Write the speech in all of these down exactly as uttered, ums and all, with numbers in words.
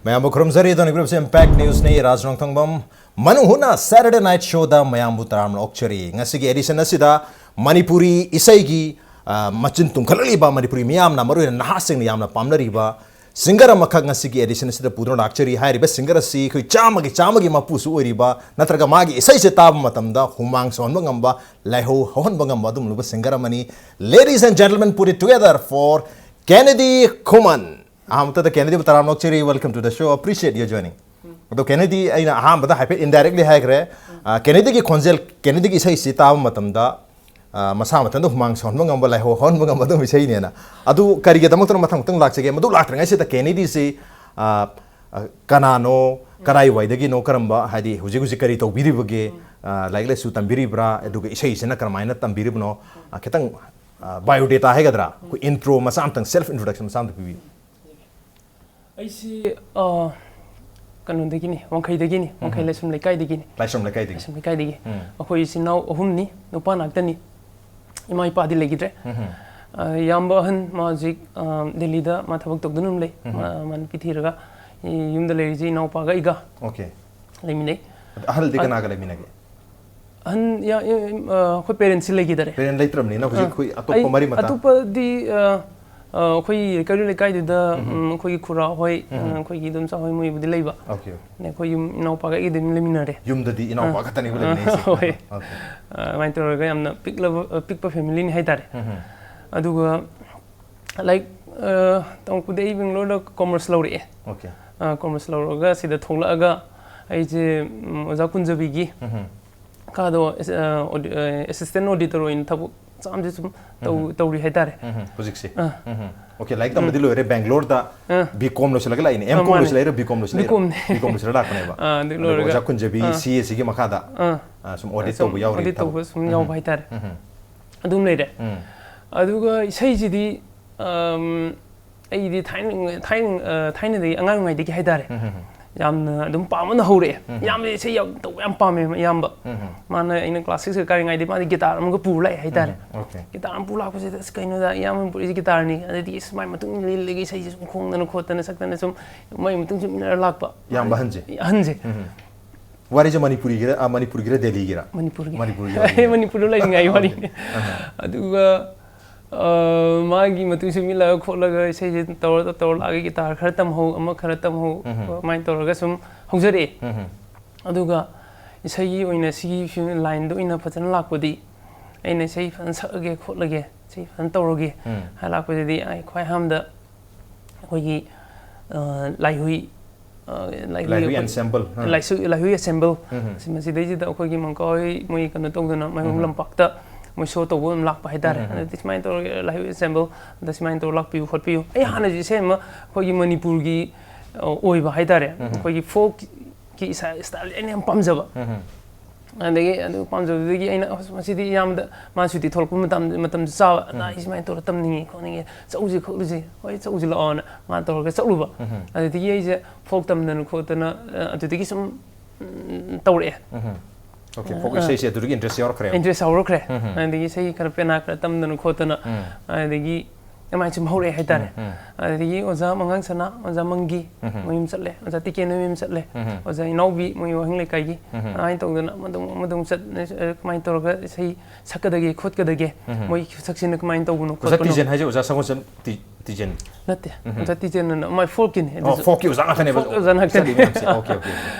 ꯃꯌꯥꯝꯕꯨ ꯈꯨꯔꯨꯝꯖꯔꯤ꯫ ꯑꯗꯣꯅꯤ ꯒ꯭ꯔꯨꯞꯁꯦ ꯏꯝꯄꯦꯛ ꯅ꯭ꯌꯨꯁꯅꯤ, ꯔꯥꯖ ꯅꯣꯡꯊꯣꯡꯕꯝ ꯃꯅꯨꯡ ꯍꯨꯠꯅ ꯁꯦꯇꯔꯗꯦ ꯅꯥꯏꯠ ꯁꯣꯗ ꯃꯌꯥꯝꯕꯨ ꯇꯔꯥꯝꯅ ꯑꯣꯛꯆꯔꯤ꯫ ꯉꯁꯤꯒꯤ ꯑꯦꯗꯤꯁꯟ ꯑꯁꯤꯗ ꯃꯅꯤꯄꯨꯔꯤ ꯏꯁꯩꯒꯤ, ꯑ, ꯃꯆꯤꯟ ꯇꯨꯝꯈꯠꯂꯛꯂꯤꯕ, ꯃꯅꯤꯄꯨꯔꯤ ꯃꯤꯌꯥꯝꯅ, ꯃꯔꯨꯑꯣꯏꯅ ꯅꯍꯥꯁꯤꯡꯅ ꯌꯥꯝꯅ ꯄꯥꯝꯅꯔꯤꯕ ꯁꯤꯡꯒꯔ ꯑꯃꯈꯛ ꯉꯁꯤꯒꯤ ꯑꯦꯗꯤꯁꯟ ꯑꯁꯤꯗ ꯄꯨꯗꯨꯅ ꯂꯥꯛꯆꯔꯤ꯫ ꯍꯥꯏꯔꯤꯕ ꯁꯤꯡꯒꯔ ꯑꯁꯤ ꯑꯩꯈꯣꯏ ꯆꯥꯝꯃꯒꯤ ꯆꯥꯝꯃꯒꯤ ꯃꯄꯨꯁꯨ ꯑꯣꯏꯔꯤꯕ, ꯅꯠꯇ꯭ꯔꯒ ꯃꯥꯒꯤ ꯏꯁꯩꯁꯦ ꯇꯥꯕ ꯃꯇꯝꯗ ꯍꯨꯃꯥꯡ ꯁꯧꯍꯟꯕ ꯉꯝꯕ, ꯂꯥꯏꯍꯧ ꯍꯧꯍꯟꯕ ꯉꯝꯕ ꯑꯗꯨꯒꯨꯝꯂꯕ ꯁꯤꯡꯒꯔ ꯑꯃꯅꯤ꯫ Ladies and gentlemen, put it together for Kennedy Khuman. ꯑꯍꯥꯟꯕꯗ ꯀꯦꯅꯦꯗꯤꯕꯨ ꯇꯔꯥꯝꯅ ꯑꯣꯛꯆꯔꯤ꯫ Welcome to the show. Appreciate your joining. ꯑꯗꯣ ꯀꯦꯅꯦꯗꯤ, ꯑꯩꯅ ꯑꯍꯥꯟꯕꯗ ꯍꯥꯏꯐꯦꯠ indirectly ꯍꯥꯏꯈ꯭ꯔꯦ꯫ ꯑ, ꯀꯦꯅꯦꯗꯤꯒꯤ ꯈꯣꯟꯖꯦꯜ, ꯀꯦꯅꯦꯗꯤꯒꯤ ꯏꯁꯩꯁꯤ ꯇꯥꯕ ꯃꯇꯝꯗ, ꯑ, ꯃꯁꯥ ꯃꯊꯟꯇ ꯍꯨꯃꯥꯡ ꯁꯧꯍꯟꯕ ꯉꯝꯕ, ꯂꯥꯏꯍꯧ ꯍꯧꯍꯟꯕ ꯉꯝꯕ ꯑꯗꯨꯝ ꯏꯁꯩꯅꯦꯅ꯫ ꯑꯗꯨ ꯀꯔꯤꯒꯤꯗꯃꯛꯇꯅꯣ ꯃꯊꯪ ꯃꯊꯪ ꯂꯥꯛꯆꯒꯦ? ꯃꯗꯨ ꯂꯥꯛꯇ꯭ꯔꯤꯉꯩꯁꯤꯗ ꯀꯦꯅꯦꯗꯤꯁꯤ, ꯑ, ꯑ, ꯀꯅꯥꯅꯣ, ꯀꯗꯥꯏꯋꯥꯏꯗꯒꯤꯅꯣ, ꯀꯔꯝꯕ, ꯍꯥꯏꯗꯤ ꯍꯧꯖꯤꯛ ꯍꯧꯖꯤꯛ ꯀꯔꯤ ꯇꯧꯕꯤꯔꯤꯕꯒꯦ? ꯑ, ꯂꯥꯏꯔꯤꯛ ꯂꯥꯏꯁꯨ ꯇꯝꯕꯤꯔꯤꯕ꯭ꯔꯥ? ꯑꯗꯨꯒ ꯏꯁꯩꯁꯤꯅ ꯀꯔꯝꯍꯥꯏꯅ ꯇꯝꯕꯤꯔꯤꯕꯅꯣ? ꯑ, ꯈꯤꯇꯪ, ꯑ, biodata ꯍꯥꯏꯒꯗ꯭ꯔꯥ? ꯑꯩꯈꯣꯏ intro ꯃꯆꯥ ꯑꯃꯇꯪ, self introduction ꯃꯆꯥ ꯑꯃꯇ ꯄꯤꯕꯤꯌꯨ꯫ ꯑꯩꯁꯤ, ꯑ, ꯀꯩꯅꯣꯗꯒꯤꯅꯤ, ꯋꯥꯡꯈꯩꯗꯒꯤꯅꯤ, ꯋꯥꯡꯈꯩ ꯎꯝ꯫ ꯂꯥꯏꯁ꯭ꯔꯝ ꯂꯩꯀꯥꯏꯗꯒꯤꯅꯤ꯫ ꯂꯥꯏꯁ꯭ꯔꯝ ꯂꯩꯀꯥꯏꯗꯒꯤ꯫ ꯂꯥꯏꯁ꯭ꯔꯝ ꯂꯩꯀꯥꯏꯗꯒꯤ꯫ ꯎꯝ꯫ ꯑꯩꯈꯣꯏ ꯏꯆꯤꯟ ꯏꯅꯥꯎ ꯑꯍꯨꯝꯅꯤ, ꯅꯨꯄꯥ ꯉꯥꯛꯇꯅꯤ꯫ ꯏꯃꯥ ꯏꯄꯥꯗꯤ ꯂꯩꯈꯤꯗ꯭ꯔꯦ꯫ ꯎꯝ꯫ ꯑ, ꯏꯌꯥꯝꯕ ꯑꯍꯟ, ꯃꯥ ꯍꯧꯖꯤꯛ, ꯑ, ꯗꯦꯜꯂꯤꯗ ꯃꯥ ꯊꯕꯛ ꯇꯧꯗꯨꯅ ꯑꯗꯨꯝ ꯂꯩ꯫ ꯎꯝ꯫ ꯃꯥ, ꯃꯥ ꯅꯨꯄꯤ ꯊꯤꯔꯒ, ꯏ-, ꯌꯨꯝꯗ ꯂꯩꯔꯤꯁꯤ ꯏꯅꯥꯎꯄꯥꯒ ꯑꯩꯒ ꯑꯣꯀꯦ꯫ ꯂꯩꯃꯤꯟꯅꯩ꯫ ꯑꯍꯜꯗꯤ ꯑ-, ꯀꯅꯥꯒ ꯂꯩꯃꯤꯟꯅꯒꯦ? ꯑꯍꯟ, ꯌꯥ-, ꯏ-, ꯏ-, ꯑ, ꯑꯩꯈꯣꯏ parents ꯁꯤ ꯂꯩꯈꯤꯗꯔꯦ꯫ Parent ꯂꯩꯇ꯭ꯔꯕꯅꯤꯅ ꯍꯧꯖꯤꯛ ꯑ, ꯑꯩꯈꯣꯏ ꯑꯇꯣꯞꯄ ꯑꯩ ꯃꯔꯤ ꯃꯇꯥ? ꯑꯇꯣꯞꯄꯗꯤ, ꯑ, ꯑ, ꯑꯩꯈꯣꯏ ꯀꯩꯔꯣꯜ ꯂꯩꯀꯥꯏꯗꯨꯗ, ꯎꯝ꯫ ꯎꯝ, ꯑꯩꯈꯣꯏꯒꯤ ꯈꯨꯔꯥ ꯍꯣꯏ, ꯎꯝ꯫ ꯑ, ꯑꯩꯈꯣꯏꯒꯤ ꯏꯗꯣꯝꯆꯥ ꯍꯣꯏ ꯃꯣꯏꯕꯨꯗꯤ ꯂꯩꯕ꯫ ꯑꯣꯀꯦ꯫ ꯑꯗꯩ ꯑꯩꯈꯣꯏ ꯌꯨꯝ ꯏꯅꯥꯎꯄꯥꯒ ꯑꯩꯒ ꯑꯗꯨꯝ ꯂꯩꯃꯤꯟꯅꯔꯦ꯫ ꯌꯨꯝꯗꯗꯤ ꯏꯅꯥꯎꯄꯥ ꯑ, ꯈꯛꯇꯅꯦꯕ ꯑ, ꯂꯩꯃꯤꯟꯅꯩꯁꯦ? ꯍꯣꯏ꯫ ꯑꯣꯀꯦ꯫ ꯑ, ꯑꯗꯨꯃꯥꯏꯅ ꯇꯧꯔꯒ ꯌꯥꯝꯅ ꯄꯤꯛꯂꯕ, ꯑ, ꯄꯤꯛꯄ family ꯅꯤ ꯍꯥꯏꯇꯥꯔꯦ꯫ ꯎꯝ꯫ ꯑꯗꯨꯒ ꯂꯥꯏꯔꯤꯛ, ꯑ, ꯇꯝꯃꯛꯄꯗꯤ ꯑꯩ ꯕꯦꯡꯒ꯭ꯂꯣꯔꯗ commerce ꯂꯧꯔꯛꯑꯦ꯫ ꯑꯣꯀꯦ꯫ ꯑ, commerce ꯂꯧꯔꯒ ꯁꯤꯗ ꯊꯣꯛꯂꯛꯑꯒ ꯑꯩꯁꯦ, ꯎꯝ, ꯑꯣꯖꯥ ꯀꯨꯟꯖꯕꯤꯒꯤ ꯎꯝ꯫ ꯃꯈꯥꯗꯣ ꯑꯦꯁ-, ꯑ, ꯑꯣꯗꯤ-, ꯑ, assistant auditor ꯑꯣꯏꯅ ꯊꯕꯛ ꯃꯆꯥ ꯃꯆꯥ ꯁꯨꯝ ꯇꯧ-, ꯎꯝ꯫ ꯇꯧꯔꯤ ꯍꯥꯏꯇꯥꯔꯦ꯫ ꯎꯝ꯫ ꯍꯧꯖꯤꯛꯁꯦ? ꯑ꯫ ꯎꯝ꯫ ꯑꯣꯀꯦ, ꯂꯥꯏꯔꯤꯛ ꯇꯝꯕꯗꯤ ꯎꯝ꯫ ꯂꯣꯏꯔꯦ, ꯕꯦꯡꯒ꯭ꯂꯣꯔꯗ ꯑ꯫ B Com ꯂꯣꯏꯁꯤꯜꯂꯒ ꯂꯥꯛꯏꯅꯦ꯫ ꯑ, M Com ꯃꯥꯅꯦ꯫ ꯂꯣꯏꯁꯤꯜꯂꯛꯏꯔꯣ? B Com ꯂꯣꯏꯁꯤꯜꯂꯛꯏꯔꯣ? B Com ꯅꯦ꯫ B Com ꯂꯣꯏꯁꯤꯜꯂ ꯂꯥꯛꯄꯅꯦꯕ꯫ ꯑ, ꯑꯗꯨ ꯑꯗꯨꯒ ꯂꯣꯏꯔꯒ ꯑꯣꯖꯥ ꯀꯨꯟꯖꯕꯤ ꯑ꯫ C A ꯁꯤꯒꯤ ꯃꯈꯥꯗ, ꯑ꯫ ꯑ, ꯁꯨꯝ audit ꯁꯨꯝ ꯇꯧꯕ ꯌꯥꯎꯔꯤ audit ꯊꯕꯛ꯫ ꯇꯧꯕ ꯁꯨꯝ ꯎꯝ꯫ ꯌꯥꯎꯕ ꯍꯥꯏꯇꯥꯔꯦ꯫ ꯎꯝ꯫ ꯑꯗꯨꯝ ꯂꯩꯔꯦ꯫ ꯎꯝ꯫ ꯑꯗꯨꯒ ꯏꯁꯩꯁꯤꯗꯤ, ꯑꯝ, ꯑꯩꯗꯤ ꯊꯥꯏꯅ, ꯊꯥꯏꯅ, ꯑ, ꯊꯥꯏꯅꯗꯒꯤ ꯑꯉꯥꯡ ꯑꯣꯏꯔꯤꯉꯩꯗꯒꯤ ꯍꯥꯏꯇꯥꯔꯦ꯫ ꯎꯝ, ꯎꯝ, ꯎꯝ꯫ ꯌꯥꯝꯅ ꯑꯗꯨꯝ ꯄꯥꯝꯕꯅ ꯍꯧꯔꯛꯑꯦ꯫ ꯏꯌꯥꯝꯕꯁꯦ ꯏꯁꯩ ꯌꯥꯝ ꯇꯧꯕ ꯌꯥꯝ ꯄꯥꯝꯃꯦ ꯏꯌꯥꯝꯕ꯫ ꯃꯥꯅ, ꯑꯩꯅ ꯀ꯭ꯂꯥꯁ ꯁꯤꯛꯁꯀ ꯀꯥꯔꯤꯉꯩꯗ ꯃꯥꯗꯤ ꯒꯤꯇꯥꯔ ꯑꯃꯒ ꯄꯨꯔ ꯂꯥꯛꯑꯦ ꯍꯥꯏꯇꯥꯔꯦ꯫ ꯒꯤꯇꯥꯔ ꯑꯃ ꯄꯨꯔ ꯂꯥꯛꯄꯁꯤꯗ, "ꯑꯁ, ꯀꯩꯅꯣꯗ, ꯏꯌꯥꯝꯕꯅ ꯄꯨꯔꯛꯏꯁꯦ ꯒꯤꯇꯥꯔꯅꯤ"꯫ ꯑꯗꯩꯗꯤ, ꯑꯁ, ꯃꯥꯏ ꯃꯇꯨꯡ ꯏꯜꯂ ꯏꯜꯂꯒ ꯏꯁꯩꯁꯦ ꯁꯨꯝ ꯈꯣꯡꯗꯅ ꯈꯣꯠꯇꯅ ꯁꯛꯇꯅ ꯁꯨꯝ ꯃꯥꯏ ꯃꯇꯨꯡ ꯁꯨꯝ ꯏꯟꯅꯔ ꯂꯥꯛꯄ꯫ ꯏꯌꯥꯝꯕ ꯑꯍꯟꯁꯦ? ꯑꯍꯟꯁꯦ꯫ ꯋꯥꯔꯤꯁꯦ ꯃꯅꯤꯄꯨꯔꯤꯒꯤꯔ, ꯑ, ꯃꯅꯤꯄꯨꯔꯒꯤꯔ ꯗꯦꯜꯂꯤꯒꯤꯔ? ꯃꯅꯤꯄꯨꯔꯒꯤ꯫ ꯃꯅꯤꯄꯨꯔꯒꯤ ꯋꯥꯔꯤ꯫ ꯃꯅꯤꯄꯨꯔꯗ ꯂꯩꯔꯤꯉꯩ ꯋꯥꯔꯤꯅꯤ꯫ ꯑꯗꯨꯒ, ꯑ, ꯃꯥꯒꯤ ꯃꯇꯨꯡ ꯁꯨꯝ ꯏꯜꯂꯒ ꯈꯣꯠꯂꯒ ꯏꯁꯩꯁꯦ ꯇꯧꯔ ꯇꯧꯔ ꯂꯥꯛꯑꯒ ꯒꯤꯇꯥꯔ ꯈꯔ ꯇꯝꯍꯧ, ꯑꯃ ꯈꯔ ꯇꯝꯍꯧ, ꯑꯗꯨꯃꯥꯏꯅ ꯇꯧꯔꯒ ꯁꯨꯝ ꯍꯧꯖꯔꯛꯑꯦ꯫ ꯑꯗꯨꯒ ꯏꯁꯩꯒꯤ ꯑꯣꯏꯅ ꯁꯤꯒꯤ ꯐꯤ-, ꯂꯥꯏꯟꯗ ꯑꯣꯏꯅ ꯐꯖꯅ ꯂꯥꯛꯄꯗꯤ, ꯑꯩꯅ ꯏꯁꯩ ꯐꯖꯅ ꯁꯛꯑꯒꯦ ꯈꯣꯠꯂꯒꯦ, ꯏꯁꯩ ꯐꯖꯅ ꯇꯧꯔꯒꯦ ꯍꯥꯏ ꯂꯥꯛꯄꯗꯗꯤ, ꯑꯩ ꯈ꯭ꯋꯥꯏ ꯑꯍꯥꯟꯕꯗ ꯑꯩꯈꯣꯏꯒꯤ, ꯑ, ꯂꯥꯏꯍꯨꯏ, ꯑ, ꯂꯥꯏꯍꯨꯏ ꯂꯥꯏꯍꯨꯏ ꯑꯩꯈꯣꯏ ensemble, ꯑ꯫ ꯂꯥꯏꯁꯨ-, ꯂꯥꯏꯍꯨꯏ ensemble꯫ ꯁꯤ-, ꯃꯁꯤꯗꯩꯁꯤꯗ ꯑꯩꯈꯣꯏꯒꯤ ꯃꯪꯀꯥ ꯍꯣꯏ ꯃꯣꯏ ꯀꯩꯅꯣ ꯇꯧꯗꯅ, ꯃꯣꯏ ꯂꯝꯄꯥꯛꯇ ꯃꯣꯏ show ꯇꯧꯕ ꯑꯗꯨꯝ ꯂꯥꯛꯄ ꯍꯥꯏꯇꯥꯔꯦ꯫ ꯑꯗꯨꯗꯤ ꯁꯨꯃꯥꯏꯅ ꯇꯧꯔꯒ ꯂꯥꯏꯍꯨꯏ ensemble, ꯑꯗ ꯁꯨꯃꯥꯏꯅ ꯇꯧꯔꯒ ꯂꯥꯛꯄꯤꯌꯨ ꯈꯣꯠꯄꯤꯌꯨ꯫ ꯑꯩ ꯍꯥꯟꯅꯁꯨ ꯏꯁꯩ ꯑꯃ ꯑꯩꯈꯣꯏꯒꯤ ꯃꯅꯤꯄꯨꯔꯒꯤ, ꯑ, ꯑꯣꯏꯕ ꯍꯥꯏꯇꯥꯔꯦ꯫ ꯑꯩꯈꯣꯏꯒꯤ folkꯀꯤ ꯏꯁꯥ-, style ꯑꯩꯅ ꯌꯥꯝ ꯄꯥꯝꯖꯕ꯫ ꯑꯗꯒꯤ ꯑꯗꯨ ꯄꯥꯝꯖꯕꯗꯒꯤ ꯑꯩꯅ, "ꯑꯁ, ꯃꯁꯤꯗꯤ ꯏꯌꯥꯝꯕꯗ ꯃꯥ ꯁꯨꯇꯤ ꯊꯣꯛꯂꯛꯄ ꯃꯇꯝ, ꯃꯇꯝꯁꯨ ꯆꯥꯕ, ꯑꯗ ꯑꯩ ꯁꯨꯃꯥꯏꯅ ꯇꯧꯔꯒ ꯇꯝꯅꯤꯡꯉꯤ ꯈꯣꯠꯅꯤꯡꯉꯤ, ꯆꯠꯂꯨꯁꯤ ꯈꯣꯠꯂꯨꯁꯤ, ꯍꯣꯏ ꯆꯠꯂꯨꯁꯤ ꯂꯥꯛꯑꯣꯅ" ꯃꯥ ꯇꯧꯔꯒ ꯆꯠꯂꯨꯕ꯫ ꯑꯗꯨꯗꯒꯤ ꯑꯩꯁꯦ folk ꯇꯝꯗꯅ ꯈꯣꯠꯇꯅ, ꯑ, ꯑꯗꯨꯗꯒꯤ ꯁꯨꯝ, ꯎꯝ, ꯇꯧꯔꯛꯑꯦ꯫ OK, folk ꯑ, ꯏꯁꯩꯁꯦ ꯑꯗꯨꯗꯒꯤ interest ꯌꯥꯎꯔꯛꯈ꯭ꯔꯦꯕ? Interest ꯌꯥꯎꯔꯛꯈ꯭ꯔꯦ꯫ ꯑꯗꯒꯤ ꯏꯁꯩ ꯈꯔ ꯄꯦꯅꯥ ꯈꯔ ꯇꯝꯗꯅ ꯈꯣꯠꯇꯅ, ꯑꯗꯒꯤ ꯑꯗꯨꯃꯥꯏꯅ ꯁꯨꯝ ꯍꯧꯔꯛꯑꯦ ꯍꯥꯏꯇꯥꯔꯦ꯫ ꯑꯗꯒꯤ ꯑꯣꯖꯥ ꯃꯉꯥꯡ ꯁꯅꯥ, ꯑꯣꯖꯥ ꯃꯪꯒꯤ ꯃꯌꯨꯝ ꯆꯠꯂꯦ, ꯑꯣꯖꯥ ꯇꯤꯀꯦꯟ ꯃꯌꯨꯝ ꯆꯠꯂꯦ, ꯑꯣꯖꯥ ꯏꯅꯥꯎꯕꯤ ꯃꯣꯏ ꯋꯥꯍꯦꯡ ꯂꯩꯀꯥꯏꯒꯤ, ꯑꯗꯨꯃꯥꯏꯅ ꯇꯧꯗꯅ ꯑꯃꯗꯧ ꯑꯃꯗꯧ ꯆꯠ-, ꯑ, ꯀꯃꯥꯏꯅ ꯇꯧꯔꯒ ꯏꯁꯩ ꯁꯛꯀꯗꯒꯦ ꯈꯣꯠꯀꯗꯒꯦ, ꯃꯣꯏ ꯁꯛꯁꯤꯅ ꯀꯃꯥꯏꯅ ꯇꯧꯕꯅꯣ ꯑꯣꯖꯥ ꯈꯣꯠꯄꯅꯣ꯫ ꯇꯤꯖꯦꯟ ꯍꯥꯏꯁꯦ ꯑꯣꯖꯥ ꯁꯒꯣꯜꯁꯦꯝ ꯇꯤ-, ꯇꯤꯖꯦꯟ? ꯅꯠꯇꯦ, ꯑꯣꯖꯥ ꯇꯤꯖꯦꯟ ꯑꯅ ꯃꯥꯏ folkꯀꯤꯅꯦ꯫ ꯑꯣ, ꯑꯗꯨꯁꯨ folkꯀꯤ ꯑꯣꯖꯥ ꯉꯥꯛꯇꯅꯦꯕ? Folk ꯑꯣꯖꯥ ꯉꯥꯛꯇꯅꯦ꯫ ꯆꯠꯂꯤ ꯃꯌꯥꯝꯁꯦ꯫ OK, OK, OK.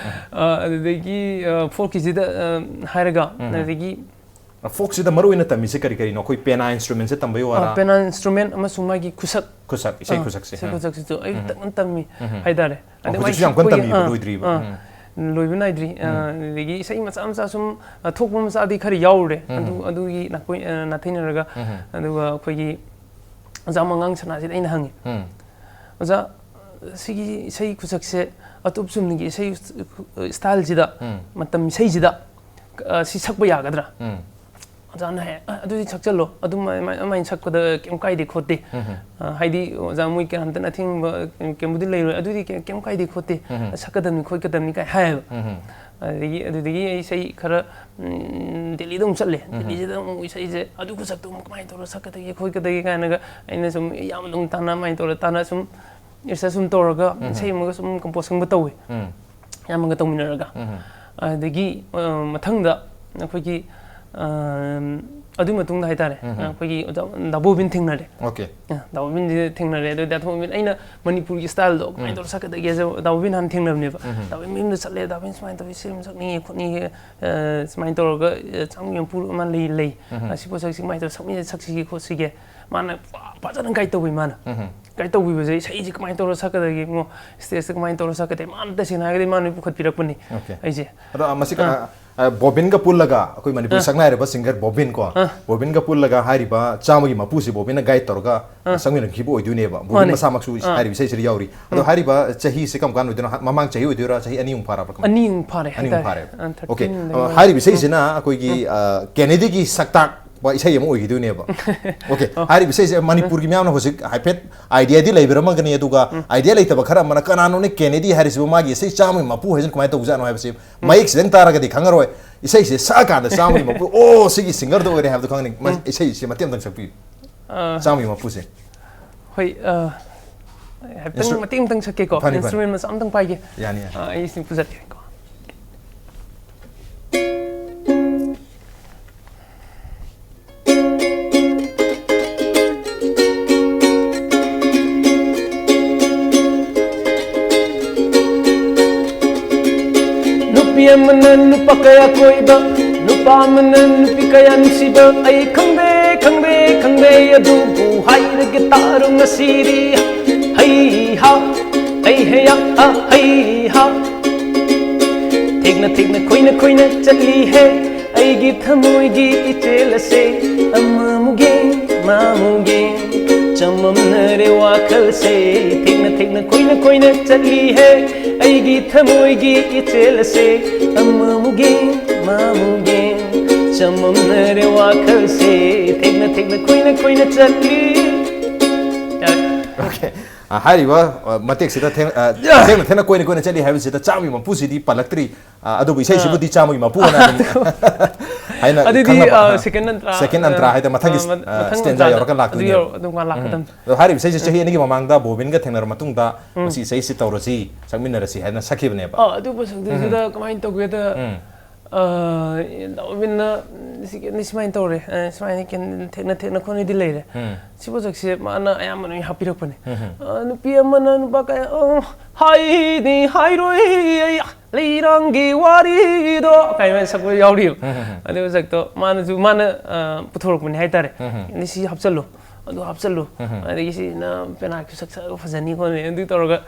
ꯑ, ꯑꯗꯨꯗꯒꯤ, ꯑ, folkꯀꯤꯁꯤꯗ, ꯑ, ꯍꯥꯏꯔꯒ, ꯑꯗꯒꯤ ꯑ, folkꯁꯤꯗ ꯃꯔꯨ ꯑꯣꯏꯅ ꯇꯝꯃꯤꯁꯦ ꯀꯔꯤ ꯀꯔꯤꯅꯣ? ꯑꯩꯈꯣꯏ ꯄꯦꯅꯥ instrumentꯁꯦ ꯇꯝꯕꯩ ꯑ, ꯋꯥꯔꯥ? ꯄꯦꯅꯥ instrument ꯑꯃꯁꯨꯡ ꯃꯥꯒꯤ ꯈꯨꯁꯛ꯫ ꯈꯨꯁꯛ, ꯏꯁꯩ ꯑ, ꯈꯨꯁꯛꯁꯦ꯫ ꯏꯁꯩ ꯈꯨꯁꯛꯁꯤꯁꯨ ꯑꯩ ꯇꯞꯅ ꯇꯝꯃꯤ ꯍꯥꯏꯇꯥꯔꯦ꯫ ꯑꯣ, ꯑꯗꯩ ꯃꯥꯒꯤ ꯍꯧꯖꯤꯛꯁꯨ ꯌꯥꯝ ꯀꯟꯅ ꯁꯛꯄꯒꯤ, ꯇꯝꯃꯤꯕ, ꯑ, ꯂꯣꯏꯗ꯭ꯔꯤꯕ? ꯑ, ꯎꯝ꯫ ꯂꯣꯏꯕ ꯅꯥꯏꯗ꯭ꯔꯤ꯫ ꯑ, ꯑꯗꯒꯤ ꯏꯁꯩ ꯃꯆꯥ ꯃꯆꯥ ꯁꯨꯝ, ꯑ, ꯊꯣꯛꯄ ꯃꯆꯥꯗꯤ ꯈꯔ ꯌꯥꯎꯔꯨꯔꯦ꯫ ꯑꯗꯨ, ꯑꯗꯨꯒꯤ ꯅꯥꯀꯣꯏ-, ꯑ, ꯅꯥꯊꯩꯅꯔꯒ, ꯑꯗꯨꯒ ꯑꯩꯈꯣꯏꯒꯤ ꯑꯣꯖꯥ ꯃꯉꯥꯡ ꯁꯅꯥꯁꯤꯗ ꯑꯩꯅ ꯍꯪꯉꯤ꯫ ꯎꯝ꯫ "ꯑꯣꯖꯥ, ꯁꯤꯒꯤ ꯏꯁꯩ ꯈꯨꯁꯛꯁꯦ ꯑꯇꯣꯞ ꯆꯨꯝꯅꯒꯤ ꯏꯁꯩ styleꯁꯤꯗ, ꯎꯝ꯫ ꯃꯇꯝ ꯏꯁꯩꯁꯤꯗ, ꯑ, ꯁꯤ ꯁꯛꯄ ꯌꯥꯒꯗ꯭ꯔꯥ?" ꯎꯝ꯫ ꯑꯣꯖꯥꯅ ꯍꯥꯏ, "ꯑ, ꯑꯗꯨꯗꯤ ꯁꯛꯆꯜꯂꯣ, ꯑꯗꯨꯝ ꯑꯗꯨꯃꯥꯏꯅ, ꯑꯗꯨꯃꯥꯏꯅ ꯁꯛꯄꯗ ꯀꯩꯝ ꯀꯥꯏꯗꯦ ꯈꯣꯠꯇꯦ꯫ ꯑ, ꯍꯥꯏꯗꯤ ꯑꯣꯖꯥ ꯃꯣꯏ ꯀꯅꯥꯝꯇꯅ ꯑꯊꯤꯡꯕ ꯀꯩꯝꯕꯨꯗꯤ ꯂꯩꯔꯣꯏ, ꯑꯗꯨꯗꯤ ꯀꯩ-, ꯀꯩꯝ ꯀꯥꯏꯗꯦ ꯈꯣꯠꯇꯦ, ꯁꯛꯀꯗꯕꯅꯤ ꯈꯣꯠꯀꯗꯕꯅꯤ" ꯀꯥꯏ ꯍꯥꯏꯌꯦꯕ꯫ ꯑꯗꯒꯤ, ꯑꯗꯨꯗꯒꯤ ꯑꯩ ꯏꯁꯩ ꯈꯔ, ꯎꯝ, ꯗꯦꯜꯂꯤꯗ ꯑꯃꯨꯛ ꯆꯠꯂꯦ꯫ ꯗꯦꯜꯂꯤꯁꯤꯗ ꯑꯃꯨꯛ ꯏꯁꯩꯁꯦ ꯑꯗꯨ ꯈꯨꯁꯛꯇꯣ ꯑꯃꯨꯛ ꯀꯃꯥꯏꯅ ꯇꯧꯔ ꯁꯛꯀꯗꯒꯦ ꯈꯣꯠꯀꯗꯒꯦ ꯀꯥꯏꯅꯒ ꯑꯩꯅ ꯁꯨꯝ ꯏꯌꯥꯝꯕꯗ ꯑꯃꯨꯛ ꯇꯥꯟꯅ, ꯑꯗꯨꯃꯥꯏꯅ ꯇꯧꯔ ꯇꯥꯟꯅ ꯁꯨꯝ research ꯁꯨꯝ ꯇꯧꯔꯒ ꯏꯁꯩ ꯑꯃꯒ ꯁꯨꯝ compose ꯁꯦꯝꯕ ꯇꯧꯋꯦ꯫ ꯏꯌꯥꯝꯕꯒ ꯇꯧꯃꯤꯟꯅꯔꯒ꯫ ꯑꯗꯒꯤ, ꯑ, ꯃꯊꯪꯗ ꯑꯩꯈꯣꯏꯒꯤ, ꯑ, ꯑꯗꯨꯒꯤ ꯃꯇꯨꯡꯗ ꯍꯥꯏꯇꯥꯔꯦ, ꯑꯩꯈꯣꯏꯒꯤ ꯑꯣꯖꯥ ꯗꯥ ꯕꯣꯕꯤꯟ ꯊꯦꯡꯅꯔꯦ꯫ ꯑꯣꯀꯦ꯫ ꯑ, ꯗꯥ ꯕꯣꯕꯤꯟꯁꯤ ꯊꯦꯡꯅꯔꯦ꯫ ꯑꯗꯨꯗꯤ ꯗꯥ ꯕꯣꯕꯤꯟ, ꯑꯩꯅ ꯃꯅꯤꯄꯨꯔꯒꯤ styleꯗꯣ ꯀꯃꯥꯏꯅ ꯇꯧꯔ ꯁꯛꯀꯗꯒꯦꯁꯦ ꯗꯥ ꯕꯣꯕꯤꯟ ꯍꯥꯟꯅ ꯊꯦꯡꯅꯕꯅꯦꯕ꯫ ꯗꯥ ꯕꯣꯕꯤꯟ ꯃꯌꯨꯝꯗ ꯆꯠꯂꯦ, "ꯗꯥ ꯕꯣꯕꯤꯟ ꯁꯨꯃꯥꯏꯅ ꯇꯧꯋꯤ, ꯁꯤ ꯑꯃ ꯁꯛꯅꯤꯡꯉꯦ ꯈꯣꯠꯅꯤꯡꯉꯦ, ꯑ, ꯁꯨꯃꯥꯏꯅ ꯇꯧꯔꯒ, ꯑ, ꯆꯥꯝꯃꯒꯤ ꯃꯄꯨ ꯑꯃ ꯂꯩ, ꯂꯩ꯫ ꯑ, ꯁꯤ ꯄꯣꯠꯁꯛꯁꯤ ꯀꯃꯥꯏꯅ ꯇꯧꯔ ꯁꯛꯃꯤꯟꯅ-, ꯁꯛꯁꯤꯒꯦ ꯈꯣꯠꯁꯤꯒꯦ?" ꯃꯥꯅ ꯐꯖꯅ guide ꯇꯧꯕꯤ ꯃꯥꯅ꯫ Guide ꯇꯧꯕꯤꯕꯁꯦ, ꯏꯁꯩꯁꯦ ꯀꯃꯥꯏꯅ ꯇꯧꯔ ꯁꯛꯀꯗꯒꯦ, ꯏꯕꯨꯡꯉꯣ, stageꯇ ꯀꯃꯥꯏꯅ ꯇꯧꯔ ꯁꯛꯀꯗꯒꯦ, ꯃꯥꯅ ꯇꯁꯦꯡꯅ ꯍꯥꯏꯔꯒꯗꯤ ꯃꯥꯅ ꯄꯨꯈꯠꯄꯤꯔꯛꯄꯅꯤ ꯑꯣꯀꯦ꯫ ꯑꯩꯁꯦ꯫ ꯑꯗꯣ, ꯑ, ꯃꯁꯤ, ꯑ, ꯑ, ꯕꯣꯕꯤꯟꯒ ꯄꯨꯜꯂꯒ ꯑꯩꯈꯣꯏ ꯃꯅꯤꯄꯨꯔ ꯁꯛꯅꯥꯏꯔꯕ singer ꯕꯣꯕꯤꯟ ꯀꯣ, ꯕꯣꯕꯤꯟꯒ ꯄꯨꯜꯂꯒ ꯍꯥꯏꯔꯤꯕ ꯆꯥꯝꯃꯒꯤ ꯃꯄꯨꯁꯤ ꯕꯣꯕꯤꯟꯅ guide ꯇꯧꯔꯒ ꯁꯛꯃꯤꯟꯅꯈꯤꯕ ꯑꯣꯏꯗꯣꯏꯅꯦꯕ꯫ ꯕꯣꯕꯤꯟ ꯃꯥꯅꯦ꯫ ꯃꯁꯥꯃꯛꯁꯨ ꯍꯥꯏꯔꯤꯕ ꯏꯁꯩꯁꯤꯗ ꯌꯥꯎꯔꯤ꯫ ꯑꯗꯣ ꯍꯥꯏꯔꯤꯕ ꯆꯍꯤꯁꯦ ꯀꯔꯝ ꯀꯥꯟ ꯑꯣꯏꯗꯣꯏꯅꯣ? ꯍ-, ꯃꯃꯥꯡ ꯆꯍꯤ ꯑꯣꯏꯗꯣꯏꯔꯥ? ꯆꯍꯤ ꯑꯅꯤꯃꯨꯛ ꯐꯥꯔꯕ꯭ꯔꯥ? ꯀꯃꯥꯏ-, ꯑꯅꯤꯃꯨꯛ ꯐꯥꯔꯦ ꯑꯅꯤꯃꯨꯛ ꯍꯥꯏꯇꯥꯔꯦ꯫ ꯐꯥꯔꯦ꯫ ꯑ, ꯑꯣꯀꯦ꯫ thirteen ꯑ, ꯍꯥꯏꯔꯤꯕ ꯏꯁꯩꯁꯤꯅ ꯑꯩꯈꯣꯏꯒꯤ, ꯑ, ꯀꯦꯅꯦꯗꯤꯒꯤ ꯁꯛꯇꯥꯛ ꯏꯁꯩ ꯑꯃ ꯑꯣꯏꯈꯤꯗꯣꯏꯅꯦꯕ꯫ ꯑꯣꯀꯦ, ꯍꯥꯏꯔꯤꯕ ꯏꯁꯩꯁꯦ ꯃꯅꯤꯄꯨꯔꯒꯤ ꯃꯤꯌꯥꯝꯅ ꯍꯧꯖꯤꯛ ꯍꯥꯏꯐꯦꯠ ideaꯗꯤ ꯂꯩꯕꯤꯔꯝꯃꯒꯅꯤ, ꯑꯗꯨꯒ idea ꯂꯩꯇꯕ ꯈꯔ ꯑꯃꯅ "ꯀꯅꯥꯅꯣꯅꯦ ꯀꯦꯅꯦꯗꯤ ꯍꯥꯏꯔꯤꯁꯤꯕꯨ? ꯃꯥꯒꯤ ꯏꯁꯩ ꯆꯥꯝꯃꯒꯤ ꯃꯄꯨ ꯍꯥꯏꯁꯤꯅ ꯀꯃꯥꯏꯅ ꯇꯧꯕꯖꯥꯠꯅꯣ?" ꯍꯥꯏꯕꯁꯤ ꯃꯌꯦꯛ ꯈꯤꯇꯪ ꯇꯥꯔꯒꯗꯤ ꯈꯪꯉꯔꯣꯏ꯫ ꯏꯁꯩꯁꯦ ꯁꯛꯑꯀꯥꯟꯗ ꯆꯥꯝꯃꯒꯤ ꯃꯄꯨ, "ꯑꯣ, ꯁꯤꯒꯤ singerꯗꯣ ꯑꯣꯏꯔꯦ" ꯍꯥꯏꯕꯗꯣ ꯈꯪꯒꯅꯤ꯫ ꯃ-, ꯏꯁꯩꯁꯦ ꯃꯇꯦꯛ ꯑꯃꯇꯪ ꯁꯛꯄꯤꯌꯨ꯫ ꯑ, ꯆꯥꯝꯃꯒꯤ ꯃꯄꯨꯁꯦ꯫ ꯍꯣꯏ, ꯑ, ꯍꯥꯏꯐꯦꯠꯇꯪ instru-, ꯃꯇꯦꯛ ꯑꯃꯇꯪ ꯁꯛꯀꯦꯀꯣ꯫ ꯐꯅꯤ, ꯐꯅꯤ꯫ Instrument ꯃꯆꯥ ꯑꯃꯇꯪ ꯄꯥꯏꯒꯦ꯫ ꯌꯥꯅꯤ, ꯌꯥꯅꯤ꯫ ꯑ, ꯑꯩ ꯁꯤ ꯄꯨꯖꯔꯛꯀꯦꯀꯣ꯫ ꯅꯨꯄꯤ ꯑꯃꯅ ꯅꯨꯄꯥ ꯀꯌꯥ ꯀꯣꯏꯕ, ꯅꯨꯄꯥ ꯑꯃꯅ ꯅꯨꯄꯤ ꯀꯌꯥ ꯅꯨꯡꯁꯤꯕ, ꯑꯩ ꯈꯪꯗꯦ, ꯈꯪꯗꯦ, ꯈꯪꯗꯦ, ꯑꯗꯨꯕꯨ ꯍꯥꯏꯔꯒꯦ ꯇꯥꯔꯣ ꯉꯁꯤꯗꯤ꯫ ꯍꯩ ꯍꯥ, ꯍꯩ ꯍꯦ ꯌꯥ, ꯑ, ꯍꯩ ꯍꯥ꯫ ꯊꯦꯛꯅ ꯊꯦꯛꯅ ꯈꯣꯏꯅ ꯈꯣꯏꯅ ꯆꯠꯂꯤ ꯍꯦ, ꯑꯩꯒꯤ ꯊꯃꯣꯏꯒꯤ ꯏꯆꯦꯜ ꯑꯁꯦ꯫ ꯑꯃꯃꯨꯛ ꯌꯦꯡ, ꯃꯃꯨꯛ ꯌꯦꯡ, ꯆꯃꯝꯅꯔꯦ ꯋꯥꯈꯜꯁꯦ꯫ ꯊꯦꯛꯅ ꯊꯦꯛꯅ ꯈꯣꯏꯅ ꯈꯣꯏꯅ ꯆꯠꯂꯤ ꯍꯦ, ꯑꯩꯒꯤ ꯊꯃꯣꯏꯒꯤ ꯏꯆꯦꯜ ꯑꯁꯦ꯫ ꯑꯃꯃꯨꯛ ꯌꯦꯡ, ꯃꯃꯨꯛ ꯌꯦꯡ, ꯆꯃꯝꯅꯔꯦ ꯋꯥꯈꯜꯁꯦ, ꯊꯦꯛꯅ ꯊꯦꯛꯅ ꯀꯣꯏꯅ ꯀꯣꯏꯅ ꯆꯠꯂꯤ꯫ ꯌꯥꯔꯦ꯫ Okay. ꯑ, ꯍꯥꯏꯔꯤꯕ ꯑ, ꯃꯇꯦꯛꯁꯤꯗ ꯊꯦꯡ- ꯑ, ꯊꯦꯡꯅ ꯊꯦꯡꯅ ꯀꯣꯏꯅ ꯀꯣꯏꯅ ꯆꯠꯂꯤ ꯍꯥꯏꯕꯁꯤꯗ ꯆꯥꯝꯃꯒꯤ ꯃꯄꯨꯁꯤꯗꯤ ꯄꯜꯂꯛꯇ꯭ꯔꯤ꯫ ꯑ, ꯑꯗꯨꯕꯨ ꯏꯁꯩꯁꯤꯕꯨꯗꯤ ꯆꯥꯝꯃꯒꯤ ꯃꯄꯨ ꯑꯅ ꯑꯗꯨꯝ ꯍꯥꯏꯅ ꯑꯗꯨꯗꯤ ꯈꯪꯅꯕ, ꯑ, ꯑ, second ꯑꯟꯇ꯭ꯔꯥ, second ꯑꯟꯇ꯭ꯔꯥ ꯍꯥꯏꯗꯅ ꯃꯊꯪꯒꯤ, ꯑ, ꯃ- ꯑ, ꯃꯊꯪ stanza ꯑꯟꯇ꯭ꯔꯥꯗ ꯌꯧꯔꯒ ꯑꯗꯨ ꯂꯥꯛꯇꯣꯏꯅꯦꯕ꯫ ꯌꯧꯔ- ꯑꯗꯨꯝ ꯂꯥꯛꯀꯗꯕꯅꯤ꯫ ꯑꯗꯣ ꯍꯥꯏꯔꯤꯕ ꯏꯁꯩꯁꯦ ꯆꯍꯤ ꯑꯅꯤꯒꯤ ꯃꯃꯥꯡꯗ ꯕꯣꯕꯤꯟꯒ ꯊꯦꯡꯅꯔ ꯃꯇꯨꯡꯗ ꯃꯁꯤ ꯏꯁꯩꯁꯤ ꯇꯧꯔꯁꯤ, ꯁꯛꯃꯤꯟꯅꯔꯁꯤ ꯍꯥꯏꯗꯅ ꯁꯛꯈꯤꯕꯅꯦꯕ꯫ ꯑ, ꯑꯗꯨ ꯃꯁꯛꯇꯨꯁꯤꯗ ꯀꯃꯥꯏꯅ ꯇꯧꯒꯦꯗ, ꯑ, ꯅꯥꯎꯕꯤꯟꯅ ꯁꯤ- ꯁꯨꯃꯥꯏꯅ ꯇꯧꯔꯦ, ꯑ, ꯁꯨꯃꯥꯏꯅ ꯀꯦꯟ- ꯊꯦꯛꯅ ꯊꯦꯛꯅ ꯈꯣꯠꯅꯗꯤ ꯂꯩꯔꯦ꯫ ꯁꯤ ꯄꯣꯠꯁꯛꯁꯦ ꯃꯥꯅ ꯑꯌꯥꯝꯕꯅ ꯑꯣꯏꯅ ꯍꯥꯞꯄꯤꯔꯛꯄꯅꯦ꯫ ꯑ, ꯅꯨꯄꯤ ꯑꯃꯅ ꯅꯨꯄꯥ ꯀꯌꯥ, ꯑ, ꯍꯥꯏꯅꯤ ꯍꯥꯏꯔꯣꯏ ꯑꯩ ꯂꯩꯔꯥꯡꯒꯤ ꯋꯥꯔꯤꯗꯣ ꯀꯥꯏꯅ ꯁꯛꯄ ꯌꯥꯎꯔꯤꯕ꯫ ꯑꯗꯨ ꯃꯁꯛꯇꯣ ꯃꯥꯅꯁꯨ, ꯃꯥꯅ, ꯑ, ꯄꯨꯊꯣꯔꯛꯄꯅꯦ ꯍꯥꯏꯇꯥꯔꯦ꯫ ꯑꯗꯤ ꯁꯤ ꯍꯥꯞꯆꯜꯂꯨ, ꯑꯗꯨ ꯍꯥꯞꯆꯜꯂꯨ, ꯑꯗꯒꯤ ꯁꯤꯅ ꯄꯦꯅꯥꯒꯤ ꯁꯛ ꯁꯛ ꯐꯖꯅꯤ ꯈꯣꯠꯅꯤ ꯑꯗꯨ ꯇꯧꯔꯒ,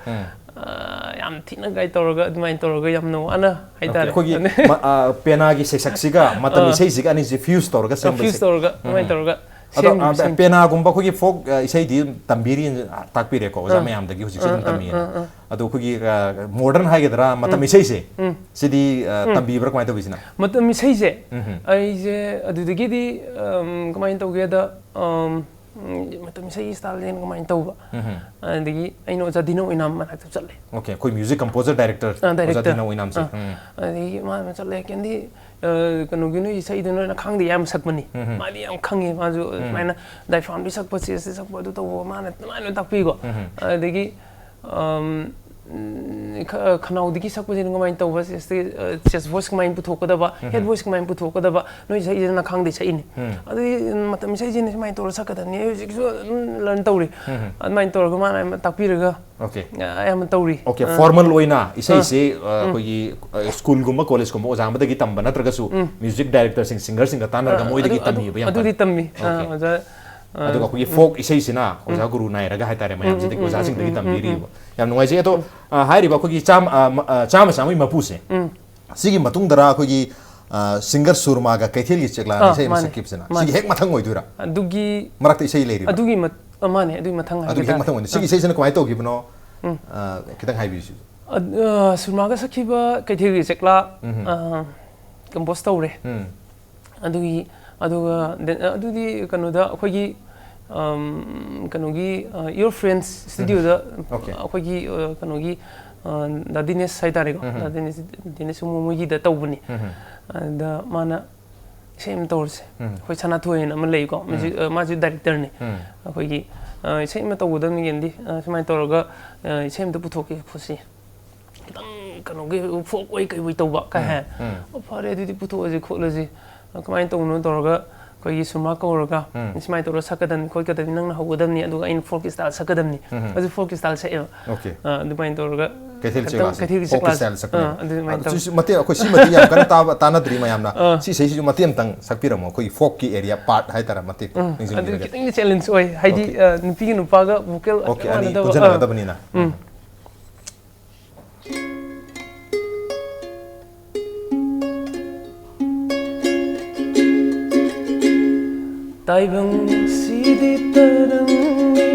ꯑ, ꯌꯥꯝ ꯊꯤꯅ ꯒꯥꯏꯗ ꯇꯧꯔꯒ, ꯑꯗꯨꯃꯥꯏꯅ ꯇꯧꯔꯒ ꯌꯥꯝꯅ ꯋꯥꯅ ꯍꯥꯏꯇꯥꯔꯦ꯫ ꯑꯩꯈꯣꯏꯒꯤ ꯃ- ꯑ, ꯄꯦꯅꯥꯒꯤ ꯁꯩꯁꯛꯁꯤꯒ ꯃꯇꯝ ꯏꯁꯩꯁꯤꯒ ꯑꯅꯤꯁꯤ fuse ꯇꯧꯔꯒ ꯁꯦꯝꯕ ꯐ꯭ꯌꯨꯁ ꯏꯁꯩ꯫ ꯇꯧꯔꯒ ꯑꯗꯨꯃꯥꯏꯅ ꯇꯧꯔꯒ ꯑꯗꯣ, ꯑ, ꯁꯦꯝꯈꯤꯕꯁꯤꯡ꯫ ꯄꯦꯅꯥꯒꯨꯝꯕ ꯑꯩꯈꯣꯏꯒꯤ ꯐꯣꯛ, ꯑ, ꯏꯁꯩꯗꯤ ꯇꯝꯕꯤꯔꯤ, ꯑ, ꯇꯥꯛꯄꯤꯔꯦꯀꯣ ꯑꯣꯖꯥ ꯃꯌꯥꯝꯗꯒꯤ ꯍꯧꯖꯤꯛꯁꯨ ꯑꯗꯨꯝ ꯇꯝꯃꯤꯅ꯫ ꯑꯗꯣ ꯑꯩꯈꯣꯏꯒꯤ, ꯑ, ꯃꯣꯗꯔꯟ ꯍꯥꯏꯒꯗ꯭ꯔꯥ, ꯃꯇꯝ ꯏꯁꯩꯁꯦ ꯁꯤꯗꯤ, ꯑ, ꯇꯝꯕꯤꯕ꯭ꯔꯥ ꯀꯃꯥꯏꯅ ꯇꯧꯕꯤꯁꯤꯅ? ꯃꯇꯝ ꯏꯁꯩꯁꯦ ꯑꯩꯁꯦ ꯑꯗꯨꯗꯒꯤꯗꯤ, ꯎꯝ, ꯀꯃꯥꯏꯅ ꯇꯧꯒꯦꯗ, ꯎꯝ, ꯎꯝ, ꯃꯇꯝ ꯏꯁꯩꯒꯤ ꯁ꯭ꯇꯥꯏꯜꯁꯤꯅ ꯀꯃꯥꯏꯅ ꯇꯧꯕ? ꯑꯗꯒꯤ ꯑꯩꯅ ꯑꯣꯖꯥ ꯗꯤꯅꯣ ꯑꯣꯏꯅꯥꯝ ꯃꯅꯥꯛꯇ ꯆꯠꯂꯦ꯫ Okay, ꯑꯩꯈꯣꯏ ꯃ꯭ꯌꯨꯖꯤꯛ ꯀꯝꯄꯣꯖꯔ ꯗꯥꯏꯔꯦꯛꯇꯔ ꯑ, ꯑꯣꯖꯥ ꯗꯥꯏꯔꯦꯛꯇꯔ꯫ ꯗꯤꯅꯣ ꯑꯣꯏꯅꯥꯝꯁꯦ꯫ ꯑ, ꯑꯗꯒꯤ ꯃꯥꯅ ꯆꯠꯂꯦ, ꯀꯦꯟꯗꯤ, ꯑ, ꯀꯩꯅꯣꯒꯤ ꯅꯣꯏ ꯏꯁꯩꯗꯣ ꯅꯣꯏꯅ ꯈꯪꯗꯦ ꯌꯥꯝ ꯁꯛꯄꯅꯤ꯫ ꯃꯥꯗꯤ ꯌꯥꯝ ꯈꯪꯉꯦ, ꯃꯥꯁꯨ ꯁꯨꯃꯥꯏꯅ ꯗꯥꯏꯐ꯭ꯔꯥꯝꯗꯤ ꯁꯛꯄ, ꯆꯦꯁꯇ ꯁꯛꯄ, ꯑꯗꯨ ꯇꯧꯕ, ꯃꯥꯅ ꯑꯗꯨꯃꯥꯏꯅ ꯇꯥꯛꯄꯤꯀꯣ꯫ ꯑꯗꯒꯤ, ꯑꯝ, ꯎꯝ, ꯈ- ꯈꯅꯥꯎꯗꯒꯤ ꯁꯛꯄꯁꯤꯅ ꯀꯃꯥꯏꯅ ꯇꯧꯕ, ꯆꯦꯁꯇ, ꯑ, ꯆꯦꯁ ꯚꯣꯏꯁ ꯀꯃꯥꯏꯅ ꯄꯨꯊꯣꯛꯀꯗꯕ, ꯍꯦꯗ ꯚꯣꯏꯁ ꯀꯃꯥꯏꯅ ꯄꯨꯊꯣꯛꯀꯗꯕ, ꯅꯣꯏ ꯏꯁꯩꯁꯤꯅ ꯈꯪꯗꯦ ꯁꯛꯏꯅꯤ꯫ ꯑꯗꯨꯗꯤ, ꯎꯝ, ꯃꯇꯝ ꯏꯁꯩꯁꯤꯅ ꯁꯨꯃꯥꯏꯅ ꯇꯧꯔ ꯁꯛꯀꯗꯕꯅꯤ, ꯑꯩ ꯍꯧꯖꯤꯛꯁꯨ ꯑꯗꯨꯝ ꯂꯔꯟ ꯇꯧꯔꯤ꯫ ꯑꯗꯨꯃꯥꯏꯅ ꯇꯧꯔꯒ ꯃꯥꯅ ꯑꯌꯥꯝꯕ ꯇꯥꯛꯄꯤꯔꯒ, Okay. ꯑ, ꯑꯌꯥꯝꯕ ꯇꯧꯔꯤ꯫ Okay, ꯑ, formal ꯑꯣꯏꯅ ꯏꯁꯩꯁꯤ, ꯑ, ꯑꯩꯈꯣꯏꯒꯤ, ꯑ, ꯁ꯭ꯀꯨꯜꯒꯨꯝꯕ ꯀꯣꯂꯦꯖꯀꯨꯝꯕ ꯑꯣꯖꯥ ꯑꯃꯗꯒꯤ ꯇꯝꯕ ꯅꯠꯇ꯭ꯔꯒꯁꯨ ꯃ꯭ꯌꯨꯖꯤꯛ ꯗꯥꯏꯔꯦꯛꯇꯔꯁꯤꯡ, ꯁꯤꯡꯒꯔꯁꯤꯡꯗ ꯇꯥꯟꯅꯔꯒ ꯑ, ꯃꯣꯏꯗꯒꯤ ꯑꯗꯨ- ꯇꯝꯕꯤꯕ ꯌꯥꯝ ꯑꯗꯨꯗꯤ ꯐꯩ꯫ ꯇꯝꯃꯤ꯫ ꯑ, Okay. ꯑꯣꯖꯥ, ꯑ, ꯑꯗꯨꯒ ꯑꯩꯈꯣꯏꯒꯤ ꯐꯣꯛ ꯏꯁꯩꯁꯤꯅ ꯑꯣꯖꯥ ꯒꯨꯔꯨ ꯅꯥꯏꯔꯒ ꯍꯥꯏꯇꯥꯔꯦ ꯃꯌꯥꯝꯁꯤꯗꯒꯤ ꯑꯣꯖꯥꯁꯤꯡꯗꯒꯤ ꯇꯝꯕꯤꯔꯤꯕ꯫ ꯌꯥꯝ ꯅꯨꯡꯉꯥꯏꯖꯩ꯫ ꯑꯗꯣ, ꯑ, ꯍꯥꯏꯔꯤꯕ ꯑꯩꯈꯣꯏꯒꯤ ꯆꯥꯝꯃ, ꯑ, ꯃ-, ꯑ, ꯆꯥꯝꯃ ꯆꯥꯝꯃꯒꯤ ꯃꯄꯨꯁꯦ, ꯁꯤꯒꯤ ꯃꯇꯨꯡꯗꯔꯥ ꯑꯩꯈꯣꯏꯒꯤ, ꯑ, ꯁꯤꯡꯒꯔ ꯁꯨꯔꯃꯥꯒ ꯀꯩꯊꯦꯜꯒꯤ ꯆꯦꯛꯂꯥꯅ ꯑ, ꯏꯁꯩ ꯑꯃ ꯃꯥꯅꯦ, ꯁꯛꯈꯤꯕꯁꯤꯅ? ꯃꯥꯅꯦ꯫ ꯁꯤꯒꯤ ꯍꯦꯛ ꯃꯊꯪ ꯑꯣꯏꯗꯣꯏꯔꯥ? ꯑꯗꯨꯒꯤ ꯃꯔꯛꯇ ꯏꯁꯩ ꯂꯩꯔꯤꯕ? ꯑꯗꯨꯒꯤ ꯃꯠ- ꯑ, ꯃꯥꯅꯦ, ꯑꯗꯨꯒꯤ ꯃꯊꯪ ꯑꯗꯨꯒꯤ ꯍꯦꯛ ꯍꯥꯏꯒꯗ꯭ꯔꯥ? ꯃꯊꯪ ꯑꯣꯏꯅ ꯁꯤꯒꯤ ꯏꯁꯩꯁꯤꯅ ꯀꯃꯥꯏꯅ ꯇꯧꯈꯤꯕꯅꯣ? ꯑ, ꯈꯤꯇꯪ ꯍꯥꯏꯕꯤꯌꯨ ꯁꯤꯁꯨ꯫ ꯑ, ꯑ, ꯁꯨꯔꯃꯥꯒ ꯁꯛꯈꯤꯕ ꯀꯩꯊꯦꯜꯒꯤ ꯆꯦꯛꯂꯥ, ꯑ, ꯀꯝꯄꯣꯁ ꯇꯧꯔꯦ꯫ ꯎꯝ. ꯑꯗꯨꯒꯤ ꯑꯗꯨꯒ then, ꯑ, ꯑꯗꯨꯗꯤ ꯀꯩꯅꯣꯗ ꯑꯩꯈꯣꯏꯒꯤ, ꯑꯝ, ꯀꯩꯅꯣꯒꯤ, ꯑ, Your Friends studio the Okay. ꯑꯩꯈꯣꯏꯒꯤ, ꯑ, ꯀꯩꯅꯣꯒꯤ, ꯑ, ꯗꯥ ꯗꯤꯅꯦꯁ ꯍꯥꯏꯇꯥꯔꯦꯀꯣ, ꯎꯝ꯫ ꯗꯥ ꯗꯤꯅꯦꯁ, ꯗꯤꯅꯦꯁ ꯁꯨꯃꯣ ꯃꯣꯏꯒꯤꯗ ꯇꯧꯕꯅꯤ꯫ ꯎꯝ꯫ ꯑꯗ ꯃꯥꯅ ꯏꯁꯩ ꯑꯃ ꯇꯧꯔꯁꯦ, ꯎꯝ꯫ ꯑꯩꯈꯣꯏ ꯁꯅꯥꯊꯣꯏ ꯍꯥꯏꯅ ꯑꯃ ꯂꯩꯀꯣ, ꯎꯝ꯫ ꯃ꯭ꯌꯨꯖꯤꯛ, ꯑ, ꯃꯥꯁꯨ ꯗꯥꯏꯔꯦꯛꯇꯔꯅꯤ꯫ ꯎꯝ꯫ ꯑꯩꯈꯣꯏꯒꯤ, ꯑ, ꯏꯁꯩ ꯑꯃ ꯇꯧꯒꯗꯕꯅꯤ ꯀꯦꯟꯗꯤ, ꯑ, ꯁꯨꯃꯥꯏꯅ ꯇꯧꯔꯒ, ꯑ, ꯏꯁꯩ ꯑꯃꯇ ꯄꯨꯊꯣꯛꯀꯦ ꯈꯣꯠꯁꯤ, ꯈꯤꯇꯪ ꯀꯩꯅꯣꯒꯤ ꯐꯣꯛ ꯑꯣꯏ ꯀꯩ ꯑꯣꯏ ꯇꯧꯕ ꯀꯥꯏ ꯎꯝ꯫ ꯍꯥꯏ꯫ ꯎꯝ꯫ "ꯑꯣ, ꯐꯔꯦ, ꯑꯗꯨꯗꯤ ꯄꯨꯊꯣꯛꯑꯁꯤ ꯈꯣꯠꯂꯁꯤ꯫ ꯑ, ꯀꯃꯥꯏꯅ ꯇꯧꯕꯅꯣ?" ꯇꯧꯔꯒ ꯑꯩꯈꯣꯏꯒꯤ ꯁꯨꯃꯥ ꯀꯧꯔꯒ, ꯎꯝ꯫ "ꯁꯨꯃꯥꯏꯅ ꯇꯧꯔꯒ ꯁꯛꯀꯗꯕꯅꯤ ꯈꯣꯠꯀꯗꯕꯅꯤ, ꯅꯪꯅ ꯍꯧꯒꯗꯕꯅꯤ, ꯑꯗꯨꯒ ꯑꯩꯅ ꯐꯣꯛꯀꯤ ꯁ꯭ꯇꯥꯏꯜ ꯁꯛꯀꯗꯕꯅꯤ"꯫ ꯎꯝ꯫ ꯑꯗꯨ ꯐꯣꯛꯀꯤ ꯁ꯭ꯇꯥꯏꯜ ꯁꯛꯑꯦꯕ꯫ Okay꯫ ꯑ, ꯑꯗꯨꯃꯥꯏꯅ ꯇꯧꯔꯒ ꯀꯩꯊꯦꯜ ꯈꯤꯇꯪ ꯆꯦꯛꯂꯥꯁꯦ꯫ ꯀꯩꯊꯦꯜꯒꯤ ꯐꯣꯛꯀꯤ ꯆꯦꯛꯂꯥꯁꯦ꯫ ꯁ꯭ꯇꯥꯏꯜ ꯁꯛꯄꯅꯦ꯫ ꯑ, ꯑꯗꯨꯃꯥꯏꯅ ꯑꯗꯨ ꯇꯧꯔꯒ꯫ ꯁꯤꯁꯨ ꯃꯇꯦꯛ, ꯑꯩꯈꯣꯏ ꯁꯤ ꯃꯇꯦꯛ ꯌꯥꯝ ꯀꯟꯅ ꯇꯥꯕ, ꯇꯥꯟꯅꯗ꯭ꯔꯤ ꯃꯌꯥꯝꯅ꯫ ꯑ꯫ ꯁꯤ ꯏꯁꯩꯁꯤꯁꯨ ꯃꯇꯦꯛ ꯑꯃꯇꯪ ꯁꯛꯄꯤꯔꯝꯃꯣ, ꯑꯩꯈꯣꯏꯒꯤ ꯐꯣꯛꯀꯤ ꯑꯦꯔꯤꯌꯥ ꯄꯥꯔꯠ ꯍꯥꯏꯇꯥꯔꯦ, ꯃꯇꯦꯛꯇꯣ ꯑ, ꯑꯗꯨ ꯅꯤꯡꯁꯤꯡꯕꯤꯔꯒꯦ꯫ ꯈꯤꯇꯪꯗꯤ ꯆꯦꯂꯦꯟꯖ ꯑꯣꯏ꯫ ꯍꯥꯏꯗꯤ, Okay꯫ ꯑ, ꯅꯨꯄꯤꯒ ꯅꯨꯄꯥꯒ ꯚꯣꯀꯦꯜ Okay, ꯑꯅꯤ ꯃꯥꯟꯅꯗꯕ꯫ ꯑ꯫ ꯄꯨꯟꯁꯤꯟꯅꯒꯗꯕꯅꯤꯅ꯫ ꯎꯝ꯫ ꯎꯝ꯫ ꯇꯥꯏꯕꯪꯁꯤꯗꯤ ꯇꯔꯪꯅꯤ,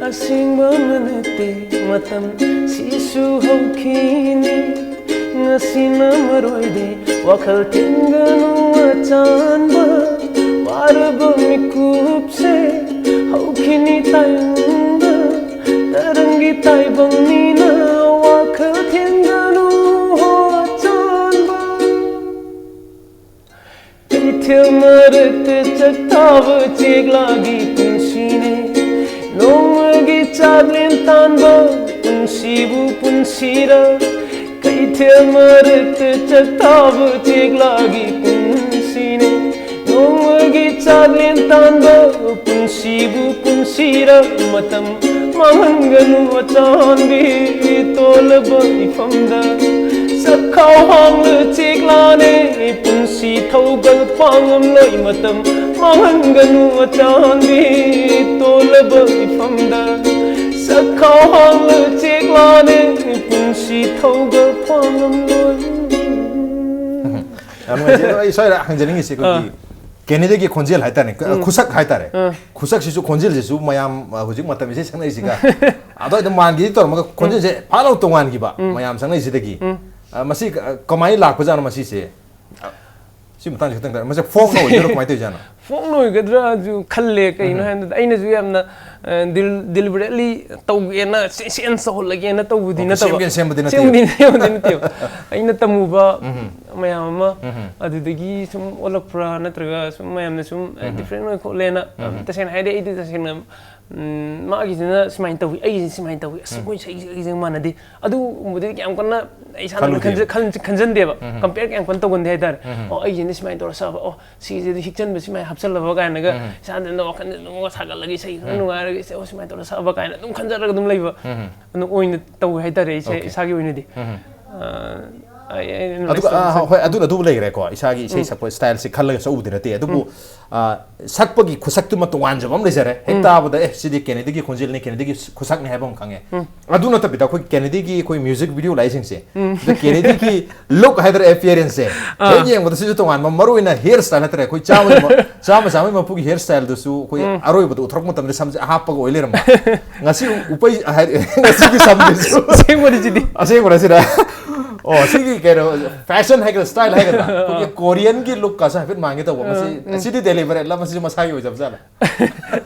ꯑꯁꯦꯡꯕ ꯑꯃ ꯅꯠꯇꯦ, ꯃꯇꯝ ꯁꯤꯁꯨ ꯍꯧꯈꯤꯅꯤ꯫ ꯉꯁꯤꯅ ꯃꯔꯣꯏꯗꯤ ꯋꯥꯈꯜ ꯊꯤꯡꯒꯅꯨ ꯑꯆꯥꯟꯕ, ꯋꯥꯔꯕ ꯃꯤꯀꯨꯞꯁꯦ ꯍꯧꯈꯤꯅꯤ ꯇꯥꯏꯕꯪꯗ꯫ ꯇꯔꯪꯒꯤ ꯇꯥꯏꯕꯪꯅꯤꯅ ꯋꯥꯈꯜ ꯊꯤꯡꯒꯅꯨ ꯍꯣ ꯑꯆꯥꯟꯕ꯫ ꯀꯩꯊꯦꯜ ꯃꯔꯛꯇ ꯆꯥꯛꯇꯥꯕ ꯆꯦꯛꯂꯥꯒꯤ ꯄꯨꯟꯁꯤꯅꯦ꯫ ꯅꯣꯡꯃꯒꯤ ꯆꯥꯛꯂꯦꯟ ꯇꯥꯟꯕ ꯄꯨꯟꯁꯤꯕꯨ ꯄꯨꯟꯁꯤꯔ? ꯀꯩꯊꯦꯜ ꯃꯔꯛꯇ ꯆꯥꯛꯇꯥꯕ ꯆꯦꯛꯂꯥꯒꯤ ꯄꯨꯟꯁꯤꯅꯦ꯫ ꯅꯣꯡꯃꯒꯤ ꯆꯥꯛꯂꯦꯟ ꯇꯥꯟꯕ ꯄꯨꯟꯁꯤꯕꯨ ꯄꯨꯟꯁꯤꯔ? ꯃꯇꯝ ꯃꯥꯡꯍꯟꯒꯅꯨ ꯑꯆꯥꯟꯕꯤ ꯇꯣꯜꯂꯕ ꯏꯐꯝꯗ꯫ ꯆꯥꯛꯈꯥꯎ ꯍꯥꯡꯂ ꯆꯦꯛꯂꯥꯅꯦ ꯄꯨꯟꯁꯤ ꯊꯧꯒꯜ ꯄꯥꯡꯉꯝꯂꯣꯏ꯫ ꯃꯇꯝ ꯃꯥꯡꯍꯟꯒꯅꯨ ꯑꯆꯥꯟꯕꯤ ꯇꯣꯜꯂꯕ ꯏꯐꯝꯗ꯫ ꯆꯥꯛꯈꯥꯎ ꯍꯥꯡꯂ ꯆꯦꯛꯂꯥꯅꯦ ꯄꯨꯟꯁꯤ ꯊꯧꯒꯜ ꯄꯥꯡꯉꯝꯂꯣꯏ꯫ ꯌꯥꯝ ꯅꯨꯡꯉꯥꯏꯖꯩ꯫ ꯑꯗꯣ ꯑꯩ ꯁ꯭ꯋꯥꯏꯗ ꯍꯪꯖꯅꯤꯡꯉꯤꯁꯦ ꯑꯩꯈꯣꯏꯒꯤ ꯑꯥ꯫ ꯀꯦꯅꯦꯗꯥꯒꯤ ꯈꯣꯟꯖꯦꯜ ꯍꯥꯏꯇꯥꯔꯦ, ꯎꯝ꯫ ꯈꯨꯁꯛ ꯍꯥꯏꯇꯥꯔꯦ꯫ ꯑꯥ꯫ ꯈꯨꯁꯛꯁꯤꯁꯨ, ꯈꯣꯟꯖꯦꯜꯁꯤꯁꯨ ꯃꯌꯥꯝ, ꯑ, ꯍꯧꯖꯤꯛ ꯃꯇꯝ ꯏꯁꯩ ꯁꯛꯅꯔꯤꯁꯤꯒ ꯑꯗꯨꯋꯥꯏꯗ ꯃꯥꯟꯒꯦꯗꯤ ꯇꯧꯔꯝꯃꯒ ꯈꯣꯟꯖꯦꯜꯁꯦ ꯎꯝ꯫ ꯐꯥ ꯂꯥꯎ ꯇꯣꯉꯥꯟꯈꯤꯕ ꯎꯝ꯫ ꯃꯌꯥꯝ ꯁꯛꯅꯔꯤꯁꯤꯗꯒꯤ꯫ ꯎꯝ꯫ ꯑ, ꯃꯁꯤ, ꯑ, ꯀꯃꯥꯏꯅ ꯂꯥꯛꯄꯖꯥꯠꯅꯣ ꯃꯁꯤꯁꯦ? ꯑ, ꯁꯤ ꯃꯇꯥꯡꯁꯤ ꯈꯤꯇꯪ ꯇꯥꯛ-, ꯃꯁꯤ ꯐꯣꯛꯅ ꯑꯣꯏꯗꯣꯏꯔꯣ, ꯀꯃꯥꯏꯅ ꯇꯧꯔꯤꯖꯥꯠꯅꯣ? ꯐꯣꯛꯅ ꯑꯣꯏꯒꯗ꯭ꯔꯥ ꯑꯗꯨ ꯈꯜꯂꯦ꯫ ꯀꯩꯅꯣ ꯍꯥꯏꯕꯗ ꯑꯩꯅꯁꯨ ꯌꯥꯝꯅ ꯗꯤꯂꯤꯕꯔꯦꯠꯂꯤ ꯇꯧꯒꯦꯅ, ꯆꯦꯟꯖ ꯇꯧꯍꯜꯂꯒꯦꯅ ꯇꯧꯕꯗꯤ Okay, ꯅꯠꯇꯕ꯫ ꯁꯦꯝꯒꯦꯅ ꯁꯦꯝꯕꯗꯤ ꯅꯠꯇꯦ꯫ ꯁꯦꯝꯕꯗꯤ ꯁꯦꯝꯕꯗꯤ ꯅꯠꯇꯦꯕ꯫ ꯑꯩꯅ ꯇꯝꯃꯨꯕ ꯃꯌꯥꯝ ꯑꯃ ꯑꯗꯨꯗꯒꯤ ꯁꯨꯝ ꯑꯣꯜꯂꯛꯄ꯭ꯔꯥ, ꯅꯠꯇ꯭ꯔꯒ ꯁꯨꯝ ꯃꯌꯥꯝꯅ ꯁꯨꯝ ꯗꯤꯐ꯭ꯔꯦꯟ ꯑꯣꯏ ꯈꯣꯠꯂꯦꯅ, ꯇꯁꯦꯡꯅ ꯍꯥꯏꯔꯗꯤ ꯑꯩꯗꯤ ꯇꯁꯦꯡꯅ ꯎꯝ, ꯃꯥꯒꯤꯁꯤꯅ ꯁꯨꯃꯥꯏꯅ ꯇꯧꯋꯤ, ꯑꯩꯒꯤꯁꯤꯅ ꯁꯨꯃꯥꯏꯅ ꯇꯧꯋꯤ, ꯑꯁ, ꯑꯩꯈꯣꯏ ꯏꯁꯩ, ꯏꯁꯩꯁꯦ ꯃꯥꯟꯅꯗꯦ꯫ ꯑꯗꯨꯒꯨꯝꯕꯗꯤ ꯀꯌꯥꯝ ꯀꯟꯅ ꯑꯩ ꯏꯁꯥꯅ ꯈꯜꯂꯨꯗꯦ꯫ ꯈꯟꯖ-, ꯈꯟ-, ꯈꯟꯖꯟꯗꯦꯕ꯫ ꯀꯝꯄꯤꯌꯔ ꯀꯌꯥꯝ ꯀꯟꯅ ꯇꯧꯒꯟꯗꯦ ꯍꯥꯏꯇꯥꯔꯦ꯫ ꯑꯣ, ꯑꯩꯁꯤꯅ ꯁꯨꯃꯥꯏꯅ ꯇꯧꯔ ꯁꯥꯕ, ꯑꯣ, ꯁꯤꯁꯤꯗꯤ ꯍꯤꯛꯆꯟꯕ ꯁꯨꯃꯥꯏꯅ ꯍꯥꯞꯆꯜꯂꯕ ꯀꯥꯏꯅꯒ ꯏꯁꯥꯗ ꯋꯥꯈꯜꯗ ꯑꯗꯨꯝ ꯁꯥꯒꯠꯂꯒ ꯏꯁꯩ ꯈꯔ ꯅꯨꯡꯉꯥꯏꯔꯒ ꯏꯁꯩ, ꯑꯣ, ꯁꯨꯃꯥꯏꯅ ꯇꯧꯔ ꯁꯥꯕ ꯀꯥꯏꯅ ꯑꯗꯨꯝ ꯈꯟꯖꯔꯒ ꯑꯗꯨꯝ ꯂꯩꯕ꯫ ꯑꯗꯨ ꯑꯣꯏꯅ ꯇꯧꯋꯦ ꯍꯥꯏꯇꯥꯔꯦ, ꯏꯁꯩ, ꯏꯁꯥꯒꯤ ꯑꯣꯏꯅꯗꯤ꯫ ꯑ, ꯑꯩ, ꯑꯩꯅ ꯑꯗꯨꯒ ꯂꯣꯏꯁꯤꯜꯂꯁꯤ꯫ ꯑ, ꯍꯣꯏ, ꯑꯗꯨꯅ ꯑꯗꯨꯕꯨ ꯂꯩꯈ꯭ꯔꯦꯀꯣ, ꯏꯁꯥꯒꯤ ꯏꯁꯩ ꯁꯛꯄ ꯁ꯭ꯇꯥꯏꯜꯁꯦ ꯈꯜꯂꯒ ꯆꯠꯎꯕꯗꯤ ꯅꯠꯇꯦ, ꯑꯗꯨꯕꯨ ꯑ, ꯁꯛꯄꯒꯤ ꯈꯨꯁꯛꯇꯨꯃ ꯇꯣꯉꯥꯟꯖꯕ ꯑꯃ ꯂꯩꯖꯔꯦ꯫ ꯍꯦꯛ ꯇꯥꯕꯗ, "ꯑꯦ, ꯁꯤꯗꯤ ꯀꯦꯅꯦꯗꯤꯒꯤ ꯈꯣꯟꯖꯦꯜꯅꯤ, ꯀꯦꯅꯦꯗꯤꯒꯤ ꯈꯨꯁꯛꯅꯤ" ꯍꯥꯏꯕ ꯑꯃ ꯈꯪꯉꯦ꯫ ꯑꯗꯨ ꯅꯠꯇꯕꯤꯗ ꯑꯩꯈꯣꯏ ꯀꯦꯅꯦꯗꯤꯒꯤ ꯑꯩꯈꯣꯏ ꯃ꯭ꯌꯨꯖꯤꯛ ꯚꯤꯗꯤꯑꯣ ꯂꯥꯛꯏꯁꯤꯡꯁꯦ, ꯁꯤꯗ ꯀꯦꯅꯦꯗꯤꯒꯤ ꯂꯨꯛ ꯍꯥꯏꯗ꯭ꯔꯥ, ꯑꯦꯄꯤꯌꯔꯦꯟꯁꯁꯦ ꯍꯦꯛ ꯌꯦꯡꯕꯗ ꯁꯤꯁꯨ ꯇꯣꯉꯥꯟꯕ, ꯃꯔꯨ ꯑꯣꯏꯅ ꯍꯤꯌꯔ ꯁ꯭ꯇꯥꯏꯜ ꯍꯥꯏꯇꯥꯔꯦ, ꯑꯩꯈꯣꯏ ꯆꯥꯝꯃꯒꯤ ꯃ-, ꯆꯥꯝꯃ, ꯆꯥꯝꯃꯒꯤ ꯃꯄꯨꯒꯤ ꯍꯤꯌꯔ ꯁ꯭ꯇꯥꯏꯜꯗꯨꯁꯨ ꯑꯩꯈꯣꯏ ꯑꯔꯣꯏꯕꯗ ꯎꯠꯊꯣꯔꯛꯄ ꯃꯇꯝꯗ ꯁꯝꯁꯦ ꯑꯍꯥꯞꯄꯒ ꯑꯣꯏ ꯂꯩꯔꯝꯕ꯫ ꯉꯁꯤ ꯎꯄꯩ ꯍꯥꯏꯗꯤ ꯉꯁꯤꯒꯤ ꯁꯝꯁꯤꯁꯨ ꯑꯁꯦꯡꯕꯅꯤ ꯁꯤꯗꯤ꯫ ꯑꯁꯦꯡꯕꯔ ꯁꯤꯗ? ꯑꯣ, ꯁꯤꯒꯤ ꯀꯩꯅꯣ, ꯐꯦꯁꯟ ꯍꯥꯏꯒꯗ꯭ꯔꯥ, ꯁ꯭ꯇꯥꯏꯜ ꯍꯥꯏꯒꯗ꯭ꯔꯥ, ꯑꯩꯈꯣꯏꯒꯤ ꯀꯣꯔꯤꯌꯟꯒꯤ ꯂꯨꯛꯀꯁꯨ ꯍꯥꯏꯐꯦꯠ ꯃꯥꯟꯒꯦ ꯇꯧꯕ꯫ ꯃꯁꯤ, ꯁꯤꯗꯤ ꯗꯦꯂꯤꯕꯔꯦꯠꯂ, ꯃꯁꯤꯁꯨ ꯃꯁꯥꯒꯤ ꯑꯣꯏꯖꯕ ꯖꯥꯠꯂ?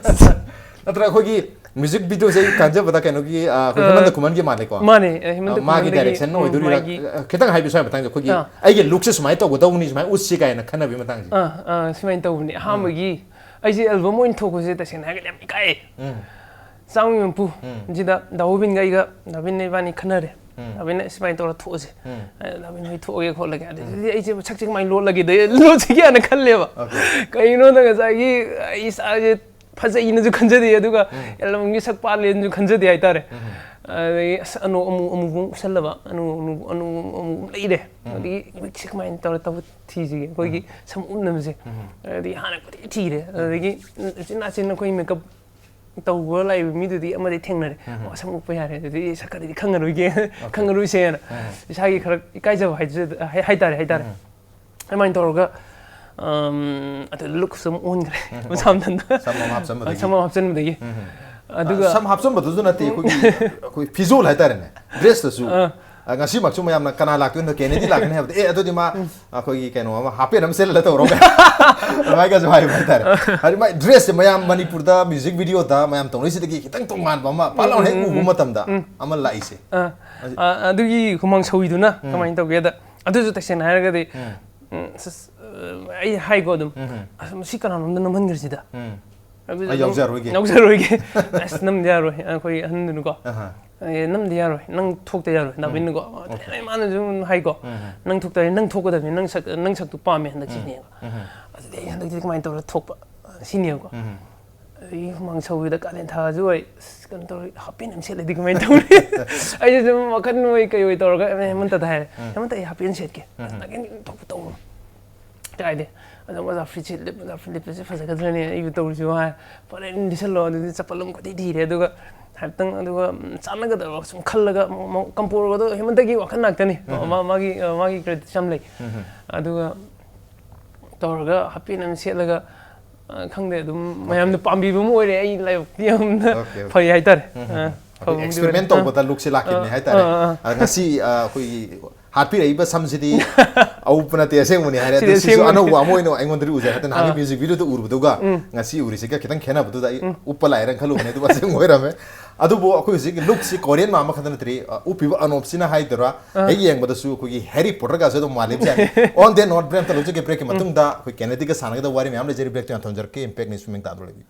ꯅꯠꯇ꯭ꯔꯒ ꯑꯩꯈꯣꯏꯒꯤ ꯃ꯭ꯌꯨꯖꯤꯛ ꯚꯤꯗꯤꯑꯣꯁꯦ ꯑꯩ ꯈꯟꯖꯕꯗ ꯀꯩꯅꯣꯒꯤ, ꯑ, ꯑꯩꯈꯣꯏ ꯍꯦꯃꯟꯇ ꯈꯨꯃꯟꯒꯤ ꯃꯥꯜꯂꯦꯀꯣ? ꯃꯥꯅꯦ, ꯑ, ꯍꯦꯃꯟꯇ ꯑ, ꯃꯥꯒꯤ ꯈꯨꯃꯟꯗꯒꯤ, ꯗꯥꯏꯔꯦꯛꯁꯟꯅ ꯎꯝ, ꯑꯣꯏꯗꯣꯔꯤꯔꯥ? ꯃꯥꯒꯤ ꯑ, ꯈꯤꯇꯪ ꯍꯥꯏꯕꯤꯌꯨ, ꯁ꯭ꯋꯥꯏ ꯃꯇꯥꯡꯗ ꯑꯩꯈꯣꯏꯒꯤ, ꯑꯥ꯫ "ꯑꯩꯒꯤ ꯂꯨꯛꯁꯦ ꯁꯨꯃꯥꯏꯅ ꯇꯧꯒꯗꯧꯕꯅꯤ, ꯁꯨꯃꯥꯏꯅ ꯎꯠꯁꯤ" ꯀꯥꯏꯅ ꯈꯟꯅꯕꯒꯤ ꯃꯇꯥꯡꯁꯦ꯫ ꯑꯥ, ꯑꯥ, ꯁꯨꯃꯥꯏꯅ ꯇꯧꯕꯅꯦ꯫ ꯑꯍꯥꯟꯕꯒꯤ ꯑꯩꯁꯦ ꯑꯦꯜꯕꯝ ꯑꯣꯏꯅ ꯊꯣꯛꯄꯁꯦ ꯇꯁꯦꯡꯅ ꯍꯥꯏꯔꯒꯗꯤ ꯌꯥꯝ ꯏꯀꯥꯏ꯫ ꯆꯥꯝꯃꯒꯤ ꯃꯄꯨ ꯁꯤꯗ ꯗꯥ ꯒꯣꯕꯤꯟꯒ ꯑꯩꯒ, ꯗꯥ ꯒꯣꯕꯤꯟ ꯏꯕꯥꯅꯤ ꯈꯟꯅꯔꯦ꯫ ꯗꯥ ꯒꯣꯕꯤꯟꯅ ꯁꯨꯃꯥꯏꯅ ꯇꯧꯔ ꯊꯣꯛꯑꯁꯦ꯫ ꯑꯩꯅ, "ꯗꯥ ꯒꯣꯕꯤꯟ, ꯍꯣꯏ, ꯊꯣꯛꯑꯒꯦ ꯈꯣꯠꯂꯒꯦ"꯫ ꯑꯗꯨꯗꯤ ꯑꯩꯁꯦ ꯁꯛꯁꯦ ꯀꯃꯥꯏꯅ ꯂꯣꯠꯂꯒꯦ? ꯂꯣꯠꯁꯤꯒꯦꯅ ꯈꯜꯂꯦꯕ꯫ ꯀꯩꯒꯤꯅꯣꯗ ꯉꯁꯥꯏꯒꯤ ꯑꯩ ꯏꯁꯥꯁꯦ ꯐꯖꯩꯅꯁꯨ ꯈꯟꯖꯗꯦ, ꯑꯗꯨꯒ ꯑꯦꯜꯕꯝꯒꯤ ꯁꯛ ꯄꯥꯜꯂꯦꯅꯁꯨ ꯈꯟꯖꯗꯦ ꯍꯥꯏꯇꯥꯔꯦ꯫ ꯑꯗꯒꯤ ꯑꯁ, ꯑꯅꯨ ꯑꯃꯨ-, ꯑꯃꯨꯕ ꯑꯃꯨꯛ ꯎꯞꯁꯜꯂꯕ, ꯑꯅꯨ, ꯑꯅꯨ, ꯑꯅꯨ ꯑꯃꯨꯛ ꯂꯩꯔꯦ꯫ ꯑꯗꯒꯤ ꯃꯤꯠꯁꯦ ꯀꯃꯥꯏꯅ ꯇꯧꯔ ꯇꯧꯕ ꯊꯤꯁꯤꯒꯦ? ꯑꯩꯈꯣꯏꯒꯤ ꯁꯝ ꯎꯞꯅꯕꯁꯦ꯫ ꯑꯗꯒꯤ ꯍꯥꯟꯅ ꯀꯣꯏꯊꯤ ꯊꯤꯔꯦ꯫ ꯑꯗꯒꯤ ꯎꯆꯤꯟ ꯅꯥꯆꯤꯟ ꯑꯩꯈꯣꯏ ꯃꯦꯀꯞ ꯇꯧꯕ ꯂꯥꯛꯏꯕ ꯃꯤꯗꯨꯗꯤ ꯑꯃꯗꯤ ꯊꯦꯡꯅꯔꯦ꯫ "ꯑꯣ, ꯁꯝ ꯎꯞꯄ ꯌꯥꯔꯦ, ꯑꯗꯨꯗꯤ ꯁꯛꯀꯗꯗꯤ ꯈꯪꯉꯔꯣꯏꯒꯦ", ꯈꯪꯉꯔꯣꯏꯁꯦꯅ ꯏꯁꯥꯒꯤ ꯈꯔ ꯏꯀꯥꯏꯖꯕ ꯍꯥꯏꯖ-, ꯍꯥꯏ-, ꯍꯥꯏꯇꯥꯔꯦ, ꯍꯥꯏꯇꯥꯔꯦ꯫ ꯑꯗꯨꯃꯥꯏꯅ ꯇꯧꯔꯒ, ꯑꯝ, ꯑꯗꯨ ꯂꯨꯛꯁꯨ ꯑꯃꯨꯛ ꯑꯣꯟꯈ꯭ꯔꯦ ꯃꯁꯥ ꯃꯊꯟꯇ꯫ ꯁꯝ ꯑꯃ ꯍꯥꯞꯆꯟꯕꯗꯒꯤ꯫ ꯁꯝ ꯑꯃ ꯍꯥꯞꯆꯟꯕꯗꯒꯤ꯫ ꯑꯗꯨꯒ ꯁꯝ ꯍꯥꯞꯆꯟꯕꯗꯨꯁꯨ ꯅꯠꯇꯦ, ꯑꯩꯈꯣꯏꯒꯤ, ꯑꯩꯈꯣꯏ ꯐꯤꯖꯣꯜ ꯍꯥꯏꯇꯥꯔꯦꯅꯦ, ꯗ꯭ꯔꯦꯁꯇꯁꯨ꯫ ꯑꯥ꯫ ꯑ, ꯉꯁꯤꯃꯛꯁꯨ ꯃꯌꯥꯝꯅ "ꯀꯅꯥ ꯂꯥꯛꯇꯣꯏꯅꯣ, ꯀꯦꯅꯦꯗꯤ ꯂꯥꯛꯀꯅꯤ" ꯍꯥꯏꯕꯗ, "ꯑꯦ, ꯑꯗꯨꯗꯤ ꯃꯥ ꯑꯩꯈꯣꯏꯒꯤ ꯀꯩꯅꯣ ꯑꯃ, ꯍꯥꯞ ꯄꯦꯟ ꯑꯃ ꯁꯦꯠꯂ ꯇꯧꯔꯣ" ꯑꯗꯨꯃꯥꯏꯅꯒꯁꯨ ꯍꯥꯏꯕ ꯍꯥꯏꯇꯥꯔꯦ꯫ ꯍꯥꯏꯗꯤ ꯃꯥꯏ ꯗ꯭ꯔꯦꯁꯁꯦ ꯃꯌꯥꯝ ꯃꯅꯤꯄꯨꯔꯗ ꯃ꯭ꯌꯨꯖꯤꯛ ꯚꯤꯗꯤꯑꯣꯗ ꯃꯌꯥꯝ ꯇꯧꯅꯔꯤꯁꯤꯗꯒꯤ ꯈꯤꯇꯪ ꯇꯣꯉꯥꯟꯕ ꯑꯃ ꯄꯥꯛ ꯂꯥꯎꯅ ꯍꯦꯛ ꯎꯕ ꯃꯇꯝꯗ ꯑꯃ ꯂꯥꯛꯏꯁꯦ꯫ ꯑꯥ, ꯑꯥ, ꯑꯗꯨꯒꯤ ꯍꯨꯃꯥꯡ ꯁꯧꯋꯤꯗꯨꯅ ꯀꯃꯥꯏꯅ ꯇꯧꯒꯦꯗ, ꯑꯗꯨꯁꯨ ꯇꯁꯦꯡꯅ ꯍꯥꯏꯔꯒꯗꯤ, ꯎꯝ, ꯁꯁ-, ꯑ, ꯑꯩ ꯍꯥꯏꯀꯣ ꯑꯗꯨꯝ, "ꯑꯁ, ꯃꯁꯤ ꯀꯅꯥꯅꯣꯝꯗ ꯅꯝꯍꯟꯈ꯭ꯔꯁꯤꯗ"꯫ ꯑꯗꯨꯗ ꯑꯩ ꯑꯗꯨꯝ ꯌꯥꯎꯖꯔꯣꯏꯒꯦ꯫ ꯌꯥꯎꯖꯔꯣꯏꯒꯦ꯫ "ꯑꯁ, ꯅꯝꯗ ꯌꯥꯔꯣꯏ", ꯑꯩꯈꯣꯏ ꯑꯍꯟꯗꯨꯅꯀꯣ꯫ ꯑꯍꯥ꯫ "ꯑꯦ, ꯅꯝꯗ ꯌꯥꯔꯣꯏ, ꯅꯪ ꯊꯣꯛꯇ ꯌꯥꯔꯣꯏ", ꯅꯥꯕꯤꯟꯅꯀꯣ꯫ ꯑꯣꯀꯦ꯫ ꯑꯗꯩ ꯃꯥꯅꯁꯨ ꯑꯗꯨꯝ ꯍꯥꯏꯀꯣ, ꯅꯪ ꯊꯣꯛꯇ ꯌꯥꯔꯣꯏ, ꯅꯪ ꯊꯣꯛꯀꯗꯕꯅꯤ, ꯅꯪ ꯁꯛ-, ꯅꯪ ꯁꯛꯇꯨ ꯄꯥꯝꯃꯦ ꯍꯟꯗꯛ ꯁꯤꯅꯦꯕ꯫ ꯑꯗꯨꯗꯤ ꯑꯩ ꯍꯟꯗꯛꯇꯤ ꯀꯃꯥꯏꯅ ꯇꯧꯔ ꯊꯣꯛꯄ ꯁꯤꯅꯦꯕꯀꯣ꯫ ꯑꯗꯒꯤ ꯍꯨꯃꯥꯡ ꯁꯧꯕꯗ ꯀꯥꯂꯦꯟ ꯊꯥꯁꯨ ꯑꯣꯏ, ꯑꯁ, ꯀꯩꯅꯣ ꯇꯧꯔꯤ, ꯍꯥꯞ ꯄꯦꯟ ꯑꯃ ꯁꯦꯠꯂꯗꯤ ꯀꯃꯥꯏꯅ ꯇꯧꯅꯤ? ꯑꯩꯁꯨ ꯁꯨꯝ ꯋꯥꯈꯜ ꯑꯣꯏ ꯀꯩ ꯑꯣꯏ ꯇꯧꯔꯒ, "ꯑꯦ, ꯍꯦꯃꯟꯇꯗ ꯍꯥꯏꯔꯦ, ꯍꯦꯃꯟꯇ, ꯑꯩ ꯍꯥꯞ ꯄꯦꯟ ꯁꯦꯠꯀꯦ, ꯅꯥꯀꯦꯟ ꯊꯣꯛꯄ ꯇꯧꯔꯣ, ꯀꯥꯏꯗꯦ, ꯑꯗꯣ ꯃꯣꯖꯥ ꯐꯨꯔꯤꯠ ꯁꯦꯠ-, ꯃꯣꯖꯥ ꯐꯨꯔꯤꯠ ꯂꯤꯠꯄꯁꯦ ꯐꯖꯒꯗ꯭ꯔꯅꯦ ꯑꯩꯕꯨ ꯇꯧꯔꯤꯁꯤꯕꯨ?" ꯍꯥꯏ, "ꯐꯔꯦ, ꯂꯤꯠꯁꯜꯂꯣ", ꯑꯗꯨꯗꯤ ꯆꯄꯜ ꯑꯃ ꯀꯣꯏꯊꯤ ꯊꯤꯔꯦ, ꯑꯗꯨꯒ ꯍꯥꯏꯐꯦꯠꯇꯪ, ꯑꯗꯨꯒ, ꯎꯝ, ꯆꯥꯟꯅꯒꯗꯕ ꯁꯨꯝ ꯈꯜꯂꯒ, ꯑꯃꯨꯛ, ꯑꯃꯨꯛ ꯀꯝꯄꯣꯔꯒꯗꯣ ꯍꯦꯃꯟꯇꯒꯤ ꯋꯥꯈꯜ ꯉꯥꯛꯇꯅꯤ꯫ ꯃꯥ-, ꯃꯥꯒꯤ, ꯑ, ꯃꯥꯒꯤ ꯀ꯭ꯔꯦꯗꯤꯠꯁ ꯌꯥꯝ ꯂꯩ꯫ ꯑꯗꯨꯒ ꯇꯧꯔꯒ ꯍꯥꯞ ꯄꯦꯟ ꯑꯃ ꯁꯦꯠꯂꯒ, ꯑ, ꯈꯪꯗꯦ, ꯑꯗꯨꯝ ꯃꯌꯥꯝꯅ ꯄꯥꯝꯕꯤꯕ ꯑꯃ ꯑꯣꯏꯔꯦ ꯑꯩ ꯂꯥꯏꯕꯛꯇꯤ ꯌꯥꯝꯅ ꯑꯣꯀꯦ, ꯑꯣꯀꯦ꯫ ꯐꯩ ꯍꯥꯏꯇꯥꯔꯦ꯫ ꯑ, ꯐꯕ ꯑꯃꯗꯤ ꯑꯦꯛꯁꯄꯦꯔꯤꯃꯦꯟ ꯑꯣꯏꯔꯦ꯫ ꯇꯧꯕꯗ ꯂꯨꯛꯁꯦ ꯂꯥꯛꯈꯤꯕꯅꯦ ꯑ, ꯍꯥꯏꯇꯥꯔꯦ꯫ ꯑ, ꯑ, ꯑ꯫ ꯑ, ꯉꯁꯤ, ꯑ, ꯑꯩꯈꯣꯏꯒꯤ ꯍꯥꯠꯄꯤꯔꯛꯏꯕ ꯁꯝꯁꯤꯗꯤ ꯑꯎꯞꯄ ꯅꯠꯇꯦ, ꯑꯁꯦꯡꯕꯅꯤ ꯍꯥꯏꯔꯦ꯫ ꯁꯤꯗꯤ ꯑꯗꯣ ꯁꯤꯁꯨ ꯑꯁꯦꯡꯕꯅꯤ꯫ ꯑꯅꯧꯕ ꯑꯃ ꯑꯣꯏꯅ ꯑꯩꯉꯣꯟꯗꯗꯤ ꯎꯖꯔꯦ꯫ ꯍꯥꯏꯗꯤ ꯅꯍꯥꯟꯒꯤ ꯑ꯫ ꯃ꯭ꯌꯨꯖꯤꯛ ꯚꯤꯗꯤꯑꯣꯗ ꯎꯔꯨꯕꯗꯨꯒ ꯎꯝ꯫ ꯉꯁꯤ ꯎꯔꯤꯁꯤꯒ ꯈꯤꯇꯪ ꯈꯦꯠꯅꯕꯗꯨꯗ ꯑꯩ ꯎꯝ꯫ ꯎꯞꯄ ꯂꯥꯛꯑꯦꯅ ꯈꯜꯂꯨꯕꯅꯦ, ꯑꯗꯨꯕꯨ ꯑꯁꯦꯡꯕ ꯑꯣꯏꯔꯝꯃꯦ꯫ ꯑꯗꯨꯕꯨ ꯑꯩꯈꯣꯏ ꯍꯧꯖꯤꯛ ꯂꯨꯛꯁꯤ ꯀꯣꯔꯤꯌꯟ ꯃꯥꯟꯕ ꯈꯛꯇ ꯅꯠꯇ꯭ꯔꯤ, ꯑ, ꯎꯞꯄꯤꯕ ꯑꯅꯣꯞꯁꯤꯅ ꯍꯥꯏꯗꯣꯏꯔꯥ, ꯑ꯫ ꯍꯦꯛ ꯌꯦꯡꯕꯗꯁꯨ ꯑꯩꯈꯣꯏꯒꯤ ꯍꯦꯔꯤ ꯄꯣꯇꯔꯒꯁꯨ ꯑꯗꯨꯝ ꯃꯥꯜꯂꯤꯕꯖꯥꯠꯅꯤ꯫ On that note, ꯕ꯭ꯔꯦꯛ ꯑꯝꯇ ꯂꯧꯖꯒꯦ꯫ ꯕ꯭ꯔꯦꯛꯀꯤ ꯎꯝ꯫ ꯃꯇꯨꯡꯗ ꯑꯩꯈꯣꯏ ꯀꯦꯅꯦꯗꯤꯒ ꯁꯥꯟꯅꯒꯗꯕ ꯋꯥꯔꯤ ꯃꯌꯥꯝ ꯂꯩꯖꯔꯤ꯫ ꯕ꯭ꯔꯦꯛꯇꯣ ꯌꯥꯝ ꯊꯝꯖꯔꯛꯀꯦ꯫ Impact News ꯃꯤꯡ ꯇꯥꯗꯨꯅ ꯂꯩꯕꯤꯌꯨ꯫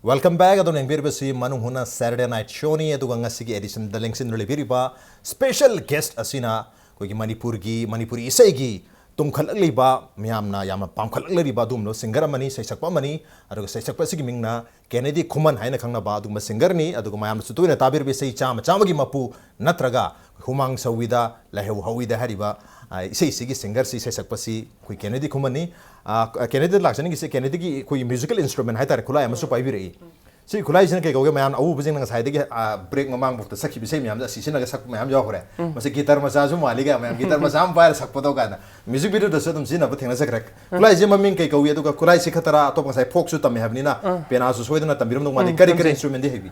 Welcome back. ꯑꯗꯣꯝꯅ ꯌꯦꯡꯕꯤꯔꯤꯕꯁꯤ ꯃꯅꯨꯡ ꯍꯨꯠꯅ Saturday Night Show ꯅꯤ꯫ ꯑꯗꯨꯒ ꯉꯁꯤꯒꯤ edition ꯗ ꯂꯦꯡꯁꯤꯟꯗꯨꯅ ꯂꯩꯕꯤꯔꯤꯕ special guest ꯑꯁꯤꯅ ꯑꯩꯈꯣꯏꯒꯤ ꯃꯅꯤꯄꯨꯔꯒꯤ, ꯃꯅꯤꯄꯨꯔꯤ ꯏꯁꯩꯒꯤ ꯇꯨꯝꯈꯠꯂꯛꯂꯤꯕ, ꯃꯤꯌꯥꯝꯅ ꯌꯥꯝꯅ ꯄꯥꯝꯈꯠꯂꯛꯂꯤꯕ ꯑꯗꯨꯒꯨꯝꯂꯕ singer ꯑꯃꯅꯤ, ꯁꯩꯁꯛꯄ ꯑꯃꯅꯤ꯫ ꯑꯗꯨꯒ ꯁꯩꯁꯛꯄ ꯑꯁꯤꯒꯤ ꯃꯤꯡꯅ ꯀꯦꯅꯦꯗꯤ ꯈꯨꯃꯟ ꯍꯥꯏꯅ ꯈꯪꯅꯕ ꯑꯗꯨꯒꯨꯝꯕ singer ꯅꯤ꯫ ꯑꯗꯨꯒ ꯃꯌꯥꯝꯅꯁꯨ ꯇꯣꯏꯅ ꯇꯥꯕꯤꯔꯤꯕ ꯏꯁꯩ ꯆꯥꯝꯃ ꯆꯥꯝꯃꯒꯤ ꯃꯄꯨ ꯅꯠꯇ꯭ꯔꯒ ꯍꯨꯃꯥꯡ ꯁꯧꯋꯤꯗ, ꯂꯥꯏꯍꯧ ꯍꯧꯋꯤꯗ ꯍꯥꯏꯔꯤꯕ, ꯑ, ꯏꯁꯩꯁꯤꯒꯤ singer ꯁꯤ, ꯁꯩꯁꯛꯄꯁꯤ ꯑꯩꯈꯣꯏ ꯀꯦꯅꯦꯗꯤ ꯈꯨꯃꯟꯅꯤ꯫ ꯑ, ꯀꯦꯅꯦꯗꯤꯗ ꯂꯥꯛꯆꯅꯤꯡꯉꯤꯁꯦ ꯀꯦꯅꯦꯗꯤꯒꯤ ꯑꯩꯈꯣꯏꯒꯤ musical instrument ꯍꯥꯏꯇꯥꯔꯦ, ꯈꯨꯠꯂꯥꯏ ꯑꯃꯁꯨ ꯄꯥꯏꯕꯤꯔꯛꯏ꯫ ꯁꯤ ꯈꯨꯠꯂꯥꯏꯁꯤꯅ ꯀꯩ ꯀꯧꯒꯦ? ꯃꯌꯥꯝ ꯑꯎꯕꯁꯤꯡꯅ ꯉꯁꯥꯏꯗꯒꯤ, ꯑ, break ꯃꯃꯥꯡꯐꯥꯎꯗ ꯁꯛꯈꯤꯕ ꯏꯁꯩ ꯃꯌꯥꯝꯁꯦ ꯑꯁꯤ ꯁꯤꯖꯤꯟꯅꯔꯒ ꯁꯛꯄ ꯃꯌꯥꯝ ꯌꯥꯎꯈ꯭ꯔꯦ꯫ ꯃꯁꯤ guitar ꯃꯆꯥꯁꯨ ꯃꯥꯜꯂꯤꯒ, ꯃꯌꯥꯝ guitar ꯃꯆꯥ ꯑꯃ ꯄꯥꯏꯔ ꯁꯛꯄꯗꯣ ꯀꯥꯏꯅ꯫ Music video ꯗꯁꯨ ꯑꯗꯨꯝ ꯁꯤꯖꯤꯟꯅꯕ ꯊꯦꯡꯅꯖꯈ꯭ꯔꯦ꯫ ꯈꯨꯠꯂꯥꯏꯁꯦ ꯃꯃꯤꯡ ꯀꯩ ꯀꯧꯏ? ꯑꯗꯨꯒ ꯈꯨꯠꯂꯥꯏꯁꯤ ꯈꯛꯇꯔꯥ? ꯑꯇꯣꯞꯄ ꯉꯁꯥꯏ folk ꯁꯨ ꯇꯝꯃꯦ ꯍꯥꯏꯕꯅꯤꯅ, ꯄꯦꯅꯥꯁꯨ ꯁꯣꯏꯗꯅ ꯇꯝꯕꯤꯔꯝꯗꯧ ꯃꯥꯜꯂꯤ꯫ ꯎꯝ, ꯀꯔꯤ ꯀꯔꯤ ꯇꯝꯖꯩ꯫ Instrument ꯗꯤ ꯍꯩꯕꯤ?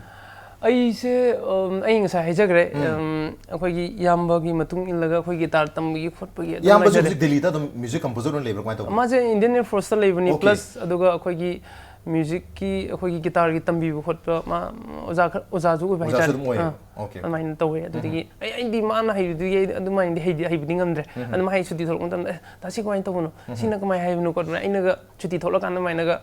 ꯑꯩꯁꯦ, ꯎꯝ, ꯑꯩ ꯉꯁꯥꯏ ꯍꯥꯏꯖꯈ꯭ꯔꯦ, ꯎꯝ꯫ ꯎꯝ, ꯑꯩꯈꯣꯏꯒꯤ ꯏꯌꯥꯝꯕꯒꯤ ꯃꯇꯨꯡ ꯏꯜꯂꯒ ꯑꯩꯈꯣꯏ guitar ꯇꯝꯕꯒꯤ ꯈꯣꯠꯄꯒꯤ ꯑꯗꯨꯝ ꯏꯌꯥꯝꯕꯁꯨ ꯍꯥꯏꯖꯔꯦ꯫ ꯍꯧꯖꯤꯛ ꯗꯦꯜꯂꯤꯗ ꯑꯗꯨꯝ music composer ꯑꯣꯏꯅ ꯂꯩꯕ꯭ꯔꯥ? ꯀꯃꯥꯏꯅ ꯇꯧꯕ? ꯃꯥꯁꯦ Indian Air Force ꯇ ꯂꯩꯕꯅꯤ, OK꯫ Plus ꯑꯗꯨꯒ ꯑꯩꯈꯣꯏꯒꯤ music ꯀꯤ, ꯑꯩꯈꯣꯏꯒꯤ guitar ꯒꯤ ꯇꯝꯕꯤꯕ ꯈꯣꯠꯄ, ꯃꯥ ꯑꯣꯖꯥ ꯈꯔ, ꯑꯣꯖꯥꯁꯨ ꯑꯣꯏꯕ ꯑꯣꯖꯥꯁꯨ ꯍꯥꯏꯇꯥꯔꯦ꯫ ꯑꯗꯨꯝ ꯑꯣꯏꯌꯦꯕ꯫ ꯑꯥ, OK꯫ ꯑꯗꯨꯃꯥꯏꯅ ꯇꯧꯋꯦ꯫ ꯎꯝ꯫ ꯑꯗꯨꯗꯒꯤ ꯑꯩ, ꯑꯩꯗꯤ ꯃꯥꯅ ꯍꯩꯕꯗꯨꯒꯤ ꯑꯩ ꯑꯗꯨꯃꯥꯏꯅꯗꯤ ꯍꯩꯗꯤ ꯍꯩꯕꯗꯤ ꯉꯝꯗ꯭ꯔꯦ꯫ ꯎꯝ꯫ ꯑꯗꯨꯝ ꯍꯥꯏ ꯁꯨꯇꯤ ꯊꯣꯛꯂꯛꯄ ꯃꯇꯝꯗ, "ꯑꯦ, ꯇꯥꯁꯤ ꯀꯃꯥꯏꯅ ꯇꯧꯕꯅꯣ? ꯎꯝ꯫ ꯁꯤꯅ ꯀꯃꯥꯏꯅ ꯍꯥꯏꯕꯅꯣ?" ꯈꯣꯠꯄꯅꯣ ꯑꯩꯅꯒ ꯁꯨꯇꯤ ꯊꯣꯛꯂꯛꯀꯥꯟꯗ ꯑꯗꯨꯃꯥꯏꯅꯒ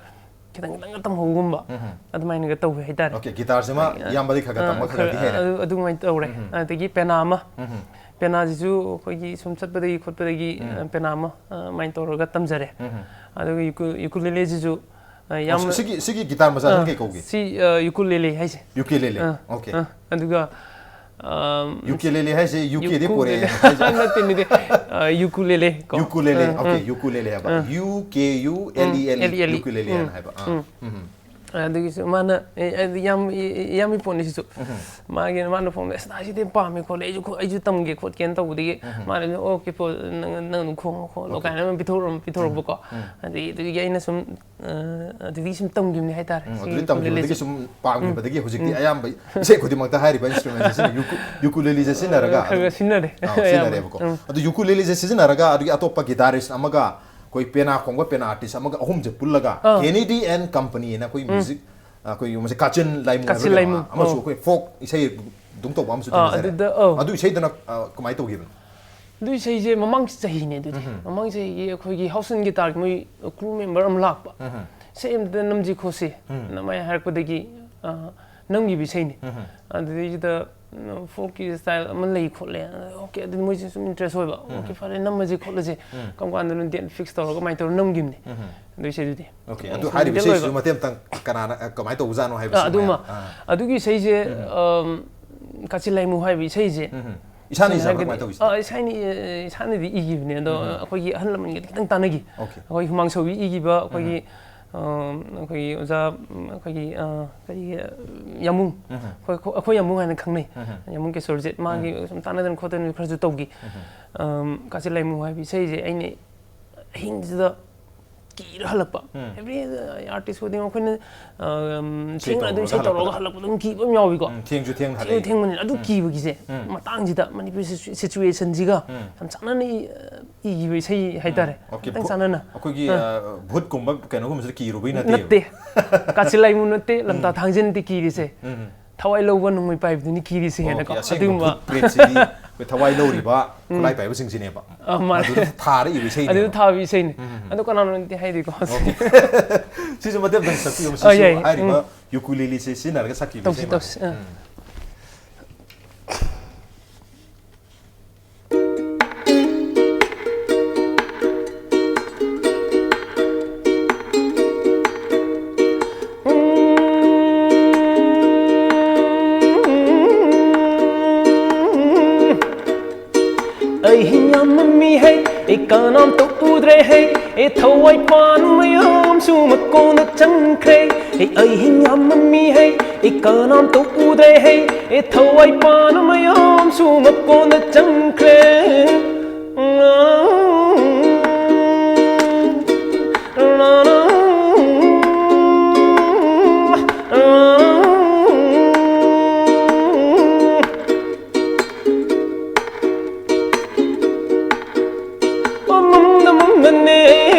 ꯈꯤꯇꯪ ꯈꯤꯇꯪꯒ ꯇꯝꯍꯧꯒꯨꯝꯕ, ꯎꯝ꯫ ꯑꯗꯨꯃꯥꯏꯅꯒ ꯇꯧꯋꯦ ꯍꯥꯏꯇꯥꯔꯦ꯫ OK, guitar ꯁꯤꯃ ꯑꯩ, ꯏꯌꯥꯝꯕꯗꯤ ꯈꯔ ꯈꯔ ꯑꯥ, ꯇꯝꯕ ꯈꯔ ꯈꯔ ꯈꯔꯗꯤ ꯍꯩꯔꯦ꯫ ꯑꯗꯨ, ꯑꯗꯨꯃꯥꯏꯅ ꯇꯧꯔꯦ꯫ ꯎꯝ꯫ ꯑꯗꯒꯤ ꯄꯦꯅꯥ ꯑꯃ, ꯎꯝ꯫ ꯄꯦꯅꯥꯁꯤꯁꯨ ꯑꯩꯈꯣꯏꯒꯤ ꯁꯨꯝ ꯆꯠꯄꯗꯒꯤ ꯈꯣꯠꯄꯗꯒꯤ, ꯎꯝ꯫ ꯑ, ꯄꯦꯅꯥ ꯑꯃ, ꯑ, ꯑꯗꯨꯃꯥꯏꯅ ꯇꯧꯔꯒ ꯇꯝꯖꯔꯦ꯫ ꯎꯝ꯫ ꯑꯗꯒꯤ ꯌꯨꯀꯨ-, ꯌꯨꯀꯨꯂꯦꯂꯦꯁꯤꯁꯨ, ꯑ, ꯌꯥꯝ ꯑꯣ, ꯁꯤꯒꯤ, ꯁꯤꯒꯤ guitar ꯃꯆꯥꯁꯤꯅ ꯑ, ꯀꯩ ꯀꯧꯒꯦ? ꯁꯤ, ꯑ, ꯌꯨꯀꯨꯂꯦꯂꯦ ꯍꯥꯏꯁꯦ꯫ ꯌꯨꯀꯦꯂꯦꯂꯦ꯫ ꯑ, OK꯫ ꯑ, ꯑꯗꯨꯒ, ꯑꯝ, ꯌꯨꯀꯦꯂꯦꯂꯦ ꯍꯥꯏꯁꯦ ꯌꯨꯀꯦꯗꯤ ꯌꯨꯀꯨꯂꯦꯂꯦ꯫ ꯄꯣꯔꯛꯑꯦ ꯍꯥꯏꯁꯦ? ꯅꯠꯇꯦ, ꯅꯠꯇꯦ꯫ ꯑ, ꯌꯨꯀꯨꯂꯦꯂꯦ ꯀꯣ꯫ ꯌꯨꯀꯨꯂꯦꯂꯦ, ꯑ, OK, ꯑ꯫ ꯌꯨꯀꯨꯂꯦꯂꯦ ꯍꯥꯏꯕ꯫ ꯑ꯫ U K U L E L E, ꯎꯝ, L E L E꯫ ꯌꯨꯀꯦꯂꯦꯂꯦ ꯎꯝ꯫ ꯍꯥꯏꯅ ꯍꯥꯏꯕ꯫ ꯑ꯫ ꯎꯝ꯫ ꯎꯝ꯫ ꯑꯗꯨꯒꯤꯁꯨ ꯃꯥꯅ, ꯑꯦ, ꯑꯩꯗꯤ ꯌꯥꯝ, ꯏ-, ꯏ-, ꯌꯥꯝ ꯏꯄꯣꯠꯅꯤ ꯁꯤꯁꯨ꯫ ꯎꯝ꯫ ꯃꯥꯒꯤ ꯃꯥꯅ ꯐꯣꯟꯗ, "ꯑꯁ, ꯁꯤꯗꯤ ꯄꯥꯝꯃꯦ ꯈꯣꯠꯂꯦ, ꯑꯩꯁꯨ ꯈꯣ-, ꯑꯩꯁꯨ ꯇꯝꯒꯦ ꯈꯣꯠꯀꯦꯅ" ꯇꯧꯕꯗꯒꯤ ꯎꯝ꯫ ꯃꯥꯅ, "OK, ꯄꯣ-, ꯅꯪ, ꯅꯪ ꯑꯗꯨꯝ ꯈꯣꯡꯉꯣ ꯈꯣꯠꯂꯣ" OK꯫ ꯀꯥꯏꯅ ꯑꯗꯨꯝ ꯄꯤꯊꯣꯔꯛꯑꯝ-, ꯄꯤꯊꯣꯔꯛꯄꯀꯣ꯫ ꯎꯝ꯫ ꯎꯝ꯫ ꯑꯗꯒꯤ ꯑꯗꯨꯒꯤ ꯑꯩꯅ ꯁꯨꯝ ꯑ, ꯑꯗꯨꯗꯒꯤ ꯁꯨꯝ ꯇꯝꯈꯤꯕꯅꯤ ꯍꯥꯏꯇꯥꯔꯦ, ꯎꯝ, ꯁꯤꯒꯤ ꯑꯗꯨꯗꯤ ꯇꯝꯈꯤꯕꯗꯒꯤ ꯌꯨꯀꯨꯂꯦꯂꯦꯁꯦ꯫ ꯁꯨꯝ ꯄꯥꯝꯈꯤꯕꯗꯒꯤ ꯎꯝ꯫ ꯍꯧꯖꯤꯛꯇꯤ ꯎꯝ꯫ ꯑꯌꯥꯝꯕ ꯏꯁꯩ ꯈꯨꯗꯤꯡꯃꯛꯇ ꯍꯥꯏꯔꯤꯕ instrument ꯁꯤꯅ ꯌꯨꯀꯨ-, ꯌꯨꯀꯨꯂꯦꯂꯤꯁꯦ ꯁꯤꯖꯤꯟꯅꯔꯒ ꯈꯔ ꯈꯔ ꯑꯗꯨꯝ, ꯁꯤꯖꯤꯟꯅꯔꯦ, ꯑꯥ, ꯑꯌꯥꯝꯕ꯫ ꯁꯤꯖꯤꯟꯅꯔꯦꯕꯀꯣ꯫ ꯎꯝ꯫ ꯑꯗꯨ ꯌꯨꯀꯨꯂꯦꯂꯤꯁꯦ ꯁꯤꯖꯤꯟꯅꯔꯒ ꯑꯗꯨꯒꯤ ꯑꯇꯣꯞꯄ guitarist ꯑꯃꯒ, ꯑꯩꯈꯣꯏ ꯄꯦꯅꯥ ꯈꯣꯡꯕ ꯄꯦꯅꯥ artist ꯑꯃꯒ, ꯑꯍꯨꯝꯁꯦ ꯄꯨꯜꯂꯒ ꯑꯥ꯫ Kennedy and Company ꯍꯥꯏꯅ ꯑꯩꯈꯣꯏ ꯎꯝ꯫ Music, ꯑꯩꯈꯣꯏ ꯃꯁꯤ ꯀꯥꯆꯤꯟ ꯂꯥꯏꯃꯨ ꯀꯥꯆꯤꯟ ꯍꯥꯏꯕ꯭ꯔꯥ ꯂꯥꯏꯃꯨ꯫ ꯀꯩꯅꯣ ꯑꯃꯁꯨ ꯑꯧ꯫ ꯑꯩꯈꯣꯏ folk ꯏꯁꯩ ꯑꯗꯨꯝ ꯇꯧꯕ ꯑꯃꯁꯨ ꯑꯥ, ꯊꯦꯡꯅꯖꯔꯦ꯫ ꯑꯗꯨꯗ, ꯑꯧ꯫ ꯑꯗꯨ ꯏꯁꯩꯗꯨꯅ, ꯑ, ꯀꯃꯥꯏꯅ ꯇꯧꯈꯤꯕꯅꯣ? ꯑꯗꯨ ꯏꯁꯩꯁꯦ ꯃꯃꯥꯡ ꯆꯍꯤꯅꯦ ꯑꯗꯨꯗꯤ꯫ ꯎꯝ꯫ ꯃꯃꯥꯡ ꯆꯍꯤꯒꯤ ꯑꯩꯈꯣꯏꯒꯤ House and Guitar ꯒꯤ ꯃꯣꯏ crew member ꯑꯃ ꯂꯥꯛꯄ꯫ ꯎꯝ꯫ ꯏꯁꯩ ꯑꯃꯇ ꯅꯝꯁꯤ ꯈꯣꯠꯁꯤ ꯅꯃꯥꯏ ꯍꯥꯏꯔꯛꯄꯗꯒꯤ ꯅꯝꯈꯤꯕ ꯏꯁꯩꯅꯤ꯫ ꯑꯗꯨꯗꯩꯁꯤꯗ ꯐꯣꯛꯀꯤ ꯁ꯭ꯇꯥꯏꯜ ꯑꯃ ꯂꯩ ꯈꯣꯠꯂꯦ꯫ ꯑꯣꯀꯦ, ꯑꯗꯨꯗꯤ ꯃꯣꯏꯁꯦ ꯁꯨꯝ ꯏꯟꯇꯔꯦꯁ ꯑꯣꯏꯕ꯫ ꯑꯣꯀꯦ, ꯐꯔꯦ, ꯅꯝꯃꯁꯦ ꯈꯣꯠꯂꯁꯦ꯫ ꯀꯔꯝ ꯀꯥꯟꯗꯅꯣ ꯗꯦꯠ ꯐꯤꯛꯁ ꯇꯧꯔꯒ ꯀꯃꯥꯏꯅ ꯇꯧꯔ ꯅꯝꯈꯤꯕꯅꯤ꯫ ꯑꯗꯨ ꯏꯁꯩꯗꯨꯗꯤ ꯑꯣꯀꯦ, ꯑꯗꯨ ꯍꯥꯏꯔꯤꯕ ꯏꯁꯩꯁꯤꯁꯨ ꯃꯇꯦꯛ ꯑꯃꯇꯪ ꯀꯅꯥꯅ, ꯑ, ꯀꯃꯥꯏꯅ ꯇꯧꯕꯖꯥꯠꯅꯣ ꯍꯥꯏꯕꯁꯤ ꯑꯗꯨꯃ꯫ ꯑꯗꯨꯒꯤ ꯏꯁꯩꯁꯦ ꯀꯥꯆꯤꯟ ꯂꯥꯏꯃꯨ ꯍꯥꯏꯕ ꯏꯁꯩꯁꯦ꯫ ꯏꯁꯥꯅ ꯏꯖꯕ꯭ꯔꯥ ꯀꯃꯥꯏꯅ ꯇꯧꯏ? ꯑ, ꯏꯁꯥꯅ, ꯏꯁꯥꯅꯗꯤ ꯏꯈꯤꯕꯅꯦ, ꯑꯗꯣ ꯑꯩꯈꯣꯏꯒꯤ ꯑꯍꯜ ꯂꯃꯟꯒꯗꯤ ꯈꯤꯇꯪ ꯇꯥꯟꯅꯈꯤ꯫ ꯑꯩꯈꯣꯏ ꯍꯨꯃꯥꯡ ꯁꯧꯕꯤ ꯏꯈꯤꯕ, ꯑꯩꯈꯣꯏꯒꯤ ꯑꯩꯈꯣꯏꯒꯤ ꯑꯣꯖꯥ, ꯑꯩꯈꯣꯏꯒꯤ ꯀꯔꯤꯒꯤ, ꯌꯥꯃꯨꯡ, ꯑꯩꯈꯣꯏ, ꯑꯩꯈꯣꯏ ꯌꯥꯃꯨꯡ ꯍꯥꯏꯅ ꯈꯪꯅꯩ, ꯌꯥꯃꯨꯡ ꯀꯦꯁꯣꯔꯖꯤꯠ, ꯃꯥꯒꯤ ꯁꯨꯝ ꯇꯥꯟꯅꯗꯅ ꯈꯣꯠꯇꯅ ꯈꯔꯁꯨ ꯇꯧꯈꯤ꯫ ꯀꯥꯆꯤꯟ ꯂꯥꯏꯃꯨ ꯍꯥꯏꯕ ꯏꯁꯩꯁꯦ ꯑꯩꯅ ꯑꯍꯤꯡꯁꯤꯗ ꯀꯤꯔ ꯍꯜꯂꯛꯄ꯫ ꯑꯦꯚ꯭ꯔꯤ ꯑꯥꯔꯇꯤꯁ ꯈꯨꯗꯤꯡꯃꯛ ꯑꯩꯈꯣꯏꯅ ꯊꯦꯡꯅ ꯑꯗꯨꯝ ꯏꯁꯩ ꯇꯧꯔꯒ ꯍꯜꯂꯛꯄꯗ ꯑꯗꯨꯝ ꯀꯤꯕ ꯑꯃ ꯌꯥꯎꯏꯀꯣ꯫ ꯊꯦꯡꯁꯨ ꯊꯦꯡ ꯊꯦꯡ ꯊꯦꯡꯕꯅꯤꯅ ꯑꯗꯨ ꯀꯤꯕꯒꯤꯁꯦ ꯃꯇꯥꯡꯁꯤꯗ ꯃꯅꯤꯄꯨꯔ ꯁꯤꯆꯨꯋꯦꯁꯟꯁꯤꯒ ꯌꯥꯝ ꯆꯥꯟꯅꯅ ꯏ- ꯏꯈꯤꯕ ꯏꯁꯩ ꯍꯥꯏꯇꯥꯔꯦ꯫ ꯑꯣꯀꯦ, ꯈꯤꯇꯪ ꯚꯨ- ꯆꯥꯟꯅꯅ꯫ ꯑꯩꯈꯣꯏꯒꯤ, ꯑ, ꯚꯨꯠꯀꯨꯝꯕ ꯀꯩꯅꯣꯒꯨꯝꯕꯁꯤꯗ ꯀꯤꯔꯨꯕꯩ ꯅꯠꯇꯦ꯫ ꯅꯠꯇꯦ꯫ ꯀꯥꯆꯤꯟ ꯂꯥꯏꯃꯨ ꯅꯠꯇꯦ, ꯂꯝꯇꯥ ꯊꯥꯡꯖꯤꯟꯗꯤ ꯀꯤꯔꯤꯁꯦ꯫ ꯊꯋꯥꯏ ꯂꯧꯕ ꯅꯣꯡꯃꯩ ꯄꯥꯏꯕꯗꯨꯅꯤ ꯀꯤꯔꯤꯁꯦ ꯍꯦꯟꯅꯀꯣ꯫ ꯑꯣꯀꯦ, ꯑꯁꯦꯡꯕ ꯑꯗꯨꯒꯨꯝꯕ ꯚꯨꯠ ꯄ꯭ꯔꯦꯠꯁꯤꯗꯤ ꯑꯩꯈꯣꯏ ꯊꯋꯥꯏ ꯂꯧꯔꯤꯕ ꯈꯨꯠꯂꯥꯏ ꯄꯥꯏꯕꯁꯤꯡꯁꯤꯅꯦꯕ꯫ ꯑ, ꯃꯥꯅꯦ꯫ ꯑꯗꯨꯗ ꯊꯥꯔꯛꯏꯕ ꯏꯁꯩꯅꯦꯕ꯫ ꯑꯗꯨꯗ ꯊꯥꯕ ꯏꯁꯩꯅꯤ꯫ ꯑꯗꯣ ꯀꯅꯥꯅꯣꯗꯤ ꯍꯥꯏꯗꯦꯀꯣ꯫ ꯁꯤꯁꯨ ꯃꯇꯦꯛ ꯑꯝꯇꯪ ꯁꯛꯄꯤꯌꯨ꯫ ꯑ, ꯁꯤꯁꯨ ꯌꯥꯏ, ꯌꯥꯏ꯫ ꯍꯥꯏꯔꯤꯕ ꯎꯝ꯫ ꯌꯨꯀꯨꯂꯦꯂꯤꯁꯦ ꯁꯤꯖꯤꯟꯅꯔꯒ ꯁꯛꯈꯤꯕ ꯇꯧꯁꯤ, ꯏꯁꯩ ꯇꯧꯁꯤ꯫ ꯃꯥꯜꯂꯦ꯫ ꯑ꯫ ꯎꯝ꯫ ꯑꯍꯤꯡ ꯌꯥꯝꯃꯝꯃꯤ ꯍꯩ, ꯑꯩ ꯀꯅꯥꯝꯇ ꯎꯗ꯭ꯔꯦ ꯍꯩ, ꯑꯩ ꯊꯋꯥꯏ ꯄꯥꯟ ꯃꯌꯥꯝꯁꯨ ꯃꯀꯣꯟꯗ ꯆꯪꯈ꯭ꯔꯦ꯫ ꯑꯩ ꯑꯍꯤꯡ ꯌꯥꯝꯃꯝꯃꯤ ꯍꯩ, ꯑꯩ ꯀꯅꯥꯝꯇ ꯎꯗ꯭ꯔꯦ ꯍꯩ, ꯑꯩ ꯊꯋꯥꯏ ꯄꯥꯟ ꯃꯌꯥꯝꯁꯨ ꯃꯀꯣꯟꯗ ꯆꯪꯈ꯭ꯔꯦ꯫ ꯃꯝꯅ ꯃꯝꯅꯅꯦ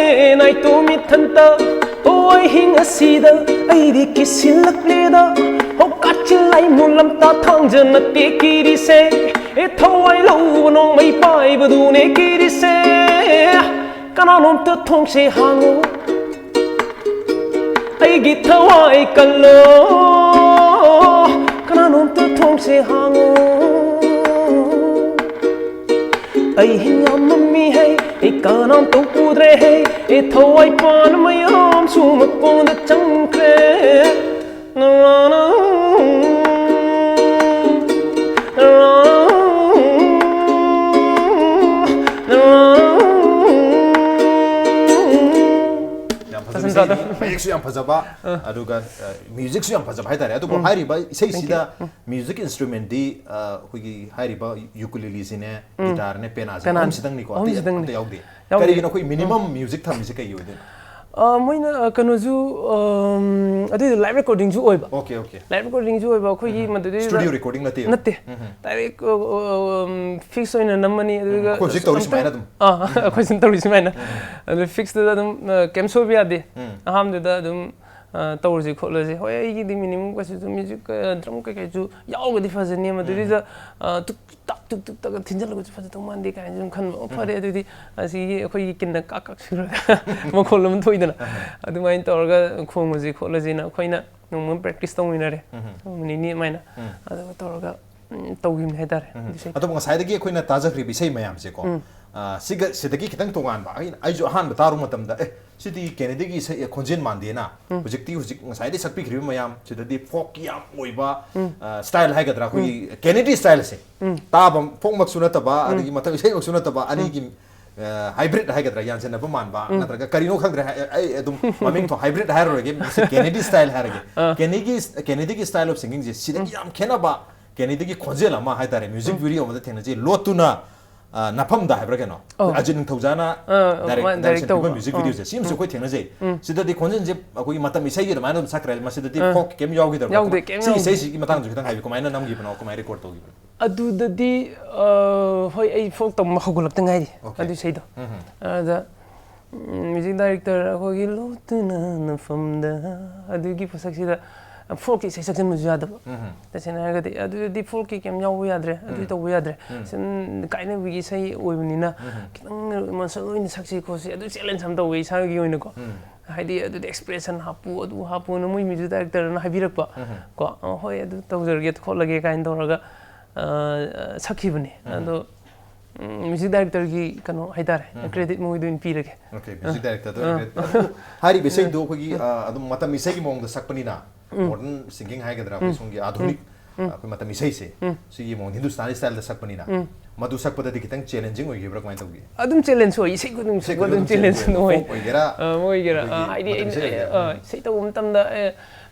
ꯅꯥꯏꯇꯣꯝ ꯏꯊꯟꯇ, ꯑꯣ ꯑꯍꯤꯡ ꯑꯁꯤꯗ ꯑꯩꯗꯤ ꯀꯤꯁꯤꯜꯂꯛꯂꯦꯗ꯫ ꯍꯣ ꯀꯥꯆꯤꯟ ꯂꯥꯏꯃꯨ ꯂꯝꯇꯥ ꯊꯥꯡꯖ ꯅꯠꯇꯦ ꯀꯤꯔꯤꯁꯦ, ꯑꯦ ꯊꯋꯥꯏ ꯂꯧꯕ ꯅꯣꯡꯃꯩ ꯄꯥꯏꯕꯗꯨꯅꯦ ꯀꯤꯔꯤꯁꯦ꯫ ꯀꯅꯥꯅꯣꯝꯇ ꯊꯣꯡꯁꯦ ꯍꯥꯡꯉꯣ꯫ ꯑꯩꯒꯤ ꯊꯋꯥꯏ ꯀꯜꯂꯣ, ꯀꯅꯥꯅꯣꯝꯇ ꯊꯣꯡꯁꯦ ꯍꯥꯡꯉꯣ꯫ ꯑꯩ ꯌꯥꯝ ꯃꯝꯃꯤ ꯍꯩ, ꯑꯩ ꯀꯅꯥꯝꯇ ꯎꯗ꯭ꯔꯦ ꯍꯩ, ꯑꯩ ꯊꯋꯥꯏ ꯄꯥꯟ ꯃꯌꯥꯝꯁꯨ ꯃꯀꯣꯟꯗ ꯆꯪꯈ꯭ꯔꯦ꯫ ꯌꯥꯝ ꯐꯖꯕ ꯐꯖꯅ ꯇꯥꯗ꯫ ꯏꯁꯩꯅꯤ꯫ ꯃꯌꯦꯛꯁꯨ ꯌꯥꯝ ꯐꯖꯕ, ꯑꯗꯨꯒ ꯃ꯭ꯌꯨꯖꯤꯛꯁꯨ ꯌꯥꯝ ꯐꯖꯕ ꯍꯥꯏꯇꯥꯔꯦ꯫ ꯑꯗꯨꯕꯨ ꯍꯥꯏꯔꯤꯕ ꯏꯁꯩꯁꯤꯗ ꯃ꯭ꯌꯨꯖꯤꯛ ꯏꯟꯁꯇ꯭ꯔꯨꯃꯦꯟꯗꯤ ꯑꯩꯈꯣꯏꯒꯤ ꯍꯥꯏꯔꯤꯕ ꯌꯨꯀꯨꯂꯤꯂꯤꯁꯤꯅꯦ, ꯒꯤꯇꯥꯔꯅꯦ, ꯄꯦꯅꯥꯁꯦ, ꯄꯦꯅꯥꯅꯦ꯫ ꯑꯍꯨꯝꯁꯤꯗꯪꯅꯤꯀꯣ꯫ ꯑꯇꯩ ꯑꯍꯨꯝꯁꯤꯗꯪꯅꯦ꯫ ꯑꯝꯇ ꯌꯥꯎꯗꯦ꯫ ꯌꯥꯎꯗꯦ꯫ ꯀꯔꯤꯒꯤꯅꯣ ꯑꯩꯈꯣꯏ ꯃꯤꯅꯤꯃꯝ ꯃ꯭ꯌꯨꯖꯤꯛ ꯊꯝꯃꯤꯁꯦ ꯀꯩꯒꯤ ꯑꯣꯏꯗꯣꯏꯅꯣ? ꯑ, ꯃꯣꯏꯅ ꯑ, ꯀꯩꯅꯣꯁꯨ, ꯑꯝ, ꯑꯗꯨꯏꯗꯣ ꯂꯥꯏꯚ ꯔꯦꯀꯣꯔꯗꯤꯡꯁꯨ ꯑꯣꯏꯕ꯫ Okay, okay. ꯂꯥꯏꯚ ꯔꯦꯀꯣꯔꯗꯤꯡꯁꯨ ꯑꯣꯏꯕ ꯑꯩꯈꯣꯏꯒꯤ ꯃꯗꯨꯗꯩꯗꯨꯗ ꯁ꯭ꯇꯨꯗꯤꯑꯣ ꯔꯦꯀꯣꯔꯗꯤꯡ ꯅꯠꯇꯦꯕ? ꯅꯠꯇꯦ꯫ ꯗꯥꯏꯔꯦꯛ ꯐꯤꯛꯁ ꯑꯣꯏꯅ ꯅꯝꯃꯅꯤ, ꯑꯗꯨꯒ ꯑꯩꯈꯣꯏ ꯍꯧꯖꯤꯛ ꯇꯧꯔꯤ ꯑꯝꯇꯪ- ꯁꯨꯃꯥꯏꯅ ꯑꯗꯨꯝ꯫ ꯑꯥ, ꯑꯩꯈꯣꯏ ꯁꯨꯝ ꯇꯧꯔꯤ ꯁꯨꯃꯥꯏꯅ꯫ ꯑꯗꯨ ꯐꯤꯛꯁꯇꯨꯗ ꯑꯗꯨꯝ ꯑ, ꯀꯩꯝ ꯁꯣꯏꯕ ꯌꯥꯗꯦ꯫ ꯎꯝ꯫ ꯑꯍꯥꯟꯕꯗꯨꯗ ꯑꯗꯨꯝ ꯑ, ꯇꯧꯔꯁꯤ ꯈꯣꯠꯂꯁꯤ꯫ ꯍꯣꯏ, ꯑꯩꯒꯤꯗꯤ ꯃꯤꯅꯤꯃꯝ ꯀꯩꯁꯨ ꯗ꯭ꯔꯝ ꯀꯩꯀꯩꯁꯨ ꯌꯥꯎꯔꯒꯗꯤ ꯐꯖꯅꯤ꯫ ꯃꯗꯨꯗꯩꯗ ꯑ, ꯇꯨꯛ ꯇꯥꯛ ꯇꯨꯛ ꯇꯨꯛ ꯇꯛ ꯊꯤꯟꯖꯜꯂꯒꯁꯨ ꯐꯖꯗꯧ ꯃꯥꯟꯗꯦ ꯀꯥꯏꯅ ꯁꯨꯝ ꯈꯟꯕ꯫ ꯑꯣ, ꯐꯔꯦ, ꯑꯗꯨꯗꯤ ꯑꯁꯤꯒꯤ ꯑꯩꯈꯣꯏꯒꯤ ꯀꯤꯟꯅ ꯀꯥꯛ ꯀꯥꯛ ꯁꯨꯔꯒ ꯃꯈꯣꯜ ꯑꯃ ꯊꯣꯛꯏꯗꯅ, ꯑꯗꯨꯃꯥꯏꯅ ꯇꯧꯔꯒ ꯈꯣꯡꯉꯁꯤ ꯈꯣꯠꯂꯁꯤꯅ ꯑꯩꯈꯣꯏꯅ ꯅꯣꯡꯃ ꯄ꯭ꯔꯦꯛꯇꯤꯁ ꯇꯧꯃꯤꯟꯅꯔꯦ꯫ ꯅꯨꯃꯤꯠ ꯅꯤꯅꯤ ꯑꯗꯨꯃꯥꯏꯅ꯫ ꯑꯗꯨꯒ ꯇꯧꯔꯒ ꯎꯝ, ꯇꯧꯈꯤꯕꯅꯤ ꯍꯥꯏꯇꯥꯔꯦ꯫ ꯏꯁꯩ꯫ ꯑꯗꯨꯕꯨ ꯉꯁꯥꯏꯗꯒꯤ ꯑꯩꯈꯣꯏꯅ ꯇꯥꯖꯈ꯭ꯔꯤꯕ ꯏꯁꯩ ꯃꯌꯥꯝꯁꯦꯀꯣ, ꯑ, ꯁꯤꯒ ꯁꯤꯗꯒꯤ ꯈꯤꯇꯪ ꯇꯣꯉꯥꯟꯕ, ꯑꯩꯅ ꯑꯩꯁꯨ ꯑꯍꯥꯟꯕ ꯇꯥꯔꯨꯕ ꯃꯇꯝꯗ, ꯑꯦ, ꯁꯤꯗꯤ ꯀꯦꯅꯦꯗꯤꯒꯤ ꯏꯁꯩ, ꯑꯦ, ꯈꯣꯟꯖꯦꯜ ꯃꯥꯟꯗꯦꯅ꯫ ꯍꯧꯖꯤꯛꯇꯤ ꯍꯧꯖꯤꯛ ꯉꯁꯥꯏꯗꯒꯤ ꯁꯛꯄꯤꯈ꯭ꯔꯤꯕ ꯃꯌꯥꯝ ꯁꯤꯗꯗꯤ ꯐꯣꯛꯀꯤ ꯌꯥꯝ ꯑꯣꯏꯕ, ꯑ, ꯁ꯭ꯇꯥꯏꯜ ꯍꯥꯏꯒꯗ꯭ꯔꯥ, ꯑꯩꯈꯣꯏꯒꯤ ꯀꯦꯅꯦꯗꯤ ꯁ꯭ꯇꯥꯏꯜꯁꯦ, ꯇꯥꯕ ꯐꯣꯛꯃꯛꯁꯨ ꯅꯠꯇꯕ, ꯑꯗꯒꯤ ꯃꯊꯪ ꯏꯁꯩꯃꯛꯁꯨ ꯅꯠꯇꯕ, ꯑꯅꯤꯒꯤ ꯍꯥꯏꯕ꯭ꯔꯤꯠ ꯍꯥꯏꯒꯗ꯭ꯔꯥ, ꯌꯥꯟꯁꯤꯟꯅꯕ ꯃꯥꯟꯕ ꯅꯠꯇ꯭ꯔꯒ ꯀꯔꯤꯅꯣ ꯈꯪꯗ꯭ꯔꯦ꯫ ꯑꯩ ꯑꯩ ꯑꯗꯨꯝ ꯃꯃꯤꯡ ꯊꯣ ꯍꯥꯏꯕ꯭ꯔꯤꯠ ꯍꯥꯏꯔꯔꯣꯏꯒꯦ, ꯃꯁꯤ ꯀꯦꯅꯦꯗꯤ ꯁ꯭ꯇꯥꯏꯜ ꯍꯥꯏꯔꯒꯦ꯫ ꯀꯦꯅꯦꯒꯤ ꯀꯦꯅꯦꯗꯤꯒꯤ ꯁ꯭ꯇꯥꯏꯜ ꯑꯣꯐ ꯁꯤꯡꯒꯤꯡꯁꯦ ꯁꯤꯗꯒꯤ ꯌꯥꯝ ꯈꯦꯠꯅꯕ, ꯀꯦꯅꯦꯗꯤꯒꯤ ꯈꯣꯟꯖꯦꯜ ꯑꯃ ꯍꯥꯏꯇꯥꯔꯦ, ꯃ꯭ꯌꯨꯖꯤꯛ ꯚꯤꯗꯤꯑꯣ ꯑꯃꯗ ꯊꯦꯡꯅꯖꯩ, ꯂꯣꯠꯇꯨꯅ, ꯑ, ꯅꯐꯝꯗ ꯍꯥꯏꯕ꯭ꯔꯥ ꯀꯩꯅꯣ, ꯑꯧ꯫ ꯑꯖꯤꯠ ꯅꯤꯡꯊꯧꯖꯥꯅ ꯑ, ꯑ, ꯗꯥꯏꯔꯦꯛ ꯃꯥꯅ ꯗꯥꯏꯔꯦꯛ ꯗꯥꯏꯔꯦꯛꯁꯟ ꯄꯤꯕ ꯇꯧꯕ꯫ ꯃ꯭ꯌꯨꯖꯤꯛ ꯑ꯫ ꯚꯤꯗꯤꯑꯣꯁꯦ ꯁꯤꯃꯁꯨ ꯑꯩꯈꯣꯏ ꯊꯦꯡꯅꯖꯩ꯫ ꯁꯤꯗꯗꯤ ꯈꯣꯟꯖꯦꯜꯁꯦ ꯑꯩꯈꯣꯏꯒꯤ ꯃꯇꯝ ꯏꯁꯩꯒꯤ ꯑꯗꯨꯃꯥꯏꯅ ꯑꯗꯨꯝ ꯁꯛꯈ꯭ꯔꯦ, ꯃꯁꯤꯗꯗꯤ ꯐꯣꯛ ꯀꯩꯝ ꯌꯥꯎꯈꯤꯗꯕ꯭ꯔꯥ? ꯌꯥꯎꯗꯦ, ꯀꯩꯝ ꯁꯤ ꯌꯥꯎꯗꯦ꯫ ꯏꯁꯩꯁꯤꯒꯤ ꯃꯇꯥꯡꯁꯨ ꯈꯤꯇꯪ ꯍꯥꯏꯕꯤꯌꯨ, ꯀꯃꯥꯏꯅ ꯅꯝꯈꯤꯕꯅꯣ, ꯀꯃꯥꯏꯅ ꯔꯦꯀꯣꯔꯗ ꯇꯧꯈꯤꯕꯅꯣ? ꯑꯗꯨꯗꯗꯤ ꯑ, ꯍꯣꯏ, ꯑꯩ ꯐꯣꯛ ꯇꯝꯕ ꯍꯧꯒꯠꯂꯛꯇ ꯉꯥꯏꯔꯤ꯫ ꯑꯣꯀꯦ꯫ ꯑꯗꯨ ꯏꯁꯩꯗꯣ꯫ ꯑꯗ ꯎꯝ, ꯃ꯭ꯌꯨꯖꯤꯛ ꯗꯥꯏꯔꯦꯛꯇꯔ ꯑꯩꯈꯣꯏꯒꯤ ꯂꯣꯠꯇꯨꯅ ꯅꯐꯝꯗ ꯑꯗꯨꯒꯤ ꯄꯣꯠꯁꯛꯁꯤꯗ ꯐꯣꯛꯀꯤ ꯏꯁꯩ ꯁꯛꯆꯟꯕꯁꯨ ꯌꯥꯗꯕ꯫ ꯇꯁꯦꯡꯅ ꯍꯥꯏꯔꯒꯗꯤ ꯑꯗꯨꯗꯗꯤ ꯐꯣꯛꯀꯤ ꯀꯩꯝ ꯌꯥꯎꯕ ꯌꯥꯗ꯭ꯔꯦ, ꯑꯗꯨ ꯇꯧꯕ ꯌꯥꯗ꯭ꯔꯦ꯫ ꯁꯨꯝ ꯀꯥꯏꯅꯕꯒꯤ ꯏꯁꯩ ꯑꯣꯏꯕꯅꯤꯅ ꯈꯤꯇꯪ ꯏꯃꯣꯁꯅꯦꯜ ꯑꯣꯏꯅ ꯁꯛꯁꯤ ꯈꯣꯠꯁꯤ, ꯑꯗꯨ ꯆꯦꯂꯦꯟꯖ ꯑꯃ ꯇꯧꯋꯦ ꯏꯁꯥꯒꯤ ꯑꯣꯏꯅꯀꯣ꯫ ꯍꯥꯏꯗꯤ ꯑꯗꯨꯗꯤ expression ꯍꯥꯞꯄꯨ, ꯑꯗꯨ ꯍꯥꯞꯄꯨꯅ ꯃꯣꯏ music directorꯅ ꯍꯥꯏꯕꯤꯔꯛꯄ꯫ ꯀꯣ, "ꯑ, ꯍꯣꯏ, ꯑꯗꯨ ꯇꯧꯖꯔꯒꯦ, ꯈꯣꯠꯂꯒꯦ" ꯀꯥꯏꯅ ꯇꯧꯔꯒ, ꯑ, ꯁꯛꯈꯤꯕꯅꯦ꯫ ꯑꯗꯣ, ꯎꯝ, music directorꯒꯤ ꯀꯩꯅꯣ ꯍꯥꯏꯇꯥꯔꯦ, credit ꯃꯣꯏꯗ ꯑꯣꯏꯅ ꯄꯤꯔꯒꯦ꯫ Okay, music directorꯗ ꯑ꯫ Credit꯫ ꯑꯗꯨ ꯍꯥꯏꯔꯤꯕ ꯏꯁꯩꯗꯣ ꯑꯩꯈꯣꯏꯒꯤ, ꯑ, ꯑꯗꯨꯝ ꯃꯇꯝ ꯏꯁꯩꯒꯤ ꯃꯑꯣꯡꯗ ꯁꯛꯄꯅꯤꯅ, modern singing ꯍꯥꯏꯒꯗ꯭ꯔꯥ, ꯑꯩꯈꯣꯏ ꯁꯣꯝꯒꯤ ꯑꯥꯙꯨꯅꯤꯛ, ꯑ, ꯑꯩꯈꯣꯏ ꯃꯇꯝ ꯏꯁꯩꯁꯦ, ꯁꯤꯒꯤ ꯃꯑꯣꯡ Hindustani styleꯗ ꯁꯛꯄꯅꯤꯅ, ꯃꯗꯨ ꯁꯛꯄꯗꯗꯤ ꯈꯤꯇꯪ challenging ꯑꯣꯏꯈꯤꯕ꯭ꯔꯥ, ꯀꯃꯥꯏꯅ ꯇꯧꯒꯦ? ꯑꯗꯨꯝ challenge ꯑꯣꯏ, ꯏꯁꯩ ꯈꯨꯗꯤꯡ ꯏꯁꯩ ꯁꯛꯄ ꯑꯗꯨꯝ ꯈꯨꯗꯤꯡ challenge challenge ꯑꯣꯏ꯫ ꯑꯣꯏ꯫ Folk ꯑꯣꯏꯒꯦꯔꯥ, ꯑ, ꯑꯃ ꯑꯣꯏꯒꯦꯔꯥ, ꯑ, ꯑꯩꯈꯣꯏꯒꯤ ꯍꯥꯏꯗꯤ ꯃꯇꯝ ꯑꯩꯅ, ꯏꯁꯩ ꯑꯣꯏꯒꯦꯔꯥ? ꯑ, ꯏꯁꯩ ꯇꯧꯕ ꯃꯇꯝꯗ, ꯑ,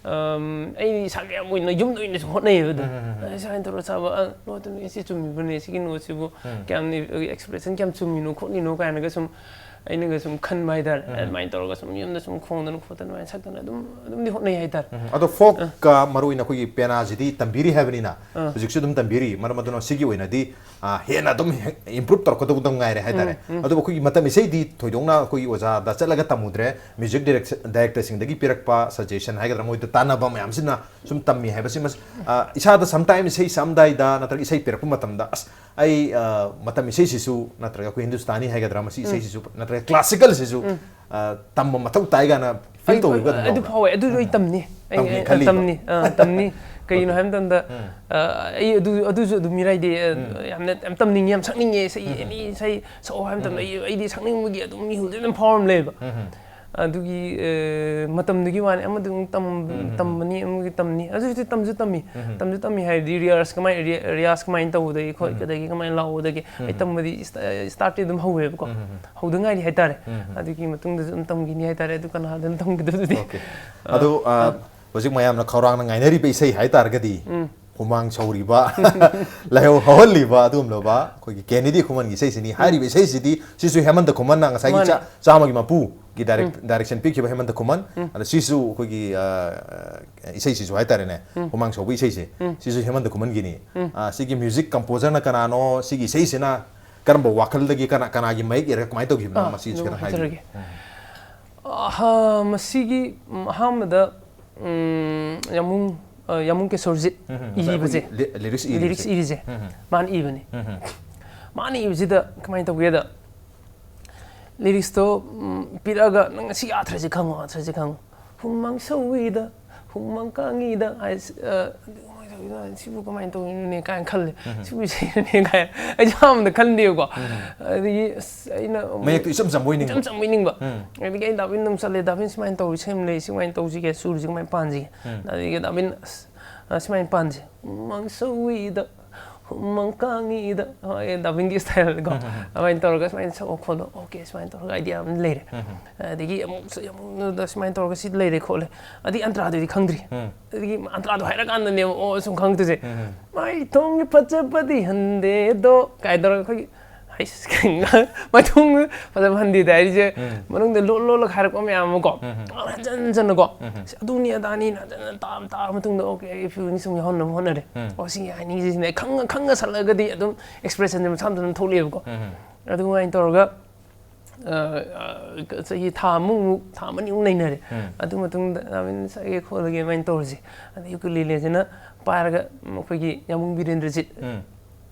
ꯎꯝ, ꯑꯩ ꯏꯁꯥꯒꯤ ꯌꯥꯝ ꯑꯣꯏꯅ ꯌꯨꯝꯗ ꯑꯣꯏꯅꯁꯨ ꯍꯣꯠꯅꯩꯌꯦꯕ ꯑꯗꯨꯝ꯫ ꯎꯝ, ꯎꯝ, ꯎꯝ, ꯎꯝ꯫ ꯑ, ꯁꯨꯃꯥꯏꯅ ꯇꯧꯔ ꯁꯥꯕ, ꯑ, note ꯁꯤ ꯆꯨꯝꯃꯤꯕꯅꯦ, ꯁꯤꯒꯤ noteꯁꯤꯕꯨ ꯀꯌꯥꯝ expression ꯀꯌꯥꯝ ꯆꯨꯝꯃꯤꯅꯣ ꯈꯣꯠꯂꯤꯅꯣ ꯀꯥꯏꯅꯒ ꯁꯨꯝ ꯑꯩꯅꯒ ꯁꯨꯝ ꯈꯟꯕ ꯍꯥꯏꯇꯥꯔꯦ꯫ ꯎꯝ꯫ ꯑꯗꯨꯃꯥꯏꯅ ꯇꯧꯔꯒ ꯁꯨꯝ ꯌꯨꯝꯗ ꯁꯨꯝ ꯈꯣꯡꯗꯅ ꯈꯣꯠꯇꯅ ꯑꯗꯨꯃꯥꯏꯅ ꯁꯛꯇꯅ ꯑꯗꯨꯝ, ꯑꯗꯨꯝꯗꯤ ꯍꯣꯠꯅꯩ ꯍꯥꯏꯇꯥꯔꯦ꯫ ꯎꯝ꯫ ꯑꯗꯣ folkꯀ ꯃꯔꯨ ꯑꯣꯏꯅ ꯑꯩꯈꯣꯏꯒꯤ ꯄꯦꯅꯥꯁꯤꯗꯤ ꯇꯝꯕꯤꯔꯤ ꯍꯥꯏꯕꯅꯤꯅ, ꯑꯥ꯫ ꯍꯧꯖꯤꯛꯁꯨ ꯑꯗꯨꯝ ꯇꯝꯕꯤꯔꯤ꯫ ꯃꯔꯝ ꯑꯗꯨꯅ ꯁꯤꯒꯤ ꯑꯣꯏꯅꯗꯤ, ꯑꯥ, ꯍꯦꯟꯅ ꯑꯗꯨꯝ improve ꯇꯧꯔꯛꯀꯗꯧꯕꯗ ꯉꯥꯏꯔꯦ ꯍꯥꯏꯇꯥꯔꯦ꯫ ꯎꯝ, ꯎꯝ꯫ ꯑꯗꯨꯕꯨ ꯑꯩꯈꯣꯏꯒꯤ ꯃꯇꯝ ꯏꯁꯩꯗꯤ ꯊꯣꯏꯗꯣꯛꯅ ꯑꯩꯈꯣꯏꯒꯤ ꯑꯣꯖꯥꯗ ꯆꯠꯂꯒ ꯇꯝꯃꯨꯗ꯭ꯔꯦ, music direction, directorꯁꯤꯡꯗꯒꯤ ꯄꯤꯔꯛꯄ suggestion ꯍꯥꯏꯒꯗ꯭ꯔꯥ, ꯃꯣꯏꯗ ꯇꯥꯟꯅꯕ ꯃꯌꯥꯝꯁꯤꯅ ꯁꯨꯝ ꯇꯝꯃꯤ ꯍꯥꯏꯕꯁꯤꯃ, ꯑꯥ, ꯏꯁꯥꯗ sometime ꯏꯁꯩ ꯁꯛꯑꯝꯗꯥꯏꯗ ꯅꯠꯇ꯭ꯔꯒ ꯏꯁꯩ ꯄꯤꯔꯛꯄ ꯃꯇꯝꯗ, ꯑꯁ, ꯑꯩ, ꯑ, ꯃꯇꯝ ꯏꯁꯩꯁꯤꯁꯨ ꯅꯠꯇ꯭ꯔꯒ ꯑꯩꯈꯣꯏ Hindustani ꯍꯥꯏꯒꯗ꯭ꯔꯥ, ꯃꯁꯤ ꯎꯝ꯫ ꯏꯁꯩꯁꯤꯁꯨ ꯅꯠꯇ꯭ꯔꯒ classicalꯁꯤꯁꯨ, ꯎꯝ꯫ ꯑ, ꯇꯝꯕ ꯃꯊꯧ ꯇꯥꯏ ꯀꯥꯏꯅ feel ꯑꯩ ꯇꯧꯕꯤꯕ ꯑꯗꯨꯝ ꯑꯗꯨ ꯌꯥꯎꯕ꯭ꯔꯥ? ꯐꯥꯎꯋꯦ, ꯑꯗꯨꯁꯨ ꯑꯩ ꯎꯝ꯫ ꯇꯝꯅꯤ꯫ ꯑꯩ, ꯇꯝꯒꯦ ꯑꯩ, ꯈꯜꯂꯤꯕ? ꯇꯝꯅꯤ, ꯑ, ꯇꯝꯅꯤ꯫ ꯀꯩꯒꯤꯅꯣ Okay꯫ ꯍꯥꯏꯕ ꯃꯇꯝꯗ, ꯎꯝ꯫ ꯑ, ꯑꯩ ꯑꯗꯨ, ꯑꯗꯨꯁꯨ ꯑꯗꯨꯝ ꯃꯤꯔꯥꯏꯗꯤ, ꯑ, ꯎꯝ꯫ ꯌꯥꯝꯅ, ꯌꯥꯝ ꯇꯝꯅꯤꯡꯉꯤ, ꯌꯥꯝ ꯁꯛꯅꯤꯡꯉꯤ, ꯏꯁꯩ, ꯎꯝ꯫ Any ꯏꯁꯩ ꯁꯛꯑꯣ ꯍꯥꯏꯕ ꯃꯇꯝꯗ ꯎꯝ꯫ ꯑꯩ, ꯑꯩꯗꯤ ꯁꯛꯅꯤꯡꯕꯒꯤ ꯑꯗꯨꯝ ꯃꯤꯍꯨꯜꯁꯦ ꯑꯗꯨꯝ ꯐꯥꯎꯔ ꯑꯃ ꯂꯩꯌꯦꯕ꯫ ꯎꯝ꯫ ꯑꯗꯨꯒꯤ, ꯑ, ꯃꯇꯝꯗꯨꯒꯤ ꯋꯥꯅꯤ, ꯑꯃꯗꯤ ꯑꯃꯨꯛ ꯇꯝ-, ꯎꯝ, ꯎꯝ, ꯎꯝ꯫ ꯇꯝꯕꯅꯤ, ꯑꯃꯒꯤ ꯇꯝꯅꯤ꯫ ꯑꯗꯨ ꯍꯧꯖꯤꯛꯇꯤ ꯇꯝꯁꯨ ꯇꯝꯃꯤ꯫ ꯎꯝ, ꯎꯝ꯫ ꯇꯝꯁꯨ ꯇꯝꯃꯤ ꯍꯥꯏꯗꯤ ꯔꯤꯌꯥꯁ ꯀꯃꯥꯏ-, ꯔꯤ-, ꯔꯤꯌꯥꯁ ꯀꯃꯥꯏꯅ ꯇꯧꯕꯗꯒꯤ ꯈꯣꯠ-, ꯎꯝ, ꯎꯝ꯫ ꯀꯗꯒꯤ ꯀꯃꯥꯏꯅ ꯂꯥꯎꯕꯗꯒꯤ ꯎꯝ, ꯑꯩ ꯎꯝ꯫ ꯇꯝꯕꯗꯤ ꯏꯁ-, ꯑ, startꯇꯤ ꯑꯗꯨꯝ ꯍꯧꯋꯦꯕꯀꯣ꯫ ꯎꯝ, ꯎꯝ, ꯎꯝ꯫ ꯍꯧꯗ ꯉꯥꯏꯔꯤ ꯍꯥꯏꯇꯥꯔꯦ꯫ ꯎꯝ, ꯎꯝ꯫ ꯑꯗꯨꯒꯤ ꯃꯇꯨꯡꯗꯁꯨ ꯑꯗꯨꯝ ꯇꯝꯈꯤꯅꯤ ꯍꯥꯏꯇꯥꯔꯦ꯫ ꯑꯗꯨ ꯀꯅꯥꯗꯅ ꯇꯝꯈꯤꯗꯣꯏꯗꯨꯗꯤ? Okay꯫ ꯑ, ꯑꯗꯣ, ꯑ, ꯑ꯫ ꯍꯧꯖꯤꯛ ꯃꯌꯥꯝꯅ ꯈꯧꯔꯥꯡꯅ ꯉꯥꯏꯅꯔꯤꯕ ꯏꯁꯩ ꯍꯥꯏꯇꯥꯔꯒꯗꯤ, ꯎꯝ꯫ ꯍꯨꯃꯥꯡ ꯁꯧꯔꯤꯕ, ꯂꯥꯏꯍꯧ ꯍꯧꯍꯜꯂꯤꯕ ꯑꯗꯨꯒꯨꯝꯂꯕ ꯑꯩꯈꯣꯏꯒꯤ ꯀꯦꯅꯦꯗꯤ ꯈꯨꯃꯟꯒꯤ ꯏꯁꯩꯁꯤꯅꯤ꯫ ꯎꯝ꯫ ꯍꯥꯏꯔꯤꯕ ꯏꯁꯩꯁꯤꯗꯤ ꯁꯤꯁꯨ ꯍꯦꯃꯟꯇ ꯈꯨꯃꯟꯅ ꯉꯁꯥꯏꯒꯤ ꯃꯥꯅꯦ꯫ ꯆꯥ-, ꯆꯥꯝꯃꯒꯤ ꯃꯄꯨꯒꯤ direct-, ꯎꯝ꯫ Direction ꯄꯤꯈꯤꯕ ꯍꯦꯃꯟꯇ ꯈꯨꯃꯟ꯫ ꯎꯝ꯫ ꯑꯗ ꯁꯤꯁꯨ ꯑꯩꯈꯣꯏꯒꯤ, ꯑ, ꯏꯁꯩꯁꯤꯁꯨ ꯍꯥꯏꯇꯥꯔꯦꯅꯦ, ꯎꯝ꯫ ꯍꯨꯃꯥꯡ ꯁꯧꯕ ꯏꯁꯩꯁꯦ, ꯎꯝ꯫ ꯁꯤꯁꯨ ꯍꯦꯃꯟꯇ ꯈꯨꯃꯟꯒꯤꯅꯤ꯫ ꯎꯝ꯫ ꯑ, ꯁꯤꯒꯤ music composerꯅ ꯀꯅꯥꯅꯣ, ꯁꯤꯒꯤ ꯏꯁꯩꯁꯤꯅ ꯀꯔꯝꯕ ꯋꯥꯈꯜꯗꯒꯤ, ꯀꯅꯥ-, ꯀꯅꯥꯒꯤ ꯃꯌꯦꯛ ꯏꯔꯒ ꯀꯃꯥꯏꯅ ꯇꯧꯈꯤꯕꯅꯣ, ꯑꯥ, ꯃꯁꯤ ꯑꯗꯨꯝ ꯈꯤꯇꯪ ꯍꯥꯏꯕꯤꯌꯨ꯫ ꯍꯥꯏꯖꯔꯒꯦ꯫ ꯎꯝ꯫ ꯑꯍ-, ꯃꯁꯤꯒꯤ, ꯎꯝ, ꯑꯍꯥꯟꯕꯗ, ꯎꯝ, ꯌꯥꯃꯨꯡ, ꯑ, ꯌꯥꯃꯨꯡ ꯀꯦꯁꯣꯔꯖꯤꯠ ꯎꯝ, ꯎꯝ, ꯉꯁꯥꯏ ꯏꯔꯤꯕꯁꯦ꯫ ꯑꯩꯈꯣꯏꯒꯤ ꯂꯤ-, lyrics ꯏꯔꯤꯕꯁꯦ꯫ Lyrics ꯏꯔꯤꯁꯦ꯫ ꯎꯝ, ꯎꯝ꯫ ꯃꯥꯅ ꯏꯕꯅꯤ꯫ ꯎꯝ, ꯎꯝ꯫ ꯃꯥꯅ ꯏꯕꯁꯤꯗ ꯀꯃꯥꯏꯅ ꯇꯧꯒꯦꯗ, ꯂꯤꯔꯤꯛꯁꯇꯣ ꯄꯤꯔꯛꯑꯒ, "ꯅꯪ ꯁꯤ ꯑꯥꯊ꯭ꯔꯁꯤ ꯈꯪꯉꯣ, ꯑꯥꯊ꯭ꯔꯁꯤ ꯈꯪꯉꯣ, ꯍꯨꯃꯥꯡ ꯁꯧꯋꯤꯗ, ꯍꯨꯃꯥꯡ ꯀꯥꯡꯉꯤꯗ" ꯍꯥꯏ꯫ ꯁꯤꯕꯨ ꯀꯃꯥꯏꯅ ꯇꯧꯔꯤꯅꯣꯅꯦ ꯀꯥꯏꯅ ꯈꯜꯂꯦ꯫ ꯁꯤꯕꯨ ꯏꯁꯩꯅꯦ ꯀꯥꯏꯅ ꯑꯩꯁꯨ ꯑꯍꯥꯟꯕꯗ ꯈꯟꯗꯦꯕꯀꯣ꯫ ꯑꯗꯒꯤ ꯑꯁ ꯑꯩꯅ ꯑꯃꯨꯛ ꯃꯌꯦꯛꯇꯣ ꯏꯆꯝ ꯆꯝꯕ ꯑꯣꯏꯅꯤꯡꯕ꯫ ꯏꯆꯝ ꯆꯝꯕ ꯑꯣꯏꯅꯤꯡꯕ꯫ ꯑꯗꯒꯤ ꯑꯩ ꯗꯥꯕꯤꯟꯗ ꯑꯃꯨꯛ ꯆꯠꯂꯦ, "ꯗꯥꯕꯤꯟ ꯁꯨꯃꯥꯏꯅ ꯇꯧꯔꯤ, ꯁꯦꯝ ꯂꯩ, ꯁꯨꯃꯥꯏꯅ ꯇꯧꯁꯤꯒꯦ, ꯁꯨꯔꯁꯤ ꯀꯃꯥꯏꯅ ꯄꯥꯟꯁꯤꯒꯦ?" ꯑꯗꯒꯤ ꯗꯥꯕꯤꯟ, "ꯑꯁ, ꯑ, ꯁꯨꯃꯥꯏꯅ ꯄꯥꯟꯁꯤ, ꯍꯨꯃꯥꯡ ꯁꯧꯋꯤꯗ, ꯍꯨꯃꯥꯡ ꯀꯥꯡꯉꯤꯗ", ꯍꯣꯏ, ꯗꯥꯕꯤꯟꯒꯤ ꯁ꯭ꯇꯥꯏꯜꯗꯀꯣ꯫ ꯑꯗꯨꯃꯥꯏꯅ ꯇꯧꯔꯒ ꯁꯨꯃꯥꯏꯅ ꯁꯛꯑꯣ ꯈꯣꯠꯂꯣ, ꯑꯣꯀꯦ, ꯁꯨꯃꯥꯏꯅ ꯇꯧꯔꯒ ꯑꯥꯏꯗꯤꯌꯥ ꯑꯃ ꯂꯩꯔꯦ꯫ ꯑꯗꯒꯤ ꯑꯃꯨꯛ ꯁ-, ꯑꯃꯨꯛ ꯁꯨꯃꯥꯏꯅ ꯇꯧꯔꯒ ꯁꯤ ꯂꯩꯔꯦ ꯈꯣꯠꯂꯦ꯫ ꯑꯗꯒꯤ ꯑꯟꯇ꯭ꯔꯥꯗꯨꯗꯤ ꯈꯪꯗ꯭ꯔꯤ꯫ ꯑꯗꯒꯤ ꯑꯟꯇ꯭ꯔꯥꯗꯣ ꯍꯥꯏꯔꯀꯥꯟꯗꯅꯦꯕ ꯑꯣ ꯁꯨꯝ ꯈꯪꯉꯛꯇꯣꯏꯁꯦ꯫ "ꯃꯥꯏ ꯊꯣꯡꯒꯤ ꯐꯖꯕꯗꯤ ꯍꯟꯗꯦꯗꯣ" ꯀꯥꯏ ꯇꯧꯔꯒ ꯑꯩꯈꯣꯏꯒꯤ, ꯍꯩꯁ, ꯃꯥꯏꯊꯣꯡ ꯐꯖꯕ ꯍꯟꯗꯦꯗ ꯍꯥꯏꯔꯤꯁꯦ ꯃꯅꯨꯡꯗ ꯂꯣꯠ ꯂꯣꯠꯂꯒ ꯍꯥꯏꯔꯛꯄ ꯃꯌꯥꯝ ꯑꯃꯀꯣ꯫ ꯍꯟꯖꯟ ꯍꯟꯖꯟꯅꯀꯣ꯫ "ꯑꯁ, ꯑꯗꯨꯅꯤ ꯑꯗꯥꯅꯤ" ꯍꯟꯖꯟ ꯍꯟꯖꯟ ꯇꯥꯕ, ꯇꯥꯔ ꯃꯇꯨꯡꯗ ꯑꯣꯀꯦ, ꯑꯩ ꯐꯤꯂꯤꯡꯁꯦ ꯁꯨꯝ ꯌꯥꯎꯍꯟꯅꯕ ꯍꯣꯠꯅꯔꯦ꯫ "ꯑꯣ, ꯁꯤ ꯍꯥꯏꯅꯤꯡꯉꯤꯁꯤꯅꯦ" ꯈꯪꯉ ꯈꯪꯉ ꯁꯛꯂꯒꯗꯤ ꯑꯗꯨꯝ ꯑꯦꯛꯁꯄ꯭ꯔꯦꯁꯟꯁꯦ ꯃꯁꯥ ꯃꯊꯟꯇ ꯊꯣꯛꯂꯛꯑꯦꯕꯀꯣ꯫ ꯑꯗꯨꯃꯥꯏꯅ ꯇꯧꯔꯒ ꯑ, ꯑ, ꯆꯍꯤ ꯊꯥ ꯑꯃꯃꯨꯛ, ꯊꯥ ꯑꯃꯅꯤꯃꯨꯛ ꯅꯩꯅꯔꯦ꯫ ꯑꯗꯨ ꯃꯇꯨꯡꯗ ꯗꯥꯕꯤꯟ ꯁꯛꯑꯒꯦ ꯈꯣꯠꯂꯒꯦ ꯑꯗꯨꯃꯥꯏꯅ ꯇꯧꯔꯁꯦ꯫ ꯑꯗꯩ ꯌꯨꯀꯨꯂꯦꯂꯦꯁꯤꯅ ꯄꯥꯏꯔꯒ ꯑꯩꯈꯣꯏꯒꯤ ꯌꯥꯃꯨꯡ ꯕꯤꯔꯦꯟꯗ꯭ꯔꯖꯤꯠ,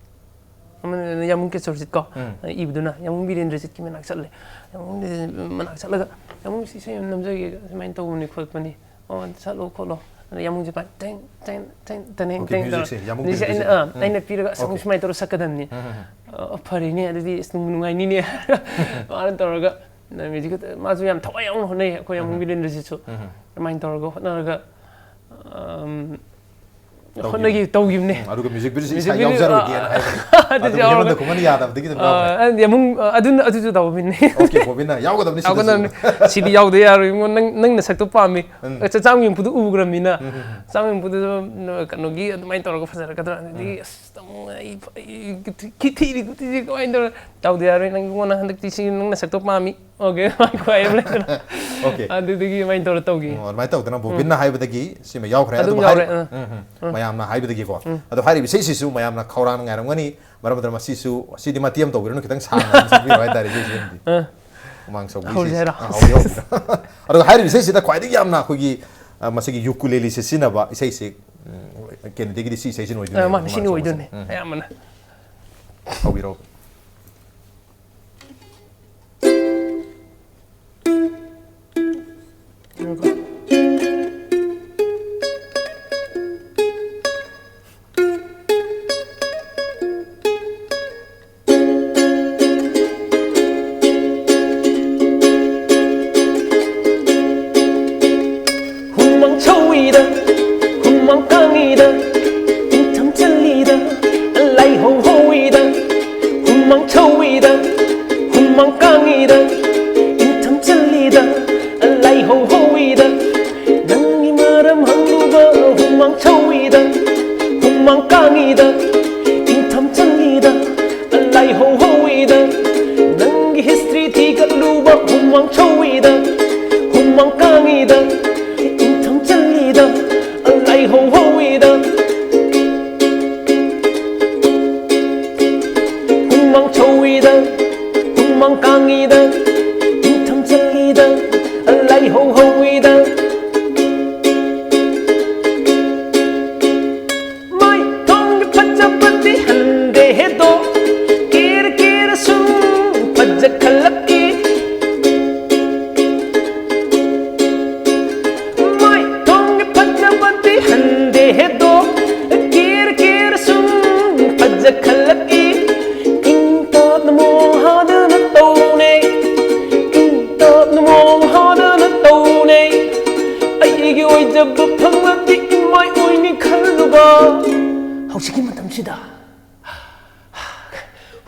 ꯑꯃꯅ ꯌꯥꯃꯨꯡ ꯀꯦꯁꯣꯔꯖꯤꯠ ꯀꯣ, ꯏꯕꯗꯨꯅ ꯌꯥꯃꯨꯡ ꯕꯤꯔꯦꯟꯗ꯭ꯔꯖꯤꯠꯀꯤ ꯃꯅꯥꯛ ꯆꯠꯂꯦ꯫ ꯌꯥꯃꯨꯡ ꯕꯤꯔꯦꯟꯗ꯭ꯔꯖꯤꯠ ꯃꯅꯥꯛ ꯆꯠꯂꯒ, "ꯌꯥꯃꯨꯡ, ꯁꯤ ꯏꯁꯩ ꯑꯃ ꯅꯝꯖꯒꯦ, ꯁꯨꯃꯥꯏꯅ ꯇꯧꯕꯅꯤ ꯈꯣꯠꯄꯅꯤ"꯫ "ꯑꯣ, ꯁꯛꯂꯣ ꯈꯣꯠꯂꯣ"꯫ ꯑꯗ ꯌꯥꯃꯨꯡꯁꯦ ꯄꯥꯏ ꯇꯦꯡ, ꯇꯦꯡ, ꯇꯦꯡ, ꯇꯦꯡ, ꯑꯣꯀꯦ, ꯇꯦꯡ ꯇꯧꯔ꯫ ꯃ꯭ꯌꯨꯖꯤꯛꯁꯦ, ꯌꯥꯃꯨꯡꯒꯤ ꯃ꯭ꯌꯨꯖꯤꯛꯁꯦ ꯑꯩꯅ, ꯃ꯭ꯌꯨꯖꯤꯛꯁꯦ꯫ ꯑꯥ, ꯎꯝ꯫ ꯑꯩꯅ ꯄꯤꯔꯒ, "ꯑꯁ, ꯑꯣꯀꯦ꯫ ꯁꯨꯃꯥꯏꯅ ꯇꯧꯔ ꯁꯛꯀꯗꯕꯅꯤ"꯫ ꯎꯝ, ꯎꯝ, ꯎꯝ꯫ "ꯑ, ꯐꯔꯦꯅꯦ, ꯑꯗꯨꯗꯤ ꯑꯁ, ꯅꯨꯡꯕꯨ ꯅꯨꯡꯉꯥꯏꯅꯤꯅꯦ"꯫ ꯃꯥꯅ ꯇꯧꯔꯒ, ꯃ꯭ꯌꯨꯖꯤꯛ ꯈꯛꯇ, ꯃꯥꯁꯨ ꯌꯥꯝ ꯊꯋꯥꯏ ꯌꯥꯎꯅ ꯍꯣꯠꯅꯩ, ꯑꯩꯈꯣꯏ ꯌꯥꯃꯨꯡ ꯎꯝ, ꯎꯝ꯫ ꯕꯤꯔꯦꯟꯗ꯭ꯔꯖꯤꯠꯁꯨ꯫ ꯎꯝ, ꯎꯝ꯫ ꯑꯗꯨꯃꯥꯏꯅ ꯇꯧꯔꯒ ꯍꯣꯠꯅꯔꯒ, ꯑꯝ, ꯇꯧꯈꯤꯕꯅꯤ꯫ ꯍꯣꯠꯅꯈꯤ-, ꯇꯧꯈꯤꯕꯅꯦ꯫ ꯎꯝ, ꯑꯗꯨꯒ ꯃ꯭ꯌꯨꯖꯤꯛ ꯚꯤꯗꯤꯑꯣꯁꯤ ꯃ꯭ꯌꯨꯖꯤꯛ ꯏꯁꯥ ꯚꯤꯗꯤꯑꯣ, ꯌꯥꯎꯖꯔꯣꯏꯒꯦꯅ ꯑꯥ, ꯍꯥꯏꯕ꯫ ꯑꯗꯨꯁꯨ ꯑꯗꯨꯒ ꯌꯥꯎꯔꯒ, ꯍꯦꯔꯣꯅ ꯈꯨꯃꯟ ꯌꯥꯗꯕꯗꯒꯤ ꯑꯗꯨꯝ ꯌꯥꯎꯈ꯭ꯔꯦ꯫ ꯑꯥ, ꯌꯥꯃꯨꯡ, ꯑꯥ, ꯑꯗꯨꯅ, ꯑꯗꯨꯁꯨ ꯇꯧꯕꯤꯅꯦ꯫ ꯑꯣꯀꯦ, ꯕꯣꯕꯤꯅ ꯌꯥꯎꯒꯗꯕꯅꯤ ꯁꯤꯗꯁꯨ꯫ ꯌꯥꯎꯒꯗꯕꯅꯤ꯫ "ꯁꯤꯗꯤ ꯌꯥꯎꯗ ꯌꯥꯔꯣꯏ, ꯏꯕꯨꯡꯉꯣ, ꯅꯪ, ꯅꯪ ꯅꯁꯛꯇꯣ ꯄꯥꯝꯃꯤ"꯫ ꯎꯝ꯫ ꯑ, ꯆꯥꯝ ꯌꯨꯝꯐꯨꯗꯨ ꯎꯈ꯭ꯔꯕꯅꯤꯅ, ꯎꯝ, ꯎꯝ, ꯎꯝ꯫ ꯆꯥꯝ ꯌꯨꯝꯐꯨꯗꯨ, ꯎꯝ, ꯀꯩꯅꯣꯒꯤ ꯑꯗꯨꯃꯥꯏꯅ ꯇꯧꯔꯒ ꯐꯖꯔꯛꯀꯗ꯭ꯔꯥ? ꯑꯗꯒꯤ, ꯎꯝ꯫ "ꯑꯁ, ꯇꯥꯃꯣ, ꯑꯩ, ꯑꯩ ꯊꯤ-, ꯊꯤꯔꯤ ꯈꯨꯊꯤꯁꯤ ꯀꯃꯥꯏꯅ ꯇꯧꯔ?" "ꯇꯧꯗ ꯌꯥꯔꯣꯏ, ꯅꯪ, ꯏꯕꯨꯡꯉꯣ, ꯅꯪ ꯍꯟꯗꯛꯇꯤ ꯁꯤ ꯅꯪ ꯅꯁꯛꯇꯣ ꯄꯥꯝꯃꯤ"꯫ ꯑꯣꯀꯦ, ꯃꯥꯏ ꯈ꯭ꯋꯥꯏ ꯑꯃ ꯂꯩꯗꯅ꯫ ꯑꯣꯀꯦ꯫ ꯑꯗꯨꯗꯒꯤ ꯑꯗꯨꯃꯥꯏꯅ ꯇꯧꯔ ꯇꯧꯈꯤ꯫ ꯑꯣ, ꯑꯗꯨꯃꯥꯏꯅ ꯇꯧꯗꯅ ꯎꯝ꯫ ꯕꯣꯕꯤꯟꯅ ꯍꯥꯏꯕꯗꯒꯤ ꯁꯤꯃ ꯌꯥꯎꯈ꯭ꯔꯦ꯫ ꯑꯗꯨꯝ ꯑꯗꯨꯕꯨ ꯌꯥꯎꯔꯦ, ꯍꯥꯏꯔꯤ-, ꯑꯥ꯫ ꯎꯝ, ꯎꯝ꯫ ꯎꯝ꯫ ꯃꯌꯥꯝꯅ ꯍꯥꯏꯕꯗꯒꯤꯀꯣ꯫ ꯎꯝ꯫ ꯑꯗꯣ ꯍꯥꯏꯔꯤꯕ ꯏꯁꯩꯁꯤꯁꯨ ꯃꯌꯥꯝꯅ ꯈꯧꯔꯥꯡꯅ ꯉꯥꯏꯔꯝꯒꯅꯤ꯫ ꯃꯔꯝ ꯑꯗꯨꯅ ꯃꯁꯤꯁꯨ, ꯁꯤꯗꯤ ꯃꯇꯦꯛ ꯑꯃ ꯇꯧꯕꯤꯔꯅꯨ, ꯈꯤꯇꯪ ꯁꯥꯡꯅ ꯑꯗꯨꯝ ꯁꯛꯄꯤꯔꯣ ꯍꯥꯏꯇꯥꯔꯦ ꯏꯁꯩꯁꯤꯃꯗꯤ꯫ ꯑꯥ꯫ ꯍꯨꯃꯥꯡ ꯁꯧꯕ ꯍꯧꯔꯁꯦ ꯏꯁꯩꯁꯦ꯫ ꯍꯥꯏꯔꯣ? ꯑꯥ, ꯍꯧꯕꯤꯔꯣ, ꯍꯧꯕꯤꯔꯣ꯫ ꯑꯗꯨꯒ ꯍꯥꯏꯔꯤꯕ ꯏꯁꯩꯁꯤꯗ ꯈ꯭ꯋꯥꯏꯗꯒꯤ ꯌꯥꯝꯅ ꯑꯩꯈꯣꯏꯒꯤ, ꯑ, ꯃꯁꯤꯒꯤ ꯌꯨꯀꯨꯂꯦꯂꯤꯁꯦ ꯁꯤꯖꯤꯟꯅꯕ ꯏꯁꯩꯁꯦ, ꯎꯝ, ꯀꯦꯅꯦꯗꯤꯒꯤꯗꯤ ꯁꯤ ꯏꯁꯩꯁꯤꯅ ꯑꯣꯏꯗꯣꯏꯅꯦꯕ, ꯑꯥ, ꯃꯥꯅꯦ, ꯁꯤꯅ ꯍꯨꯃꯥꯡ ꯁꯧꯕꯁꯦ꯫ ꯑꯣꯏꯗꯣꯏꯅꯦ, ꯎꯝ꯫ ꯑꯌꯥꯝꯕꯅ꯫ ꯍꯧꯕꯤꯔꯣ꯫ ꯍꯨꯃꯥꯡ ꯁꯧꯏꯗ, ꯍꯨꯃꯥꯡ ꯀꯥꯡꯉꯤꯗ, ꯏꯪꯊꯝ ꯆꯜꯂꯤꯗ, ꯂꯥꯏꯍꯧ ꯍꯧꯏꯗ꯫ ꯍꯨꯃꯥꯡ ꯁꯧꯏꯗ, ꯍꯨꯃꯥꯡ ꯀꯥꯡꯉꯤꯗ, ꯏꯪꯊꯝ ꯆꯜꯂꯤꯗ, ꯂꯥꯏꯍꯧ ꯍꯧꯏꯗ꯫ ꯅꯪꯒꯤ ꯃꯔꯝ ꯍꯪꯂꯨꯕ ꯍꯨꯃꯥꯡ ꯁꯧꯏꯗ, ꯍꯨꯃꯥꯡ ꯀꯥꯡꯉꯤꯗ, ꯏꯪꯊꯝ ꯆꯜꯂꯤꯗ, ꯂꯥꯏꯍꯧ ꯍꯧꯏꯗ꯫ ꯅꯪꯒꯤ history ꯊꯤꯒꯠꯂꯨꯕ ꯍꯨꯃꯥꯡ ꯁꯧꯏꯗ, ꯍꯨꯃꯥꯡ ꯀꯥꯡꯉꯤꯗ, ꯏꯪꯊꯝ ꯆꯜꯂꯤꯗ, ꯂꯥꯏꯍꯧ ꯍꯧꯏꯗ꯫ ꯍꯨꯃꯥꯡ ꯁꯧꯏꯗ, ꯍꯨꯃꯥꯡ ꯀꯥꯡꯉꯤꯗ, ꯏꯪꯊꯝ ꯆꯜꯂꯤꯗ, ꯂꯥꯏꯍꯧ ꯍꯧꯏꯗ꯫ ꯃꯥꯏ ꯊꯣꯡꯒꯤ ꯐꯖꯕꯗꯤ ꯍꯟꯗꯦ ꯍꯦꯗꯣ, ꯀꯦꯔ ꯀꯦꯔ ꯁꯨꯝ ꯐꯖꯈꯠꯂꯛꯏ꯫ ꯃꯥꯏ ꯊꯣꯡꯒꯤ ꯐꯖꯕꯗꯤ ꯍꯟꯗꯦ ꯍꯦꯗꯣ, ꯀꯦꯔ ꯀꯦꯔ ꯁꯨꯝ ꯐꯖꯈꯠꯂꯛꯏ꯫ ꯏꯪ ꯇꯞꯅ ꯃꯣꯍꯗꯅ ꯇꯧꯅꯩ, ꯏꯪ ꯇꯞꯅ ꯃꯣꯍꯗꯅ ꯇꯧꯅꯩ꯫ ꯑꯩꯒꯤ ꯑꯣꯏꯖꯕ ꯐꯪꯂꯗꯤ ꯏꯃꯥꯏ ꯑꯣꯏꯅꯤ ꯈꯜꯂꯨꯕ꯫ ꯍꯧꯖꯤꯛꯀꯤ ꯃꯇꯝꯁꯤꯗ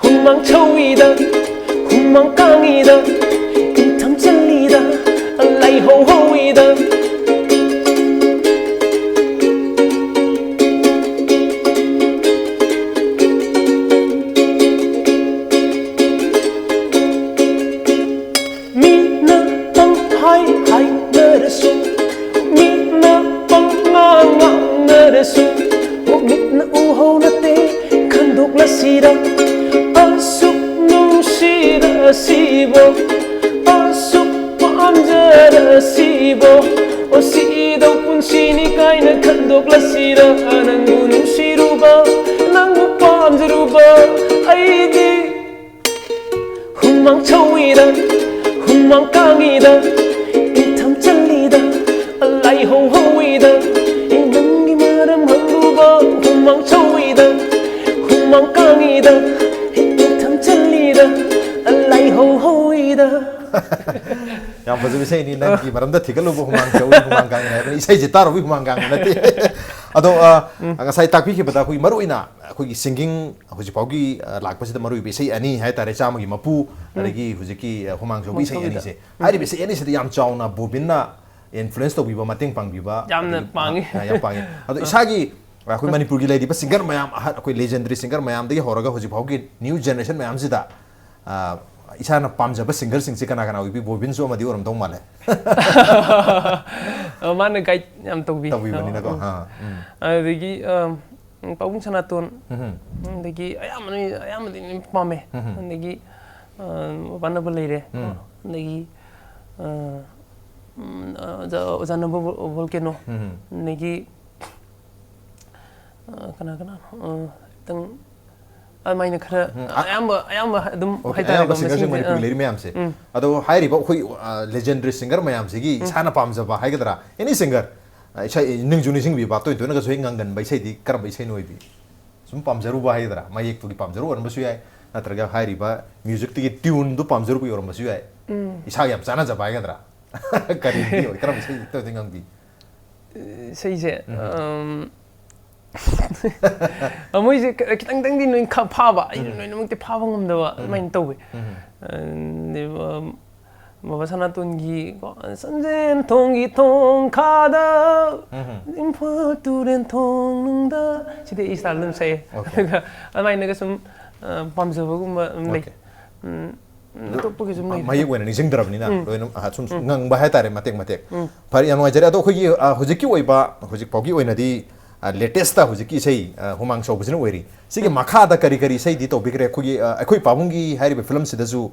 ꯍꯨꯃꯥꯡ ꯁꯧꯏꯗ, ꯍꯨꯃꯥꯡ ꯀꯥꯡꯉꯤꯗ, ꯏꯪꯊꯝ ꯆꯜꯂꯤꯗ, ꯂꯥꯏꯍꯧ ꯍꯧꯏꯗ꯫ ꯃꯤꯅ ꯄꯪꯍꯥꯏ ꯍꯥꯏꯅꯔꯁꯨ, ꯃꯤꯅ ꯄꯪꯉꯥꯡ ꯉꯥꯡꯅꯔꯁꯨ, ꯃꯤꯠꯅ ꯎꯍꯧ ꯅꯠꯇꯦ ꯈꯟꯗꯣꯛꯂꯁꯤꯔ? ꯑꯁꯨꯛ ꯅꯨꯡꯁꯤꯔꯁꯤꯕꯣ, ꯑꯁꯨꯛ ꯄꯥꯝꯖꯔꯁꯤꯕꯣ, ꯑꯣ ꯁꯤꯗꯧ ꯄꯨꯟꯁꯤꯅꯤ ꯀꯥꯏꯅ ꯈꯟꯗꯣꯛꯂꯁꯤꯔ? ꯅꯪꯕꯨ ꯅꯨꯡꯁꯤꯔꯨꯕ, ꯅꯪꯕꯨ ꯄꯥꯝꯖꯔꯨꯕ ꯑꯩꯗꯤ꯫ ꯍꯨꯃꯥꯡ ꯁꯧꯏꯗ, ꯍꯨꯃꯥꯡ ꯀꯥꯡꯉꯤꯗ, ꯏꯪꯊꯝ ꯆꯜꯂꯤꯗ, ꯍꯧ ꯍꯧꯏꯗ, ꯑꯩ ꯅꯪꯒꯤ ꯃꯔꯝ ꯍꯪꯂꯨꯕ ꯍꯨꯃꯥꯡ ꯁꯧꯏꯗ, ꯍꯨꯃꯥꯡ ꯀꯥꯡꯏꯗ, ꯍꯦꯛꯇ ꯊꯝꯆꯜꯂꯤꯗ, ꯂꯥꯏ ꯍꯧ ꯍꯧꯏꯗ꯫ ꯌꯥꯝ ꯐꯖꯕ ꯏꯁꯩꯅꯤ꯫ "ꯅꯪꯒꯤ ꯃꯔꯝꯗ ꯊꯤꯒꯠꯂꯨꯕ ꯍꯨꯃꯥꯡ ꯁꯧꯏ, ꯍꯨꯃꯥꯡ ꯀꯥꯡꯏ" ꯍꯥꯏꯕꯅꯤ꯫ ꯏꯁꯩꯁꯦ ꯇꯥꯔꯨꯕꯒꯤ ꯍꯨꯃꯥꯡ ꯀꯥꯡꯕ ꯅꯠꯇꯦ꯫ ꯑꯗꯣ, ꯑ, ꯉꯁꯥꯏ ꯇꯥꯛꯄꯤꯈꯤꯕꯗ ꯑꯩꯈꯣꯏ ꯃꯔꯨ ꯑꯣꯏꯅ ꯑꯩꯈꯣꯏꯒꯤ ꯁꯤꯡꯒꯤꯡ ꯍꯧꯖꯤꯛ ꯐꯥꯎꯒꯤ, ꯑ, ꯂꯥꯛꯄꯁꯤꯗ ꯃꯔꯨ ꯑꯣꯏꯕ ꯏꯁꯩ ꯑꯅꯤ ꯍꯥꯏꯇꯥꯔꯦ, "ꯆꯥꯝꯃꯒꯤ ꯃꯄꯨ", ꯑꯗꯒꯤ ꯍꯧꯖꯤꯛꯀꯤ, ꯑ, "ꯍꯨꯃꯥꯡ ꯁꯧꯕ" ꯏꯁꯩ ꯑꯅꯤꯁꯦ꯫ ꯍꯥꯏꯔꯤꯕ ꯏꯁꯩ ꯑꯅꯤꯁꯤꯗ ꯌꯥꯝ ꯆꯥꯎꯅ ꯕꯣꯕꯤꯟꯅ ꯏꯟꯐ꯭ꯂꯨꯌꯦꯟꯁ ꯇꯧꯕꯤꯕ, ꯃꯇꯦꯡ ꯄꯥꯡꯕꯤꯕ ꯌꯥꯝꯅ ꯑꯗꯒꯤ, ꯄꯥꯡꯉꯤ꯫ ꯑ, ꯌꯥꯝ ꯄꯥꯡꯉꯤ꯫ ꯑꯗꯣ ꯏꯁꯥꯒꯤ, ꯑ, ꯑꯩꯈꯣꯏ ꯃꯅꯤꯄꯨꯔꯒꯤ ꯂꯩꯔꯤꯕ ꯁꯤꯡꯒꯔ ꯃꯌꯥꯝ, ꯑꯍꯟ, ꯑꯩꯈꯣꯏ ꯂꯦꯖꯦꯟꯗꯔꯤ ꯁꯤꯡꯒꯔ ꯃꯌꯥꯝꯗꯒꯤ ꯍꯧꯔꯒ ꯍꯧꯖꯤꯛ ꯐꯥꯎꯒꯤ ꯅ꯭ꯌꯨ ꯖꯦꯅꯦꯔꯦꯁꯟ ꯃꯌꯥꯝꯁꯤꯗ, ꯑ, ꯏꯁꯥꯅ ꯄꯥꯝꯖꯕ ꯁꯤꯡꯒꯔꯁꯤꯡꯁꯦ ꯀꯅꯥ ꯀꯅꯥ ꯑꯣꯏꯕꯤ? ꯕꯣꯕꯤꯟꯁꯨ ꯑꯃꯗꯤ ꯑꯣꯏꯔꯝꯗꯧ ꯃꯥꯜꯂꯦ꯫ ꯑ, ꯃꯥꯅ ꯒꯥꯏꯗ ꯌꯥꯝ ꯇꯧꯕꯤ꯫ ꯇꯧꯕꯤꯕꯅꯤꯅꯀꯣ꯫ ꯑ, ꯑ꯫ ꯑꯥ, ꯎꯝ꯫ ꯑꯗꯨꯗꯒꯤ, ꯑ, ꯎꯝ, ꯄꯥꯕꯨꯡ ꯁꯅꯥꯇꯣꯟ, ꯎꯝꯍꯨꯝ꯫ ꯑꯗꯒꯤ ꯑꯌꯥꯝꯕꯅ, ꯑꯌꯥꯝꯕꯗꯤ ꯑꯗꯨꯝ ꯄꯥꯝꯃꯦ꯫ ꯎꯝꯍꯨꯝ꯫ ꯑꯗꯒꯤ, ꯑ, ꯃꯄꯥꯟꯅꯕ ꯂꯩꯔꯦ꯫ ꯎꯝ꯫ ꯑꯗꯒꯤ, ꯑ, ꯎꯝ, ꯑ, ꯑꯣꯖꯥ, ꯑꯣꯖꯥ ꯅꯕ ꯚꯣ-, ꯚꯣꯜꯀꯦꯅꯣ꯫ ꯎꯝꯍꯨꯝ꯫ ꯑꯗꯒꯤ, ꯑ, ꯀꯅꯥ ꯀꯅꯥꯅꯣ? ꯑ, ꯈꯤꯇꯪ ꯑꯗꯨꯃꯥꯏꯅ ꯈꯔ ꯎꯝ, ꯑ-, ꯑꯌꯥꯝꯕ, ꯑꯌꯥꯝꯕ ꯑꯗꯨꯝ ꯑꯣꯀꯦ, ꯍꯥꯏꯇꯥꯔꯦꯀꯣ, ꯑꯌꯥꯝꯕ ꯁꯤꯡꯒꯔꯁꯤꯡ ꯃꯁꯤꯡꯁꯦ꯫ ꯃꯅꯤꯄꯨꯔꯒꯤ ꯑ, ꯂꯩꯔꯤ ꯃꯌꯥꯝꯁꯦ꯫ ꯎꯝ꯫ ꯑꯗꯣ ꯍꯥꯏꯔꯤꯕ ꯑꯩꯈꯣꯏ, ꯑ, ꯂꯦꯖꯦꯟꯗꯔꯤ ꯁꯤꯡꯒꯔ ꯃꯌꯥꯝꯁꯤꯒꯤ ꯎꯝ꯫ ꯏꯁꯥꯅ ꯄꯥꯝꯖꯕ ꯍꯥꯏꯒꯗ꯭ꯔꯥ, ꯑꯦꯅꯤ ꯁꯤꯡꯒꯔ, ꯑ, ꯏꯁꯩ ꯅꯤꯡꯁꯨ ꯅꯤꯡꯁꯤꯡꯕꯤꯕ, ꯇꯣꯏ ꯇꯣꯏꯅꯒꯁꯨ ꯍꯦꯛ ꯉꯪꯒꯟꯕ ꯏꯁꯩꯗꯤ ꯀꯔꯝꯕ ꯏꯁꯩꯅ ꯑꯣꯏꯕꯤ? ꯁꯨꯝ ꯄꯥꯝꯖꯔꯨꯕ ꯍꯥꯏꯒꯗ꯭ꯔꯥ, ꯃꯌꯦꯛꯇꯨꯒꯤ ꯄꯥꯝꯖꯔꯨꯕ ꯑꯣꯏꯔꯝꯕꯁꯨ ꯌꯥꯏ, ꯅꯠꯇ꯭ꯔꯒ ꯍꯥꯏꯔꯤꯕ ꯃ꯭ꯌꯨꯖꯤꯛꯇꯨꯒꯤ ꯇ꯭ꯌꯨꯟꯗꯨ ꯄꯥꯝꯖꯔꯨꯕ ꯑꯣꯏꯔꯝꯕꯁꯨ ꯌꯥꯏ꯫ ꯎꯝ꯫ ꯏꯁꯥꯒ ꯌꯥꯝ ꯆꯥꯟꯅꯖꯕ ꯍꯥꯏꯒꯗ꯭ꯔꯥ? ꯀꯔꯤꯗꯤ ꯑꯣꯏ? ꯀꯔꯝꯕ ꯏꯁꯩ ꯇꯧꯗꯤ ꯉꯪꯕꯤ? ꯏꯁꯩꯁꯦ, ꯎꯝ꯫ ꯑꯝ, ꯃꯣꯏꯁꯦ ꯈ-, ꯈꯤꯇꯪ ꯈꯤꯇꯪꯗꯤ ꯅꯣꯏ ꯈ-, ꯐꯥꯕ, ꯑꯩꯅ ꯎꯝ꯫ ꯂꯣꯏꯅꯃꯛꯇꯤ ꯐꯥꯕ ꯉꯝꯗꯕ, ꯎꯝ꯫ ꯑꯗꯨꯃꯥꯏꯅ ꯇꯧꯋꯦ꯫ ꯎꯝ꯫ ꯑꯗꯨꯒ ꯕꯕꯥ ꯁꯅꯥꯇꯣꯟꯒꯤ ꯀꯣ, "ꯁꯟꯖꯦꯟ ꯊꯣꯡꯒꯤ ꯊꯣꯡ ꯈꯥꯗ, ꯎꯝ꯫ ꯏꯝꯐꯥꯜ ꯇꯨꯔꯦꯟ ꯊꯣꯡ ꯅꯨꯡꯗ", ꯁꯤꯗꯤ ꯑꯩ ꯏꯁꯇꯥꯏꯜ ꯑꯗꯨꯝ ꯁꯛꯑꯦ꯫ ꯑꯣꯀꯦ꯫ ꯑꯗꯨꯒ ꯑꯗꯨꯃꯥꯏꯅꯒ ꯁꯨꯝ, ꯑ, ꯄꯥꯝꯖꯕꯒꯨꯝꯕ ꯑꯗꯨꯝ ꯂꯩ꯫ ꯑꯣꯀꯦ꯫ ꯎꯝ, ꯎꯝ, ꯑꯗꯨ ꯑꯇꯣꯞꯄꯒꯤ ꯁꯨꯝ ꯃ-, ꯂꯩꯔꯦ꯫ ꯃꯌꯦꯛ ꯑꯣꯏꯅ ꯅꯤꯡꯁꯤꯡꯗ꯭ꯔꯕꯅꯤꯅ ꯎꯝ꯫ ꯂꯣꯏꯅ, ꯑꯍ, ꯁꯨꯝ ꯎꯝ꯫ ꯉꯪꯕ ꯍꯥꯏꯇꯥꯔꯦ, ꯃꯇꯦꯛ ꯃꯇꯦꯛ꯫ ꯎꯝ꯫ ꯐꯔꯦ, ꯌꯥꯝ ꯅꯨꯡꯉꯥꯏꯖꯔꯦ꯫ ꯑꯗꯣ ꯑꯩꯈꯣꯏꯒꯤ, ꯑ, ꯍꯧꯖꯤꯛꯀꯤ ꯑꯣꯏꯕ, ꯍꯧꯖꯤꯛ ꯐꯥꯎꯒꯤ ꯑꯣꯏꯅꯗꯤ, ꯑ, ꯂꯦꯇꯦꯁꯇ ꯍꯧꯖꯤꯛꯀꯤ ꯏꯁꯩ, ꯑ, ꯍꯨꯃꯥꯡ ꯁꯧꯕꯁꯤꯅ ꯑꯣꯏꯔꯤ꯫ ꯁꯤꯒꯤ ꯎꯝ꯫ ꯃꯈꯥꯗ ꯀꯔꯤ ꯀꯔꯤ ꯏꯁꯩꯗꯤ ꯇꯧꯕꯤꯈ꯭ꯔꯦ? ꯑꯩꯈꯣꯏꯒꯤ, ꯑ, ꯑꯩꯈꯣꯏ ꯄꯥꯕꯨꯡꯒꯤ ꯍꯥꯏꯔꯤꯕ ꯐꯤꯂꯝꯁꯤꯗꯁꯨ,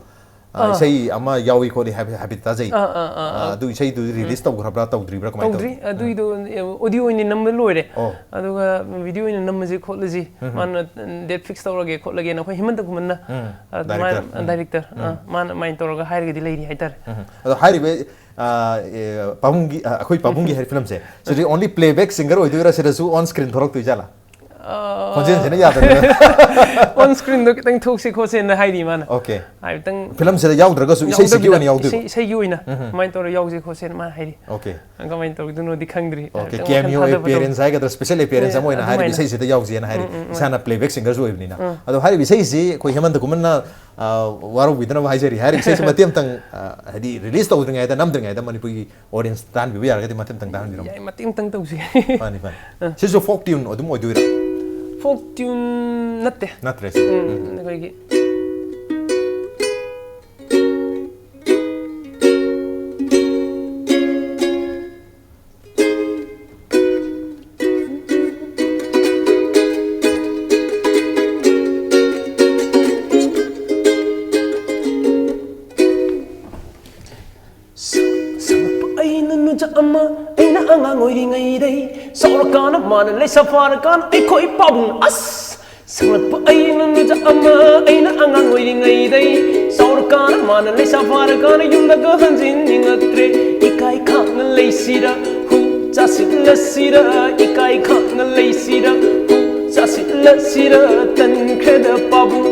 ꯑ, ꯑꯥ꯫ ꯏꯁꯩ ꯑꯃ ꯌꯥꯎꯏ ꯈꯣꯠꯂꯤ ꯍꯥꯏꯕ, ꯍꯥꯏꯐꯦꯠ ꯇꯥꯖꯩ꯫ ꯑꯥ, ꯑꯥ, ꯑꯥ, ꯑ, ꯑꯥ꯫ ꯑꯗꯨ ꯏꯁꯩꯗꯨꯗꯤ ꯎꯝ꯫ ꯔꯤꯂꯤꯁ ꯇꯧꯈ꯭ꯔꯕ꯭ꯔꯥ, ꯇꯧꯗ꯭ꯔꯤꯕ꯭ꯔꯥ, ꯀꯃꯥꯏꯅ ꯇꯧꯗ꯭ꯔꯤ꯫ ꯇꯧꯏ? ꯑꯗꯨꯏꯗꯣ, ꯎꯝ꯫ ꯑ, ꯑꯣꯗꯤꯑꯣ ꯑꯣꯏꯅ ꯅꯝꯕ ꯂꯣꯏꯔꯦ꯫ ꯑꯣ꯫ ꯑꯗꯨꯒ ꯚꯤꯗꯤꯑꯣ ꯑꯣꯏꯅ ꯅꯝꯃꯁꯤ ꯈꯣꯠꯂꯁꯤ꯫ ꯎꯝ, ꯎꯝ꯫ ꯃꯥꯅ, ꯎꯝ, ꯗꯦꯠ ꯐꯤꯛꯁ ꯇꯧꯔꯒꯦ ꯈꯣꯠꯂꯒꯦꯅ ꯑꯩꯈꯣꯏ ꯍꯦꯃꯟꯇ ꯈꯨꯃꯟꯅ, ꯎꯝ, ꯑ, ꯃꯥꯅ, ꯗꯥꯏꯔꯦꯛꯇꯔ꯫ ꯎꯝ꯫ ꯗꯥꯏꯔꯦꯛꯇꯔ, ꯑ, ꯎꯝ꯫ ꯃꯥꯅ ꯑꯗꯨꯃꯥꯏꯅ ꯇꯧꯔꯒ ꯍꯥꯏꯔꯒꯗꯤ ꯂꯩꯔꯤ ꯍꯥꯏꯇꯥꯔꯦ꯫ ꯎꯝ, ꯎꯝ꯫ ꯑꯗꯣ ꯍꯥꯏꯔꯤꯕ ꯑ, ꯑꯦ, ꯄꯥꯕꯨꯡꯒꯤ, ꯑ, ꯑꯩꯈꯣꯏ ꯄꯥꯕꯨꯡꯒꯤ ꯍꯥꯏꯔꯤꯕ ꯐꯤꯂꯝꯁꯦ, ꯁꯤꯗꯤ only playback singer ꯑꯣꯏꯗꯣꯏꯔꯥ, ꯁꯤꯗꯁꯨ on screen ꯊꯣꯛꯂꯛꯇꯣꯏ ꯖꯥꯠꯂꯥ? ꯈꯣꯟꯖꯦꯜꯁꯤꯅ ꯌꯥꯗꯕꯅꯤꯅ꯫ On screenꯗꯣ ꯈꯤꯇꯪ ꯊꯣꯛꯁꯤ ꯈꯣꯠꯁꯦꯅ ꯍꯥꯏꯔꯤ ꯃꯥꯅ꯫ Okay. ꯍꯥꯏꯐꯦꯠꯇꯪ ꯐꯤꯂꯝꯁꯤꯗ ꯌꯥꯎꯗ꯭ꯔꯒꯁꯨ ꯏꯁꯩꯁꯤꯒꯤ ꯌꯥꯎꯗꯕꯤꯗ ꯑꯣꯏꯅ ꯌꯥꯎꯗꯣꯏꯕ? ꯏꯁꯩ, ꯏꯁꯩꯒꯤ ꯑꯣꯏꯅ ꯎꯝ꯫ ꯑꯗꯨꯃꯥꯏꯅ ꯇꯧꯔꯒ ꯌꯥꯎꯁꯤ ꯈꯣꯠꯁꯦꯅ ꯃꯥ ꯍꯥꯏꯔꯤ꯫ Okay. ꯀꯃꯥꯏꯅ ꯇꯧꯗꯣꯏꯅꯣꯗꯤ ꯈꯪꯗ꯭ꯔꯤ꯫ Okay, ꯍꯥꯏꯐꯦꯠꯇꯪ ꯋꯥꯈꯜ cameo ꯊꯥꯗꯕ ꯇꯧꯔꯤ꯫ Appearance ꯍꯥꯏꯒꯗ꯭ꯔꯥ, special appearance ꯑꯃ ꯑꯣꯏꯅ ꯍꯥꯏꯔꯤꯕ ꯑꯗꯨꯃꯥꯏꯅ꯫ ꯏꯁꯩꯁꯤꯗ ꯌꯥꯎꯁꯦꯅ ꯍꯥꯏꯔꯤ꯫ ꯎꯝ, ꯎꯝ, ꯎꯝ꯫ ꯏꯁꯥꯅ playback singerꯁꯨ ꯑꯣꯏꯕꯅꯤꯅ꯫ ꯎꯝ꯫ ꯑꯗꯣ ꯍꯥꯏꯔꯤꯕ ꯏꯁꯩꯁꯤ ꯑꯩꯈꯣꯏ ꯍꯦꯃꯟꯇ ꯈꯨꯃꯟꯅ, ꯑ, ꯋꯥꯔꯧꯕꯤꯗꯅꯕ ꯍꯥꯏꯖꯔꯤ꯫ ꯍꯥꯏꯔꯤꯕ ꯏꯁꯩꯁꯤ ꯃꯇꯦꯛ ꯑꯃꯇꯪ, ꯑ, ꯍꯥꯏꯗꯤ release ꯇꯧꯗ꯭ꯔꯤꯉꯩꯗ, ꯅꯝꯗ꯭ꯔꯤꯉꯩꯗ ꯃꯅꯤꯄꯨꯔꯒꯤ audience ꯇꯥꯍꯟꯕꯤꯕ ꯌꯥꯔꯒꯗꯤ ꯃꯇꯦꯛ ꯑꯃꯇꯪ ꯇꯥꯍꯟꯕꯤꯔꯝꯃꯣ꯫ ꯌꯥꯏ, ꯃꯇꯦꯛ ꯑꯃꯇꯪ ꯇꯧꯁꯤ꯫ ꯐꯅꯤ, ꯐꯅꯤ꯫ ꯑ꯫ ꯁꯤꯁꯨ folk tune ꯑꯗꯨꯝ ꯑꯣꯏꯗꯣꯏꯔꯥ? Folk tune ꯅꯠꯇꯦ꯫ ꯅꯠꯇ꯭ꯔꯦ ꯁꯤ꯫ ꯎꯝ, ꯎꯝ꯫ ꯑꯩꯈꯣꯏꯒꯤ ꯁ-, ꯁꯪꯂꯛꯄ ꯑꯩꯅ ꯅꯨꯖ ꯑꯃ, ꯑꯩꯅ ꯑꯉꯥꯡ ꯑꯣꯏꯔꯤꯉꯩꯗꯩ ꯆꯥꯎꯔꯀꯥꯟꯗ ꯃꯥꯅ ꯂꯩꯁꯥ ꯐꯥꯔꯀꯥꯟꯗ ꯑꯩꯈꯣꯏ ꯄꯥꯕꯨꯡ ꯑꯁ! ꯁꯪꯂꯛꯄ ꯑꯩꯅ ꯅꯨꯖ ꯑꯃ, ꯑꯩꯅ ꯑꯉꯥꯡ ꯑꯣꯏꯔꯤꯉꯩꯗꯩ ꯆꯥꯎꯔꯀꯥꯟꯗ ꯃꯥꯅ ꯂꯩꯁꯥ ꯐꯥꯔꯀꯥꯟꯗ ꯌꯨꯝꯗꯒ ꯍꯟꯖꯤꯟꯅꯤꯡꯉꯛꯇ꯭ꯔꯦ꯫ ꯏꯀꯥꯏ ꯈꯥꯡꯅ ꯂꯩꯁꯤꯔ, ꯍꯨ ꯆꯥꯁꯤꯜꯂꯁꯤꯔ, ꯏꯀꯥꯏ ꯈꯥꯡꯅ ꯂꯩꯁꯤꯔ, ꯍꯨ ꯆꯥꯁꯤꯜꯂꯁꯤꯔ, ꯇꯟꯈ꯭ꯔꯦꯗ ꯄꯥꯕꯨꯡ꯫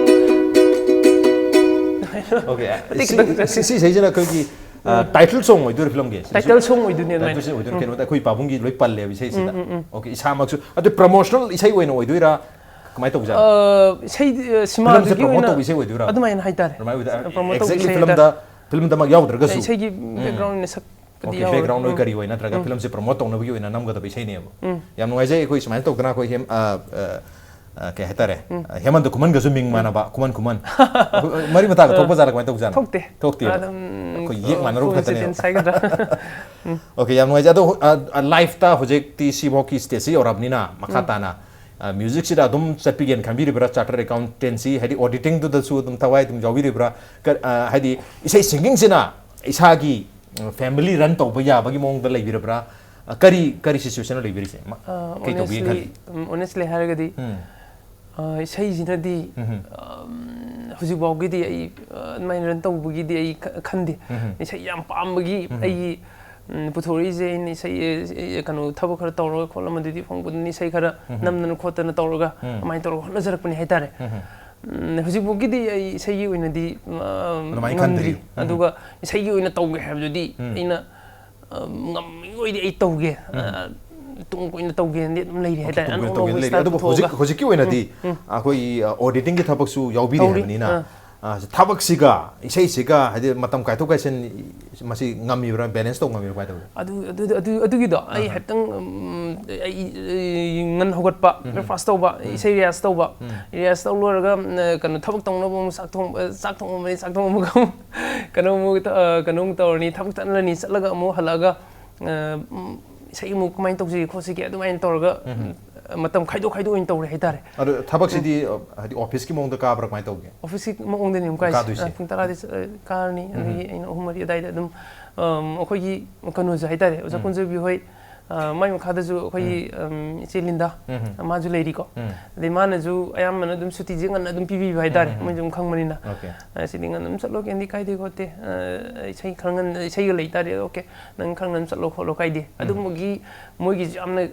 Okay, ꯃꯇꯦꯛ ꯁꯤ, ꯈꯤꯇꯪ ꯁꯤ, ꯁꯤ ꯏꯁꯩꯁꯤꯅ ꯑꯩꯈꯣꯏꯒꯤ, ꯑ, ꯎꯝ꯫ Title song ꯑꯣꯏꯗꯣꯏꯔꯥ ꯐꯤꯂꯝꯒꯤ? Title song ꯑꯣꯏꯗꯣꯏꯅꯦ ꯑꯗꯨꯃꯥꯏꯅ꯫ Title song ꯑꯣꯏꯗꯣꯏꯅꯦ꯫ ꯎꯝ꯫ ꯀꯩꯅꯣꯗ ꯑꯩꯈꯣꯏ ꯄꯥꯕꯨꯡꯒꯤ ꯂꯣꯏ ꯄꯜꯂꯦꯕ ꯏꯁꯩꯁꯤꯗ꯫ ꯎꯝ, ꯎꯝ, ꯎꯝ꯫ Okay, ꯏꯁꯥꯃꯛꯁꯨ꯫ ꯑꯗꯨ promotional ꯏꯁꯩ ꯑꯣꯏꯅ ꯑꯣꯏꯗꯣꯏꯔꯥ? ꯀꯃꯥꯏꯅ ꯇꯧꯖꯥꯠꯅꯣ? ꯑ, ꯏꯁꯩꯗꯤ, ꯑ, ꯐꯤꯂꯝꯁꯦ ꯁꯤꯃꯥꯗꯨꯒꯤ promote ꯑꯣꯏꯅ ꯇꯧꯕ ꯏꯁꯩ ꯑꯣꯏꯗꯣꯏꯔꯥ? ꯑꯗꯨꯃꯥꯏꯅ ꯍꯥꯏꯇꯥꯔꯦ꯫ ꯑꯗꯨꯃꯥꯏꯅ ꯑꯣꯏꯗꯣꯏꯔꯥ? Promote ꯇꯧꯕ exactly ꯏꯁꯩ ꯐꯤꯂꯝꯗ, ꯍꯥꯏꯇꯥꯔꯦ꯫ ꯐꯤꯂꯝꯗꯃꯛ ꯌꯥꯎꯗ꯭ꯔꯒꯁꯨ꯫ ꯏꯁꯩꯒꯤ ꯎꯝ꯫ Background ꯑꯣꯏꯅ ꯁꯛꯄꯗꯤ Okay, ꯌꯥꯎꯔꯣꯏ꯫ Background ꯑꯣꯏ ꯎꯝ꯫ ꯀꯔꯤ ꯑꯣꯏ ꯅꯠꯇ꯭ꯔꯒ ꯎꯝ꯫ ꯐꯤꯂꯝꯁꯦ promote ꯇꯧꯅꯕꯒꯤ ꯑꯣꯏꯅ ꯅꯝꯒꯗꯕ ꯏꯁꯩꯅꯦꯕ꯫ ꯎꯝ꯫ ꯌꯥꯝ ꯅꯨꯡꯉꯥꯏꯖꯩ꯫ ꯑꯩꯈꯣꯏ ꯁꯨꯃꯥꯏꯅ ꯇꯧꯗꯅ ꯑꯩꯈꯣꯏ ꯍꯦꯝ-, ꯑ, ꯑ, ꯑ, ꯀꯩ ꯍꯥꯏꯇꯥꯔꯦ? ꯎꯝ꯫ ꯑ, ꯍꯦꯃꯟꯇ ꯈꯨꯃꯟꯒꯁꯨ ꯃꯤꯡ ꯎꯝ꯫ ꯃꯥꯟꯅꯕ, ꯈꯨꯃꯟ ꯈꯨꯃꯟ꯫ ꯃꯔꯤ ꯃꯇꯥꯒ ꯑ, ꯊꯣꯛꯄ ꯖꯥꯠꯂ, ꯀꯃꯥꯏꯅ ꯇꯧꯖꯥꯠꯅꯣ? ꯊꯣꯛꯇꯦ꯫ ꯊꯣꯛꯇꯦꯕ꯫ ꯑꯗꯨꯝ, ꯑꯩꯈꯣꯏ ꯌꯦꯛ ꯑ, ꯃꯥꯟꯅꯔꯨꯕ ꯈꯛꯇꯅꯦꯕ꯫ Coincidence ꯍꯥꯏꯒꯗ꯭ꯔꯥ? ꯎꯝ꯫ Okay, ꯌꯥꯝ ꯅꯨꯡꯉꯥꯏꯖꯩ꯫ ꯑꯗꯣ, ꯑ, ꯑ, lifeꯇ ꯍꯧꯖꯤꯛꯇꯤ ꯁꯤꯐꯥꯎꯀꯤ stageꯁꯤ ꯌꯧꯔꯕꯅꯤꯅ ꯃꯈꯥ ꯎꯝ꯫ ꯇꯥꯅ, ꯑ, musicꯁꯤꯗ ꯑꯗꯨꯝ ꯆꯠꯄꯤꯒꯦꯅ ꯈꯟꯕꯤꯔꯤꯕ꯭ꯔꯥ? Chartered accountancy, ꯍꯥꯏꯗꯤ auditingꯗꯨꯗꯁꯨ ꯑꯗꯨꯝ ꯊꯋꯥꯏ ꯑꯗꯨꯝ ꯌꯥꯎꯕꯤꯔꯤꯕ꯭ꯔꯥ? ꯀ-, ꯑ, ꯍꯥꯏꯗꯤ ꯏꯁꯩ singingꯁꯤꯅ ꯏꯁꯥꯒꯤ, ꯎꯝ, family run ꯇꯧꯕ ꯌꯥꯕꯒꯤ ꯃꯑꯣꯡꯗ ꯂꯩꯕꯤꯔꯕ꯭ꯔꯥ? ꯑ, ꯀꯔꯤ, ꯀꯔꯤ situationꯅ ꯂꯩꯕꯤꯔꯤꯁꯦ? ꯃ-, ꯑ, ꯀꯩ ꯇꯧꯕꯤꯒꯦ honestly, ꯈꯜꯂꯤ? ꯎꯝ, honestly ꯍꯥꯏꯔꯒꯗꯤ, ꯎꯝ꯫ ꯑ, ꯏꯁꯩꯁꯤꯅꯗꯤ, ꯎꯝ꯫ ꯑꯝ, ꯍꯧꯖꯤꯛꯐꯥꯎꯒꯤꯗꯤ ꯑꯩ ꯑ, ꯑꯗꯨꯃꯥꯏꯅ ꯔꯟ ꯇꯧꯕꯒꯤꯗꯤ ꯑꯩ ꯈ- ꯈꯟꯗꯦ꯫ ꯏꯁꯩ ꯌꯥꯝ ꯄꯥꯝꯕꯒꯤ ꯑꯩꯒꯤ ꯎꯝ, ꯄꯨꯊꯣꯔꯛꯏꯁꯦ ꯑꯩꯅ ꯏꯁꯩ ꯑꯦ, ꯑꯦ, ꯀꯩꯅꯣ ꯊꯕꯛ ꯈꯔ ꯇꯧꯔꯒ ꯈꯣꯠꯂꯒ ꯃꯗꯨꯗꯤ ꯐꯪꯕꯗꯨꯅ ꯏꯁꯩ ꯈꯔ ꯅꯝꯗꯅ ꯈꯣꯠꯇꯅ ꯇꯧꯔꯒ ꯑꯗꯨꯃꯥꯏꯅ ꯇꯧꯔꯒ ꯍꯣꯠꯅꯖꯔꯛꯄꯅꯤ ꯍꯥꯏꯇꯥꯔꯦ꯫ ꯎꯝ, ꯍꯧꯖꯤꯛꯐꯥꯎꯒꯤꯗꯤ ꯑꯩ ꯏꯁꯩꯒꯤ ꯑꯣꯏꯅꯗꯤ ꯑ, ꯑꯗꯨꯃꯥꯏꯅ ꯉꯝꯗ꯭ꯔꯤ꯫ ꯈꯟꯗ꯭ꯔꯤ꯫ ꯎꯝ꯫ ꯑꯗꯨꯒ ꯏꯁꯩꯒꯤ ꯑꯣꯏꯅ ꯇꯧꯒꯦ ꯍꯥꯏꯕꯗꯨꯗꯤ ꯎꯝ꯫ ꯑꯩꯅ ꯑ, ꯉꯝꯃꯤꯉꯩꯗꯤ ꯑꯩ ꯇꯧꯒꯦ꯫ ꯎꯝ꯫ ꯑ, ꯇꯨꯡ ꯀꯣꯏꯅ ꯇꯧꯒꯦꯅꯗꯤ ꯑꯗꯨꯝ ꯂꯩꯔꯤ ꯍꯥꯏꯇꯥꯔꯦ꯫ ꯇꯨꯡ ꯀꯣꯏꯅ ꯑꯅꯧ ꯑꯅꯧꯕ ꯂꯩꯔꯤ꯫ ꯏꯁꯇꯥꯏꯜ ꯑꯗꯨꯕꯨ ꯍꯧꯖꯤꯛ ꯄꯨꯊꯣꯛꯑꯒ꯫ ꯍꯧꯖꯤꯛꯀꯤ ꯑꯣꯏꯅꯗꯤ ꯎꯝ, ꯎꯝ꯫ ꯑꯩꯈꯣꯏꯒꯤ ꯑ, ꯑꯣꯗꯤꯇꯤꯡꯒꯤ ꯊꯕꯛꯁꯨ ꯌꯥꯎꯕꯤꯔꯤ ꯇꯧꯔꯤ꯫ ꯍꯥꯏꯕꯅꯤꯅ ꯑꯥ꯫ ꯑ, ꯊꯕꯛꯁꯤꯒ ꯏꯁꯩꯁꯤꯒ ꯍꯥꯏꯗꯤ ꯃꯇꯝ ꯀꯥꯏꯊꯣꯛ ꯀꯥꯏꯁꯤꯟ ꯃꯁꯤ ꯉꯝꯃꯤꯕ꯭ꯔꯥ, ꯕꯦꯂꯦꯟꯁ ꯇꯧ ꯉꯝꯃꯤꯕ꯭ꯔꯥ, ꯀꯃꯥꯏꯅ ꯇꯧꯋꯤ? ꯑꯗꯨ ꯑꯗꯨ ꯑꯗꯨ ꯑꯗꯨꯒꯤꯗꯣ ꯑꯩ ꯑꯍꯥ꯫ ꯍꯥꯏꯐꯦꯠꯇꯪ ꯎꯝ, ꯑꯩ ꯑꯩ ꯉꯟꯅ ꯍꯧꯒꯠꯄ, ꯎꯝ꯫ ꯕ꯭ꯔꯦꯛꯐꯥꯁ ꯇꯧꯕ, ꯎꯝ꯫ ꯏꯁꯩ ꯔꯤꯌꯥꯁ ꯇꯧꯕ꯫ ꯎꯝ꯫ ꯔꯤꯌꯥꯁ ꯇꯧ ꯂꯣꯏꯔꯒ ꯎꯝ, ꯀꯩꯅꯣ ꯊꯕꯛ ꯇꯧꯅꯕ ꯑꯃꯨꯛ ꯆꯥꯛ ꯊꯣꯡꯕ ꯆꯥꯛ ꯊꯣꯡꯉꯝꯕꯅꯤ꯫ ꯆꯥꯛ ꯊꯣꯡꯉꯝꯃꯒ ꯑꯃꯨꯛ ꯀꯩꯅꯣ ꯑꯃꯨꯛ ꯇ- ꯑ, ꯀꯩꯅꯣ ꯑꯃꯨꯛ ꯇꯧꯔꯅꯤ꯫ ꯊꯕꯛ ꯆꯠꯂꯅꯤ꯫ ꯆꯠꯂꯒ ꯑꯃꯨꯛ ꯍꯜꯂꯛꯑꯒ ꯑ, ꯎꯝ, ꯏꯁꯩ ꯑꯃꯨꯛ ꯀꯃꯥꯏꯅ ꯇꯧꯁꯤꯒꯦ ꯈꯣꯠꯁꯤꯒꯦ ꯑꯗꯨꯃꯥꯏꯅ ꯇꯧꯔꯒ ꯎꯝ꯫ ꯎꯝ, ꯃꯇꯝ ꯈꯥꯏꯗꯣꯛ ꯈꯥꯏꯗꯣꯛ ꯑꯣꯏꯅ ꯇꯧꯔꯦ ꯍꯥꯏꯇꯥꯔꯦ꯫ ꯑꯗꯣ ꯊꯕꯛꯁꯤꯗꯤ ꯑ, ꯍꯥꯏꯗꯤ ꯑꯣꯐꯤꯁꯀꯤ ꯃꯑꯣꯡꯗ ꯀꯥꯕ꯭ꯔꯥ, ꯀꯃꯥꯏꯅ ꯇꯧꯒꯦ? ꯑꯣꯐꯤꯁꯀꯤ ꯃꯑꯣꯡꯗꯅꯤ ꯑꯃꯨꯛ ꯀꯥꯏꯁꯦ꯫ ꯀꯥꯗꯣꯏꯁꯦ꯫ ꯑ, ꯄꯨꯡ ꯇꯔꯥꯗꯤ ꯆꯠ- ꯑ, ꯀꯥꯔꯅꯤ꯫ ꯎꯝ꯫ ꯑꯗꯒꯤ ꯑꯩꯅ ꯑꯍꯨꯝ ꯃꯔꯤ ꯑꯗꯥꯏꯗ ꯑꯗꯨꯝ ꯎꯝ, ꯑꯩꯈꯣꯏꯒꯤ ꯀꯩꯅꯣꯁꯦ ꯍꯥꯏꯇꯥꯔꯦ, ꯑꯣꯖꯥ ꯎꯝ꯫ ꯀꯨꯟꯖꯕꯤ ꯍꯣꯏ꯫ ꯑ, ꯃꯥꯏ ꯃꯈꯥꯗꯁꯨ ꯑꯩꯈꯣꯏꯒꯤ ꯎꯝ, ꯏꯆꯦ ꯂꯤꯟꯗꯥ꯫ ꯎꯝ꯫ ꯃꯥꯁꯨ ꯂꯩꯔꯤꯀꯣ꯫ ꯎꯝ꯫ ꯑꯗꯩ ꯃꯥꯅꯁꯨ ꯑꯌꯥꯝꯕꯅ ꯑꯗꯨꯝ ꯁꯨꯇꯤꯁꯦ ꯉꯟꯅ ꯑꯗꯨꯝ ꯄꯤꯕꯤꯕ ꯍꯥꯏꯇꯥꯔꯦ꯫ ꯎꯝ, ꯎꯝ, ꯎꯝ꯫ ꯃꯣꯏꯁꯨ ꯑꯗꯨꯝ ꯈꯪꯕꯅꯤꯅ꯫ ꯑꯣꯀꯦ꯫ ꯑ, ꯁꯤꯗꯤ ꯉꯟꯅ ꯑꯗꯨꯝ ꯆꯠꯂꯣ, ꯀꯩꯝꯗꯤ ꯀꯥꯏꯗꯦ ꯈꯣꯠꯇꯦ꯫ ꯑ, ꯏꯁꯩ ꯈꯔ ꯉꯟꯅ ꯏꯁꯩꯒ ꯂꯩ ꯇꯥꯔꯦ, "ꯑꯣꯀꯦ, ꯅꯪ ꯈꯔ ꯉꯟꯅ ꯆꯠꯂꯣ ꯈꯣꯠꯂꯣ, ꯀꯥꯏꯗꯦ"꯫ ꯎꯝ꯫ ꯑꯗꯨꯝꯕꯒꯤ ꯃꯣꯏꯒꯤꯁꯨ ꯌꯥꯝꯅ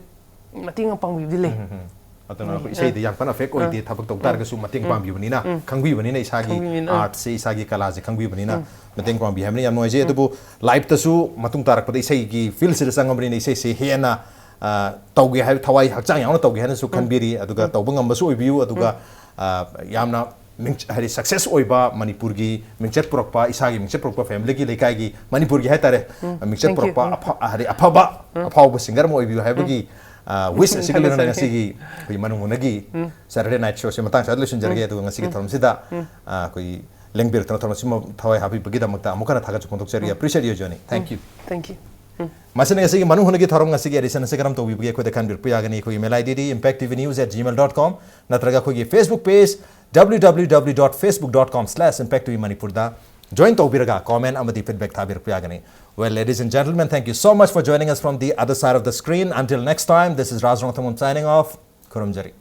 ꯃꯇꯦꯡ ꯌꯥꯝ ꯄꯥꯡꯕꯤꯕꯗꯤ ꯂꯩ꯫ ꯎꯝ, ꯎꯝ, ꯎꯝ꯫ ꯑꯗꯨꯅ ꯑꯩꯈꯣꯏ ꯎꯝ꯫ ꯏꯁꯩꯗ ꯌꯥꯝ ꯀꯟꯅ ꯑꯦꯐꯦꯛ ꯑꯣꯏꯗꯦ, ꯎꯝ꯫ ꯊꯕꯛ ꯇꯧ ꯎꯝ꯫ ꯇꯥꯔꯒꯁꯨ ꯃꯇꯦꯡ ꯎꯝ꯫ ꯄꯥꯡꯕꯤꯕꯅꯤꯅ, ꯎꯝ꯫ ꯈꯪꯕꯤꯕꯅꯤꯅ, ꯏꯁꯥꯒꯤ ꯈꯪꯕꯤꯕꯅꯤꯅ, ꯎꯝ꯫ ꯑꯥꯔꯠꯁꯦ, ꯏꯁꯥꯒꯤ ꯀꯂꯥꯁꯦ ꯈꯪꯕꯤꯕꯅꯤꯅ ꯎꯝ꯫ ꯃꯇꯦꯡ ꯄꯥꯡꯕꯤ ꯍꯥꯏꯕꯅꯤ꯫ ꯌꯥꯝ ꯅꯨꯡꯉꯥꯏꯖꯩ꯫ ꯎꯝ꯫ ꯑꯗꯨꯕꯨ ꯂꯥꯏꯐꯇꯁꯨ ꯃꯇꯨꯡ ꯇꯥꯔꯛꯄꯗ ꯏꯁꯩꯒꯤ ꯐꯤꯜꯁꯤꯗ ꯆꯪꯉꯕꯅꯤꯅ ꯏꯁꯩꯁꯦ ꯍꯦꯟꯅ, ꯑ, ꯇꯧꯒꯦ ꯍꯥꯏꯕ ꯊꯋꯥꯏ ꯍꯛꯆꯥꯡ ꯌꯥꯎꯅ ꯇꯧꯒꯦ ꯍꯥꯏꯅꯁꯨ ꯎꯝ꯫ ꯈꯟꯕꯤꯔꯤ꯫ ꯑꯗꯨꯒ ꯎꯝ꯫ ꯇꯧꯕ ꯉꯝꯕꯁꯨ ꯑꯣꯏꯕꯤꯌꯨ꯫ ꯑꯗꯨꯒ, ꯎꯝ꯫ ꯑ, ꯌꯥꯝꯅ ꯃꯤꯡ-, ꯍꯥꯏꯗꯤ ꯁꯛꯁꯦꯁ ꯑꯣꯏꯕ ꯃꯅꯤꯄꯨꯔꯒꯤ ꯃꯤꯡꯆꯠ ꯄꯨꯔꯛꯄ, ꯏꯁꯥꯒꯤ ꯃꯤꯡꯆꯠ ꯄꯨꯔꯛꯄ, ꯐꯦꯃꯤꯂꯤꯒꯤ, ꯂꯩꯀꯥꯏꯒꯤ, ꯃꯅꯤꯄꯨꯔꯒꯤ ꯍꯥꯏꯇꯥꯔꯦ, ꯎꯝ꯫ ꯃꯤꯡꯆꯠ Thank you꯫ ꯄꯨꯔꯛꯄ ꯎꯝ꯫ ꯑꯐ-, ꯍꯥꯏꯗꯤ ꯑꯐꯕ, ꯎꯝ꯫ ꯑꯐꯥꯎꯕ ꯁꯤꯡꯒꯔ ꯑꯃ ꯑꯣꯏꯕꯤꯌꯨ ꯍꯥꯏꯕꯒꯤ, ꯎꯝ꯫ ꯑ, ꯋꯤꯁ ꯎꯝ, ꯑꯁꯤꯒ ꯂꯣꯏꯅꯅ ꯊꯥꯒꯠꯆꯔꯤ꯫ ꯉꯁꯤꯒꯤ ꯑꯩꯈꯣꯏ ꯃꯅꯨꯡ ꯍꯨꯠꯅꯒꯤ ꯎꯝ꯫ ꯁꯦꯇꯔꯗꯦ ꯅꯥꯏꯠ ꯁꯣꯁꯦ ꯃꯇꯥꯡ ꯁ꯭ꯋꯥꯏꯗ ꯂꯣꯏꯁꯤꯟꯖꯔꯒꯦ꯫ ꯎꯝ꯫ ꯑꯗꯨꯒ ꯉꯁꯤꯒꯤ ꯎꯝ꯫ ꯊꯧꯔꯝꯁꯤꯗ, ꯎꯝ꯫ ꯑ, ꯑꯩꯈꯣꯏꯒꯤ ꯂꯦꯡꯕꯤꯔꯛꯇꯅ ꯊꯧꯔꯝ ꯑꯁꯤꯃ ꯊꯋꯥꯏ ꯍꯥꯞꯄꯤꯕꯒꯤꯗꯃꯛꯇ ꯑꯃꯨꯛ ꯍꯟꯅ ꯊꯥꯒꯠꯆ ꯐꯣꯡꯗꯣꯛꯆꯔꯤ꯫ ꯎꯝ꯫ Appreciate you, Johnny. Thank you꯫ Thank you꯫ ꯎꯝ꯫ ꯃꯁꯤꯅ ꯉꯁꯤꯒꯤ ꯃꯅꯨꯡ ꯍꯨꯠꯅꯒꯤ ꯊꯧꯔꯝ ꯉꯁꯤꯒꯤ ꯑꯦꯗꯤꯁꯟ ꯑꯁꯤ ꯀꯔꯝ ꯇꯧꯕꯤꯕꯒꯦ ꯑꯩꯈꯣꯏꯗ ꯈꯟꯕꯤꯔꯛꯄ ꯌꯥꯒꯅꯤ꯫ ꯑꯩꯈꯣꯏꯒꯤ email ID D impact T V news at gmail dot com ꯅꯠꯇ꯭ꯔꯒ ꯑꯩꯈꯣꯏꯒꯤ Facebook page W W W dot facebook dot com slash impact T V Manipur ꯗ join ꯇꯧꯕꯤꯔꯒ comment ꯑꯃꯗꯤ feedback ꯊꯥꯕꯤꯔꯛꯄ ꯌꯥꯒꯅꯤ꯫ Well, ladies and gentlemen, thank you so much for joining us from the other side of the screen. Until next time, this is Raj Rongthangam signing off. ꯈꯨꯔꯨꯝꯖꯔꯤ꯫